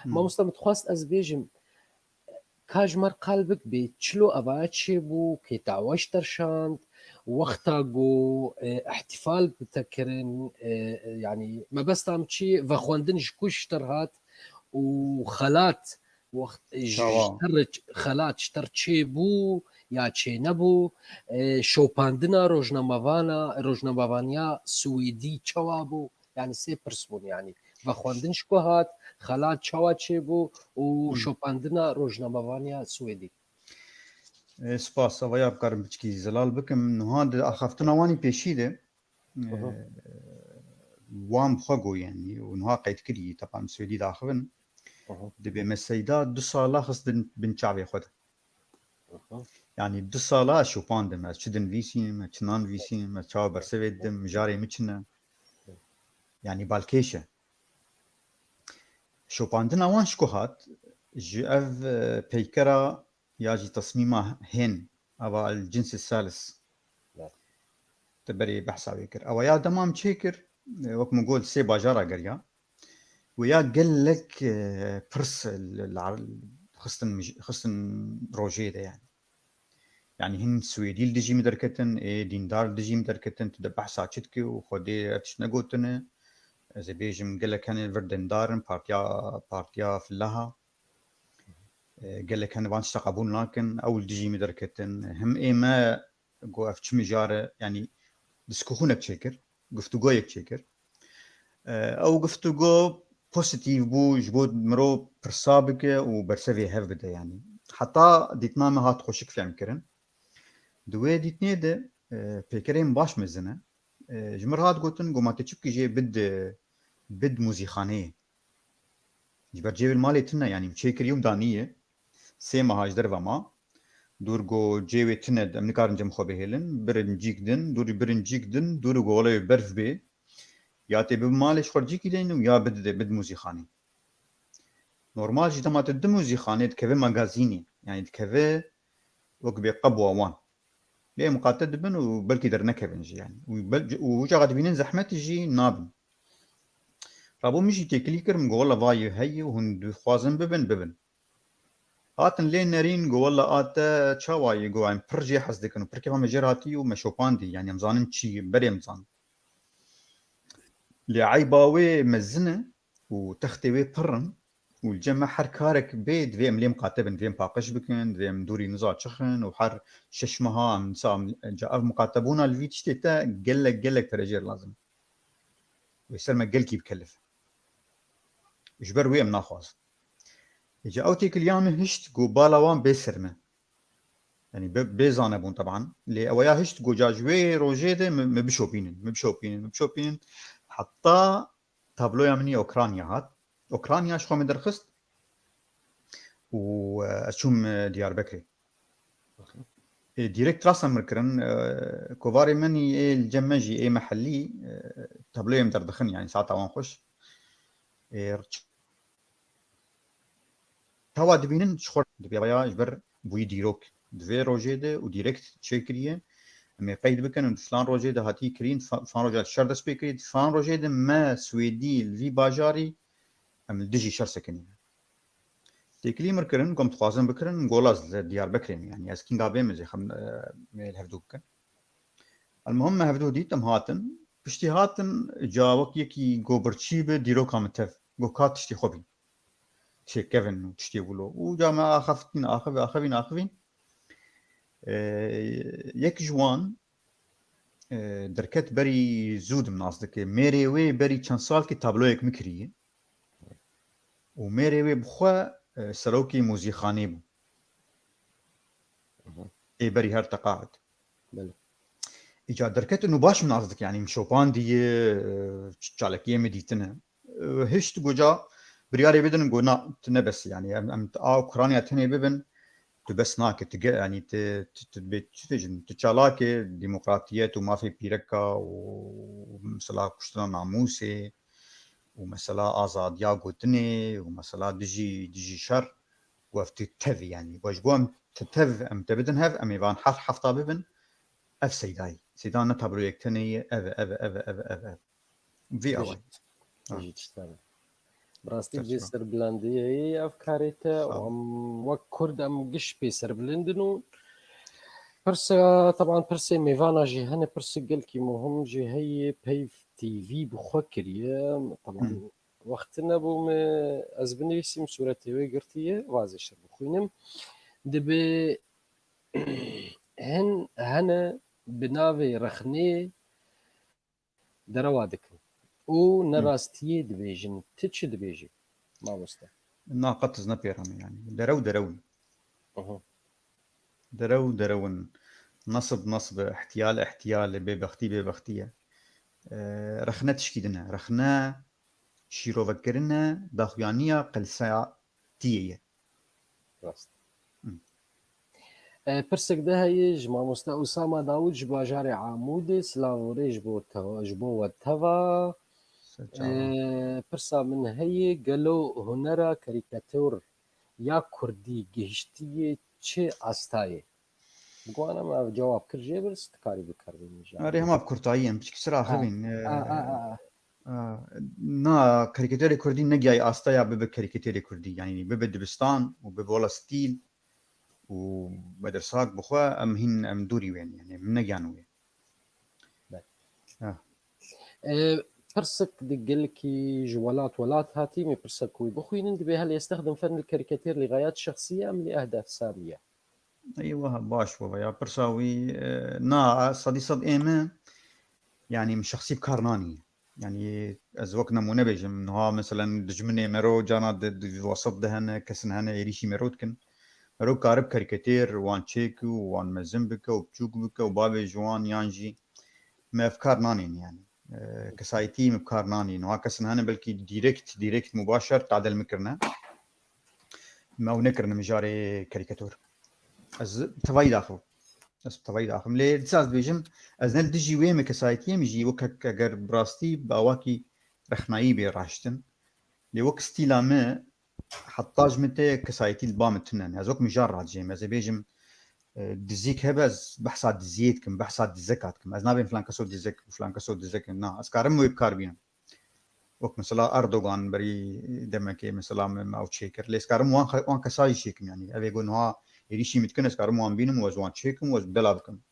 Hmm. Mamoste, min dixwest ez bêjim, ka ji me re qal bik bê, çilo evaya çêbû, kê te ewa ji te re şand, wexta ku, e, îhtîfal bi te kirin, e, e, yanî mebesta min çi, vexwendin ji ku ji te re hat û xelat, wext ji, Çawa? ji te re ç-, xelat ji te re çêbû ya çênebû, e, şopandina rojnamevana, rojnamevaniya Swêdî çawa bû? Yanî sê pirs bûn, yanî vexwendin ji ku hat, xelat çawa çêbû û Hmm. şopandina rojnamevaniya Swêdî. E, spas, evaya bikarim piçkî zelal bikim. Niha di axaftina wanî pêşî de, e, Aha. wan bi xwe got, yanî, û niha qeyd kirî, teban Swêdî daxivin. Aha. Dibê me Seyda du sala xistin bin çavê xwe de. Aha. Yanî du sala ez şopandim, ez çi dinivîsînim, ez çi nanivîsînim, ez çawa bersivê didim, mijarê min çi ne. Yanî balkêş e. Şopandina wan ji ku hat, ji ev, e, peykera ya jî tesmîma hên, ava el cins salis. Evet. Te berê behsa wê kir. Ewa ya dema em çê kir, e, wek min got, sê bajara geriya. Wê ya gelek, e, pirs li, li, xistin mij-, xistin rojê de yani. Yani hin Swêdî li dijî min derketin, ê dîndar li dijî min derketin, tu de behsa çi dikî û Xwedê ev tişt negotine. Ez ê bêjim gelek hene vir dindar in, partiya, partiya filaha. E, gelek hene van tişta qebûl nakin, ew li dijî min derketin. Him ê me got ev çi mijar e, yanî diskuxûnek çêkir, guftûgoyek çêkir. E, ew guftûgo pozîtîf bû, ji bo mirov pirsa bike û bersevê hev bide yanî. Heta dîtina me hat xweşik fehmkirin. Di wê dîtinê de, e, pêkerên baş mezin e. E, ji min re hat gotin, got, ma tu çi bikî jê bid, bid muzîxaneyê. Ji ber cê wê li malê tune, yanî çêkirî û danî ye. Sê meha ji derve ma. Dûr got cê wê tune, em nikarin cem xwe bihêlin. Birin cîk din, dûrî birin cîk din, dûr got wele berf bê. Ya tê bi malê ji xwe cîkî deynin û ya bidide, bid muzîxanê. Normal jî dema tu di muzîxanê dikeve magazînê, yanî dikeve wek bê qebwa wan. Lê em qate dibin û belkî dernekevin jî yanî. Û bel-, û wî çaxa dibînin zehmet jî nabin. Rabû min jî têkilî kir, min got, wela vayê heye û hûn dixwazin bibin, bibin. Hatin lê nerîn, got, wela a te çawa ye, got, em pir jê hez dikin û pir kêfa me jê re hatî û me şopandî, yanî em zanin çi ye, berê em zanin. Lê eyba wê mezin e û textê wê pir in. û li cem me her karek bê, divê em lê miqate bin, divê em paqij bikin, divê em dûrî niza çixin û her şeş meha em nisa em, ca ev miqatebûna li vî tiştê te gelek, gelek terejê lazim. Wê ser me gelkî bikelif. Ji ber wê em naxwazin. Îca ew têkiliya min hişt ku bala wan bê ser me. Yanî bê, bê zane bûn teban. Lê ew ya hişt ku ca ji wê rojê de min, min bişopînin, min bişopînin, min bişopînin. Heta tabloya min yê Okranya hat. Okranya ji xwe min derxist û, e, ez çûm, e, Diyarbekirê. E, direkt rasa min kirin, e, kovarê min ê li cem me jî ê mehellî, e, tabloyê min derdixin, yanî saeta wan xweş. E, Çawa dibînin ji xwe dibê ya ji ber bûyî dîrok. Di vê rojê de û direkt çêkiriye, em ê qeyd bikin û di filan rojê de hatî kirîn, fa-, filan roja şer dest pê kirî, di filan rojê de me Swêdî li vî bajarî em li dijî şer sekinîne. Têkilî mir kirin, ku em dixwazin bikirin, gola ez li Diyarbekirê me, yanî ez kînga bêm, ez ê xem, e, me li hevdû bikin. Elmuhim me hevdû dît, em hatin. Piştî hatin, ca wek yekî go birçî bi dîroka min tev. Go ka tiştê xwe bîn. Çêkevin û tiştê wilo. Û ca me axaftin, axivî-, axivîn, axivîn. Ee, yek ji wan, e, derket berî zû dim nas dike. Mêrê wê berî çend salkî tabloyek min kiriye. Û mêrê wê bi xwe, e, serokê muzîxanê bû. Mhm. Ê berî her teqaet. Belê. Îca derket û baş min nas dike, yanî min şopandiye, e, ç-, çalakiyê min dîtine. E, hişt goca biryarê bidin, go na, tu ne bes, yanî em, em a Ukrayna tenê bibin, tu bes nake, tu ge-, yanî tu, tu, tu bê, tu, tu, tu çalakê demokratiyet û mafê pîreka û mesela kuştina namûsê û mesela azadiya gotinê û mesela dijî, dijî şer, ku ev tu tev, yanî, ku ji bo em te tev, em te bidin hev, em ê van her hefta bibin, ev seydayî. Seyda ne tabloyek tenê ye, ev e, ev e, ev e, ev e, ev e, ev e. Vî awayî. Jî tişt hebe. Bi rastî bê serbilendiyê ev karê te û em wek Kurd em giş pê serbilind in û pirsa, teban pirsê mêvana jî hene, pirsê gelkî muhim jî heye, peyv T V bi xwe kiriye. Teban wexti nebû min ez binivîsim, sûretê wê girtiye, vazê şer bixwînim. Dibê hin hene bi navê rexnê derewa dikin û ne rastiyê dibêjin. Tu çi dibêjî, mamoste? Na, qet ez nepêrame, yanî. Derew, derew in. Aha. Derew, derew in. Nesib, nesib e. Ihtiyal, ihtiyal e. Bêbextî, bêbextî ye. E, rexne tişkî din e. Rexne şîrovekirine, daxuyaniya qelseyatiyê ye. Rast. Hı. E, pirsek de heye ji mamoste Usama Dawud ji bajarê Amûdê, silav û rê ji bo te, ji bo we teva. Ser çavan. E, pirsa min heye, gelo hunera karîkatur ya kurdî gihiştiye çi astayê? Bi guhana me ev cewab kir jê bir, tu karî bi kar bînî jî. Erê, hema bi kurtayî em piçkî sira axivîn. A, a, a, a. A, na, karîkaturê kurdî negiyayî astaya bibe karîkaturê kurdî. Yanî bibe dibistan û bibe wela stîl û medersak bi xwe em hîn em dûrî wê ne. Yanî em negiyan wê. Belê. Ha. E, pirsek di gelekî ji welat welat hatî, me pirsek wî bixwînin, dibê hel yestexdim fen li karîkatur li gayat şexsî ye em li ehdef samiye? Ey, wiha baş bû, ya pirsa wî, e, na, sedî sed ê min, yanî min şexsî bi kar nanî. Yanî ez wek nemûne bêjim, niha meselen dijminê mero cana di, di WhatsApp de hene, kesin hene êrîşî mero dikin. Mero karib karîkatêr wan çêk û wan mezin bike û biçûk bike û bavê ji wan yan jî me ev kar nanîn yanî. E, kesayetî min bi kar nanî. Niha kesin hene belkî direkt, direkt mubaşer tadel min kirine. Me ew nekirine mijarê karîkator. Ez tevayî daxim. Ez tevayî daxim. Lê dîsa ez dibêjim, ez ne li dijî wê me kesayetiyê min jî wek hek eger bi rastî bi awakî rexnayî bê raştin. Lê wek stîla me heta ji min te kesayetî li ba min tune ne. Ez wek mijar radijêm. Ez ê bêjim, e, dizîk hebe ez behsa diziyê dikim, behsa dizeka dikim. Ez nabêm filan keso dizek, filan keso dizek. Na, ez karim wê bi kar bînim. Wek mesela Erdogan berî demekê mesela me, me ew çêkir. Lê ez karim wan xe-, wan kesa jî çêkim yanî. Ev ê got niha êrîşî min dikin, ez karim wan bînim û ez wan çêkim û ez bela bikim.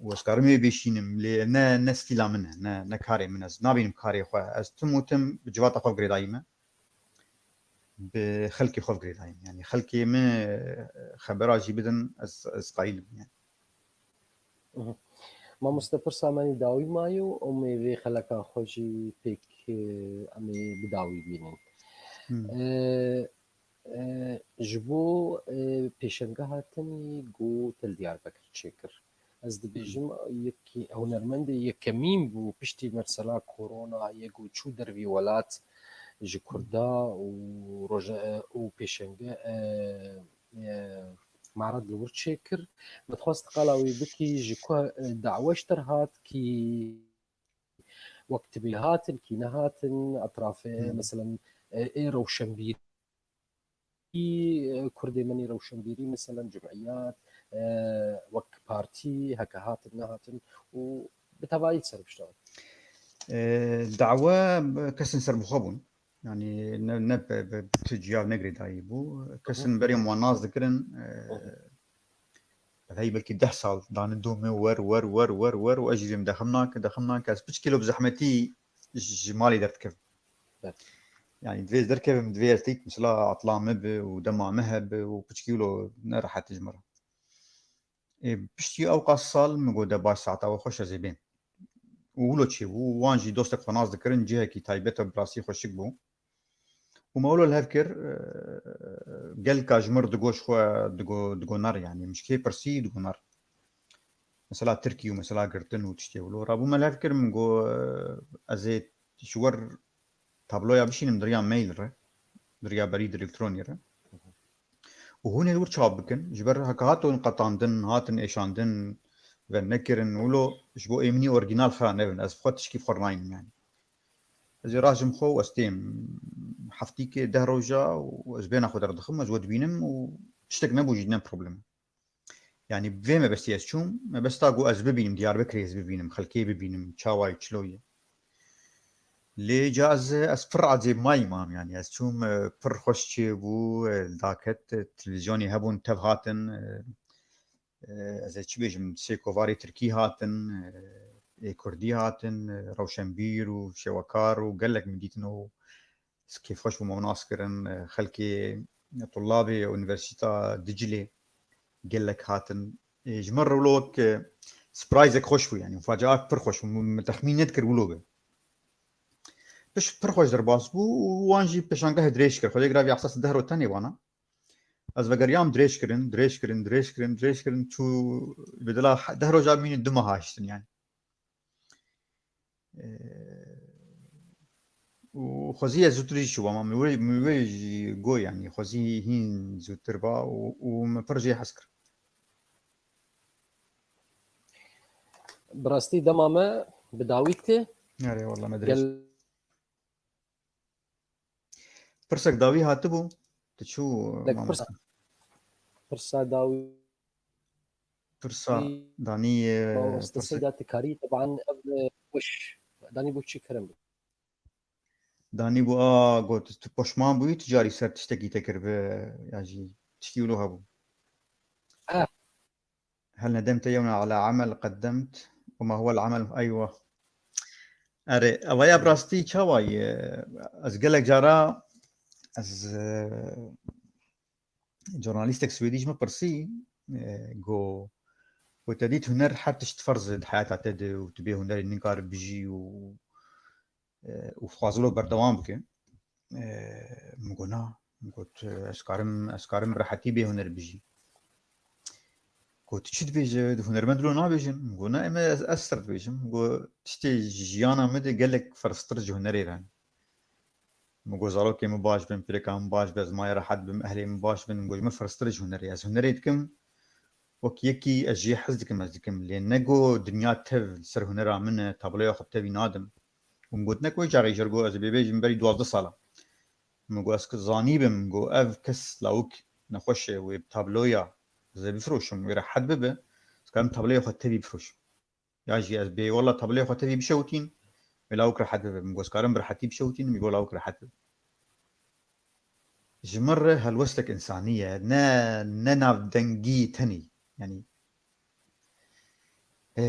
Û ez karim wê bêşînim. Lê ne, ne stîla min e, ne, ne karê min e. Ez nabînim karê xwe. Ez tim û tim bi civata xwe girêdayî me. bi xelkê xwe girêdayîm. Yani xelkê min xebera jî bidin, ez, ez qayîl im yani. Mhm. Mamoste, pirsa me nî dawî mayî û em ê vê xeleka xwe jî pêk, e, em ê bi dawî bînin. Hmm. E, e, ji bo, e, pêşengeha tenî ku te li Diyarbekir çêkir. Ez dibêjim, yekî, hunermendê yekemîn bû piştî mesela koronayê ku çû dervî welat ji Kurda û roje-, û pêşenge, e, e, maret li wir çêkir. Me dixwest qala wî bikî, ji ku, e, dawe ji te re hat, kî wek tibê hatin, kî nehatin, etrafê, Hmm. meselen, e, ê rewşenbîrî, e, Kurdê min ê rewşenbîrî, meselen, cimiyat, e, wek partî, heke hatin, nehatin û bi tevayî ser pişta. E, dawe kesên serbixwe bûn. Yani ne, ne bi, bi, bi tu ciyav ne girêdayî bû. Kesin berê wan nas dikirin, e, Hı hı. Hey belkî deh sal dane domê wer, wer, wer, wer, wer û ez jî vêm dexim nake, dexim nake. Ez piçkî lo bi zehmetî ji malê derdikevim. Evet. Yani divê ez derkevim, divê ez teyt mesela atla me bi û dema me hebe û piçkî lo ne rehet ji min re. Ê, piştî ew qas sal min got de baş saeta we xweş ez ê bêm. Û wilo çêbû, wan jî dostek xwe nas dikirin, cihekî taybet e, bi rastî xweşik bû. Û me wilo li hev kir, e, gelka ji min re digo ji xwe, digo, digo ner, yani min ji kê pirsî digo ner. Mesela tirkî û mesela girtin û tiştê wilo. Rabû me li hev kir, min got, e, ez ê ji we re tabloya bişînim di riya mail re, di riya berîd elektronî re. Û hûn ê li wir çap bikin. Ji ber heke hatin qetandin, hatin êşandin, ve nekirin, wilo ji bo ê min î orîginal xira nebin. Ez bi xwe tişkî bi xwe re nayînim yani. Ez ê rahcim xwe û ez têm heftîkê deh roja û ez bêhna xwe derdixim, ez we dibînim û tiştek nebû jî ne problem. Yani bi vê mebestî ez çûm, mebesta ku ez bibînim, Diyarbekirê ez bibînim, xelkê bibînim, çawa ye, çilo ye. Lê ca ez, ez pir ecêb mayî mam, yani ez çûm, e, pir xweş çêbû, e, daket, e, televîzyonê hebûn, tev hatin, e, e, ez ê çi bêjim, sê kovarê tirkî hatin, e, ê kurdî hatin, e, rewşenbîr û şêwekar û gelek min dîtin û kêfxweş bûm, ew nas kirin, e, xelkê tulabê Unîversîta Dicilê gelek hatin. E, ji min re wilo wek, e, surprise-ek xweş bû, yani mufacaat pir xweş bû. Min texmîn nedikir wilo be. Piş pir xweş derbas bû û wan jî pêşangehê dirêj kir. Xwedê giravî ehsas deh ro tenê wana. Ez vegeriyam dirêj kirin, dirêj kirin, dirêj kirin, dirêj kirin, çû bi dila he-, deh roja mînin du meha hiştin yani. Ee, û xwezî ez zûtir jî çûbama, min wê, min wê jî got yani, xwezî hîn zûtir ba û, û min pir jê hez kir. Bi rastî dema me bi dawî tê. Erê, wela me dirêj. Gel- Pirsek dawî hatibû, tu çû, Lek mamoste? Pirsa, pirsa dawî. Pirsa danî, e, Mamoste pirsa- Seyda, tu karî, teban ev, e, weş. Danî bû çi kerem? Danî bû, a, got, tu poşman bûyî, tu carî ser tiştekî te kiribe, ya jî tiştî wilo hebû. Ah. هل ندمت يوما على عمل قدمت؟ وما هو العمل؟ أيوة. Erê, ew ya bi rastî çawa ye? Ez gelek cara, ez, e, jornalîstek swêdî ji min pirsî, e, got, got, te dît huner her tişt ferz e di heyata te de û tu bê hunerê nikare bijî û, e, û dixwaze wilo berdewam bike. E, min got, na. Min got, ez karim, ez karim bi rehetî bê huner bijî. Got, tu çi dibêje? Di hunermend wilo nabêjin. Min got, na, eme ez, ez ser dibêjim. Min got, tiştê jiyana min de gelek ferztir ji hunerê re. Min got, zarokê min baş bin, pîreka min baş be, ez maye rehet bim, ehlê min baş bin. Min got, ji min ferztir ji hunerê. Ez hunerê dikim, wek yekî ez jê hez dikim, ez dikim. Lê ne got dinya tev li ser hunera min e, tabloya xwe bi tevî nadim. Û min got, ne ku çaxê ji ber got ez ê bê bêjim berî duwazdeh sala. Min got, ez zanîbim, min got, ev kes lawik nexweş e, wê bi tabloya ez ê bifiroşim, wê rehet bibe, ez karim tabloya xwe tevî bifiroşim. Ya jî ez bê wela tabloya xwe tevî bişewitîn, wê lawik rehet bibe. Min got, ez karim bi rehetî bişewitînim, wê lawik rehet bibe. Ji min re helwestek însanî ye, ne, ne navdengî tenî. Yanî, e,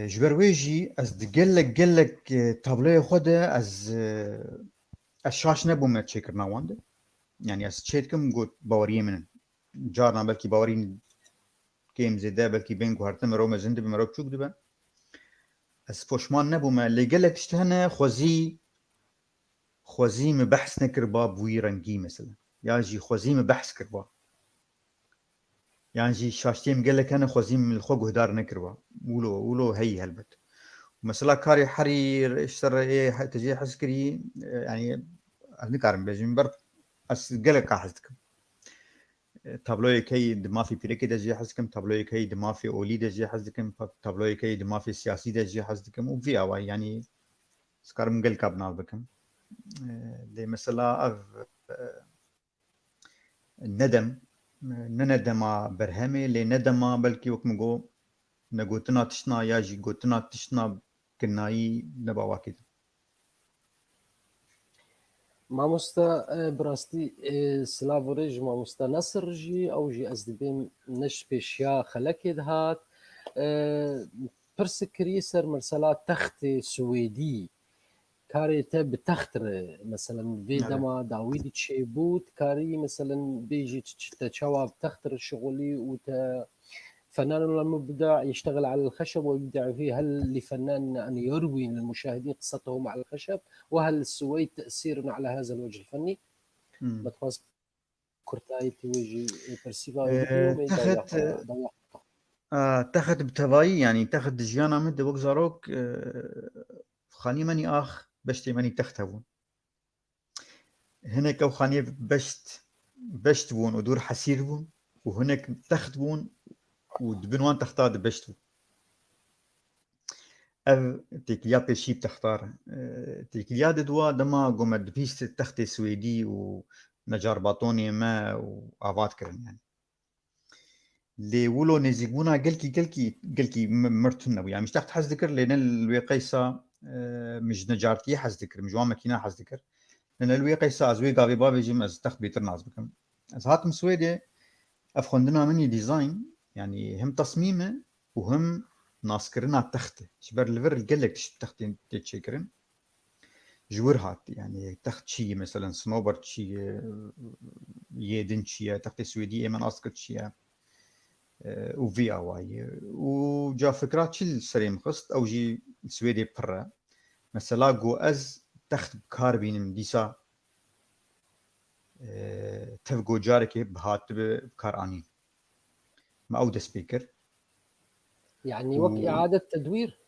ji ber wê jî ez di gelek, gelek, e, tabloya xwe de ez, e, ez şaş nebûme çêkirina wan de. Yani ez çê dikim got baweriyê min in. Carna belkî bawerî kêm zêde, belkî bên guhertin mero mezin dibe, mero biçûk dibe. Ez poşman nebûme, lê gelek tişt hene xwezî, xwezî min behs nekiriba bi wî rengî mesela. Ya jî xwezî min behs kiriba. Yan jî şaştiyê min gelek hene, xwezî min li xwe guhdar nekiriba. Wilo, wilo heyî helbet. Mesela karê herî ji ser ê he-, te jê hez kirî, e, yani ez nikarim bêjim, ber ez gelek ka hez dikim. E, tabloyê key di mafê pîrekê de jê hez dikim, tabloyê key di mafê olî de jê hez dikim, pa-, tabloyê key di mafê siyasî de jê hez dikim û vî awayî, yani ez karim gelka bi nav bikim. E, lê mesela ev, e, ne dem, ne, ne dema berhemê, lê ne dema belkî wek min got, negotina tiştna ya jî gotina tiştna kinayî neba wakê de. Mamoste, e, bi rastî, e, silav û rêz ji mamoste Nesir jî, ew jî ez dibêm ne ji pêşiya xelekê dihat. E, pirsik kiriye ser mesela textê Swêdî. Karê te bi text re, meselen, vê Belê. dema dawî de çêbû, dikarî, meselen, bêjî ç-, ç-, te çawa bi text re şixulî û te فنان لم يبدع يشتغل على الخشب ويبدع فيه، هل لفنان أن يروي للمشاهدين قصته مع الخشب؟ وهل للسويد تأثير على هذا الوجه الفني؟ Hmm. Matmas kurtayî tu jî persiva Ee, wî dî û text, dawa- dawa- Aa, text bi tevayî, yani text di jiyana min de wek zarok, e, xanî menî ax, beştê menî text hebûn. Hinek ew xaniyê beşt, beşt bûn û dûr hesîr bûn û hinek text bûn û di bin wan texta de beşt bû. Ev têkiliya pêşî bi texta re. E, têkiliya di dua dema ku me dibîst textê Swêdî û necar batonê me û ava dikirin yani. Lê wilo nêzîkbûna gelkî, gelkî, gelkî mi-, mir tune bû. Yani min ji text hez dikir, lê ne li wê qeysa, e, min ji necartiyê hez dikir, min ji wan mekîna hez dikir. Ne, ne li wê qeysa ez wê gavê bavêjim, ez text bêtir nas bikim. Ez hatim Swêdê, ev xwendina min yê dîzayn, yani him tesmîm e û him naskirina text e. Ji ber li vir gelek tişt textên tê çêkirin. Ji wir hat, yani text çi ye, meselen sinober çi ye, yê din çi ye, textê Swêdî ê me nas kir çi ye, e, û vî awayî. Û ca fikra çi li serê min xist, ew jî li Swêdê pir e. Mesela ku ez text bi kar bînim dîsa, e, tev ku carekê bi hatibi bi kar anîn. Me ew dest pê kir. Yani wek Û- iadet tedwîr?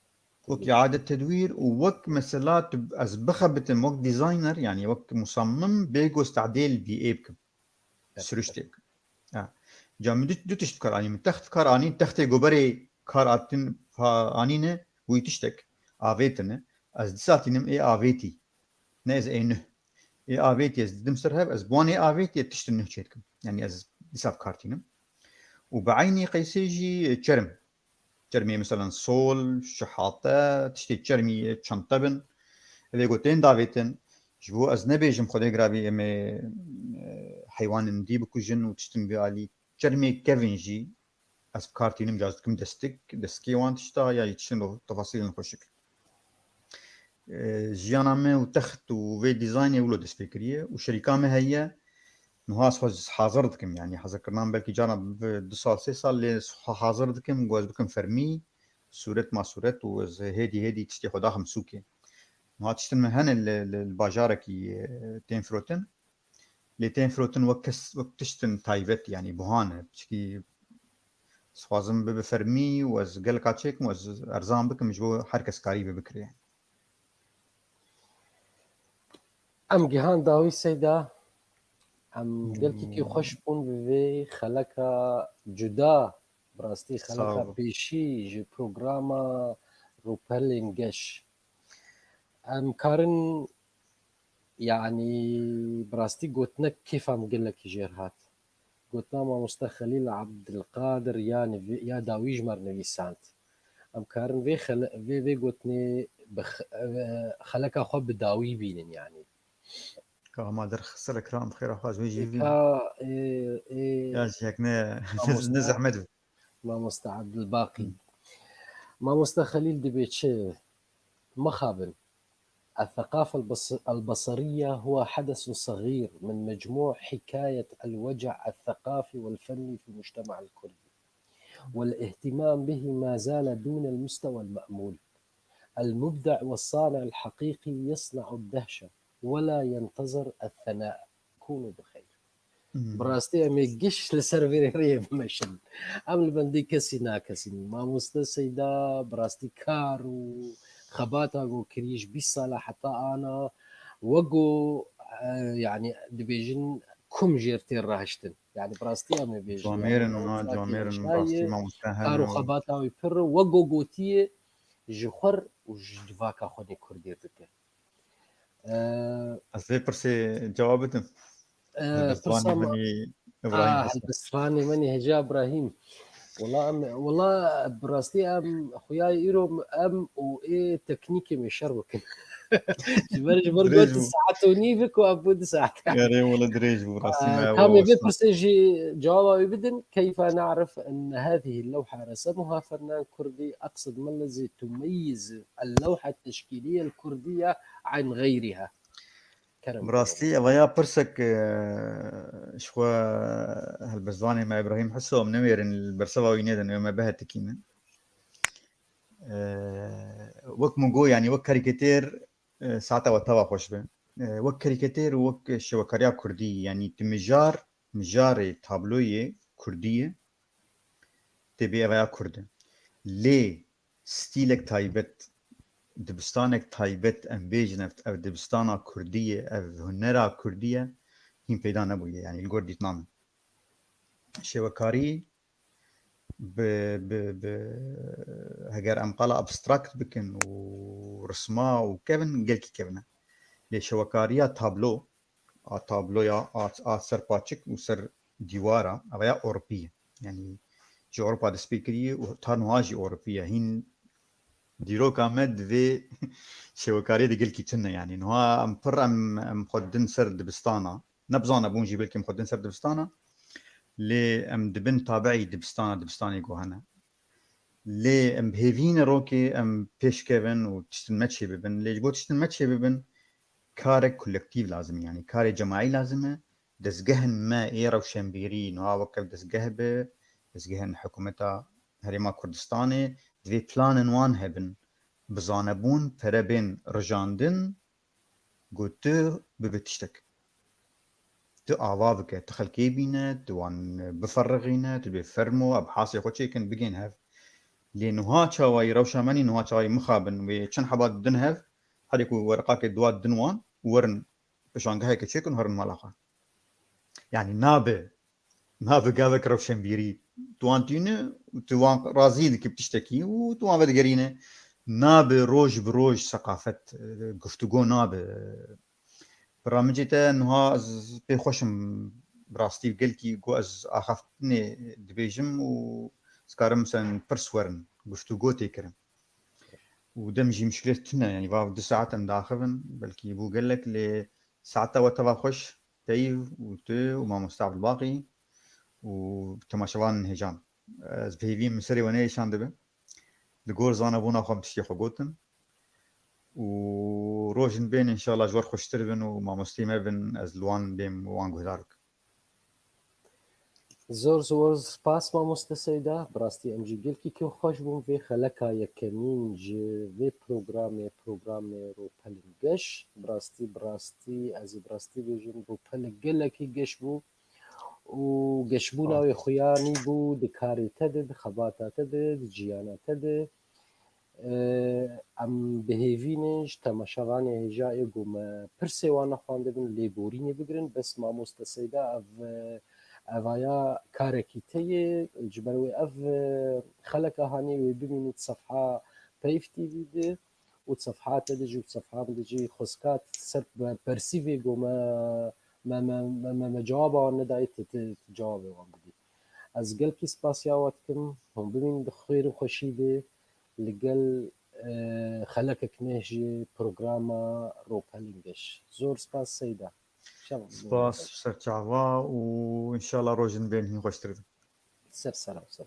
Wek iadet tedwîr û wek mesela tu, ez bixebitim wek dîzayner, yani wek musammim bê ku ez tedêl bî ê bikim. Evet. Siriştê bikim. Ha. Ca min du, du tişt kar anî. Min text kar anî, textê goberê kar atin, ha, anîne, wî tiştek, avêtine. Ez dîsa tînim ê avêtî. Ne ez ê nuh. Ê avêtî ez didim ser hev, ez bi wan ê avêtî tiştin nuh çê dikim. Yani ez dîsa bi kar tînim. Û bi eynî qeysê jî çerm. Çermê, meselen, sol, şihate, tiştê çermî, çente bin. Evê ku tên davêtin, ji bo ez nebêjim Xwedê girabî em ê, e, heywanên dî bikujin û tiştin vê alî. Çermê kevin jî ez bi kar tînim, caz dikim destik, destkê wan tişta ya jî tiştin do-, tefasîlên xweşik. E, jiyana me û text û vê dîzaynê wilo dest pê kiriye û şerîka me heye. Niha ez xwe hazir dikim, yani hazirkirina min belkî carna bi du sal, sê sal, lê ez xwe hazir dikim, ku ez bikim fermî, sûret ma sûret û ez hêdî hêdî tiştê xwe daxim sûkê. Niha tiştin min hene li, li, li bajarekî, e, tên firotin. Lê tên firotin wek kes, wek tiştin taybet, yani buhan e. Çikî ez xwazim bibe fermî û ez geleka çêkim û ez erzan bikim ji bo her kes karî bi bikire. Em gihan dawî Seyda. Em gelkî xweş bûn bi vê xeleka cuda, bi rastî xeleka pêşî ji programa Rûpelên Geş. Em karin, yanî bi rastî gotinek kêfa min gelekî jêr hat. Gotina mamoste Xelîl Abdilqadir ya nivî-, ya dawî ji me re nivîsand. Em karin vê xele-, vê, vê gotinê bi x-, e, xeleka xwe bi dawî bînin, yanî. Ka hema derxistir ekran bi xêra xwe ez wê jî bînim. Ka, e, e, Ya jî yek ne, mamoste, ne zehmet bû. Mamoste Abdilbaqî. Hı. Mamoste Xelîl dibê çi? Mixabin. الثقافة البص-، البصرية هو حدث صغير من مجموع حكاية الوجع الثقافي والفني في المجتمع الكردي، والاهتمام به ما زال دون المستوى المأمول. المبدع والصانع الحقيقي يصنع الدهشة ولا ينتظر الثناء. كونوا بخير. Bi rastî em ê giş li ser vê rê bimeşin. Em li bendê kesî nakesîn. Mamoste Seyda bi rastî kar û xebata ku kirî ji bîst sala heta ana wek ku, e, yanî dibêjin kum jêr tê rahiştin. Yanî bi rastî em ê bêjin. Camêr in, yanî, ona camêr in, bi rastî mamoste hene. Kar û xebata wî pir e, wek ku gotiye ji xwe r û ji civaka xwe nê Kurdî r dike. Ez vê pirsê cewab bidim. Helbestvanê min î Îbrahîm Hesen. Helbestvanê min î Hêja Îbrahîm. Wela em, wela bi rastî em xuya îro em û ê teknîkê me şer bikin. Ji ber, ji ber got saet û nîv ku em bû du saet. Erê wela dirêj bû, rastî me. Tamê vê pirsê jî cewaba wî bidin. كيف نعرف أن هذه اللوحة رسمها فنان كردي؟ أقصد ما الذي تميز اللوحة التشكيلية الكردية عن غيرها؟ Kerem. Bi rastî, eva ya pirsek, e, ji xwe helbestvanê me Îbrahîm Hiso, em newêrin li berseva wî nêdin, wê me bihetikînin. E, wek min got, yanî wek karîkatêr, e, saeta we teva xweş be. E, wek karîkatêr û wek şêwekariya kurdî, yanî tu mijar, mijarê tabloyê kurdî ye, tê bê evaya kurd e. Lê stîlek taybet, dibistanek taybet, em bêjin ev, ev dibistana kurdî ye, ev hunera kurdî ye, hîn peyda nebûye, yanî li gor dîtina min. Şêwekarî bi, bi, bi, heger em qala abstrakt bikin û risma û kevin, gelkî kevin e. Lê şêwekariya tablo, a tabloya a, a ser paçik û ser dîwara, eva ya Ewropî ye. Yanî ji Ewropa dest pê kiriye û ta niha jî Ewropî ye. Hîn dîroka me di vê şêwekariyê de gelkî tune, yanî niha em pir em, em xwe din ser dibistana. Ne bi zana bûn jî belkî em xwe din ser dibistana. Lê em dibin tabiî dibistana, dibistanê ku hene. Lê em bi hêvî ne rokê em pêş kevin û tiştin me çêbibin. Lê ji bo tiştin me çêbibin, karek kolektîf lazim e, yanî karê cemaî lazim e. Dezgehên me ê rewşenbîrî, niha wek ev dezgeh be, dezgehên hikûmeta Herêma Kurdistanê, divê planên wan hebin. Bi zanebûn pere bên rijandin, ku tu bibe tiştek. Tu ava bike, tu xelkê bîne, tu wan biferrixîne, tu dibê fermo, ebhasê xwe çêkin, bigên hev. Lê niha çawayî rewşa me nî, niha çawayî mixabin, wê çend heba din hev, herê ku wereqakê dua din wan û werin pêşangehekê çêkin û herin mala xwe. Yanî nabe, nabe gavek rewşenbîrî. Tu wan tîne û tu wan razî dikî bi tiştekî û tu wan vedigerîne. Nabe roj bi roj seqafet, e, guftûgo nabe. Bi ra min cê te niha ez pê xweş im, bi rastî gelkî ku ez axaftinê dibêjim û ez karim sen pirs werin, guftûgo tê kirin. Û dem jî mişkilê tune, yanî va du saet em diaxivin, belkî bû gelek, lê saeta we teva xweş, Teyîv û tu û mamoste Abdulbaqî û temaşevanên hêjan. Ez bi hêvî min serê we nêêşandibe. Li gor zanebûna xwe em tiştê xwe gotin. Û rojin bên înşallah ji we re xweştir bin û mamosteyê me bin, ez li wan bêm û wan guhdar bikim. Zor zor spas mamoste Seyda. Bi rastî em jî gelkî kêfxweş bûn vê xeleka yekemîn ji vê programê, programê Rûpelin Geş. Bi rastî, bi rastî, ez ê bi rastî bêjim, rûpelek gelekî geş bû û geşbûna wê xuya nîbû di karê te de, di xebata te de, di jiyana te de. Em bi hêvî ne ji temaşevanê hêja ê ku me pirsê wan nexwandibin, lêborînê bigirin. Bes mamoste Seyda, ev, evaya karekî te ye, ji ber wê ev xeleka hanê wê bimînî di sefha Peyv T V de û di sefha te de jî û di sefha min de jî xwezka ser persîvê ku me, me, me, me, me, me cewaba wan nedayê, tu, tu, tu cewabê wan bidî. Ez gelkî spasiya we dikim. Hûn bimînin di xêr û xweşî de li gel, e, xelekek neh jî programa Ropelin Geş. Zor spas Seyda. Şev. Spas serçava û înşallah rojin bên hîn xweştir bin. Ser sera, ser.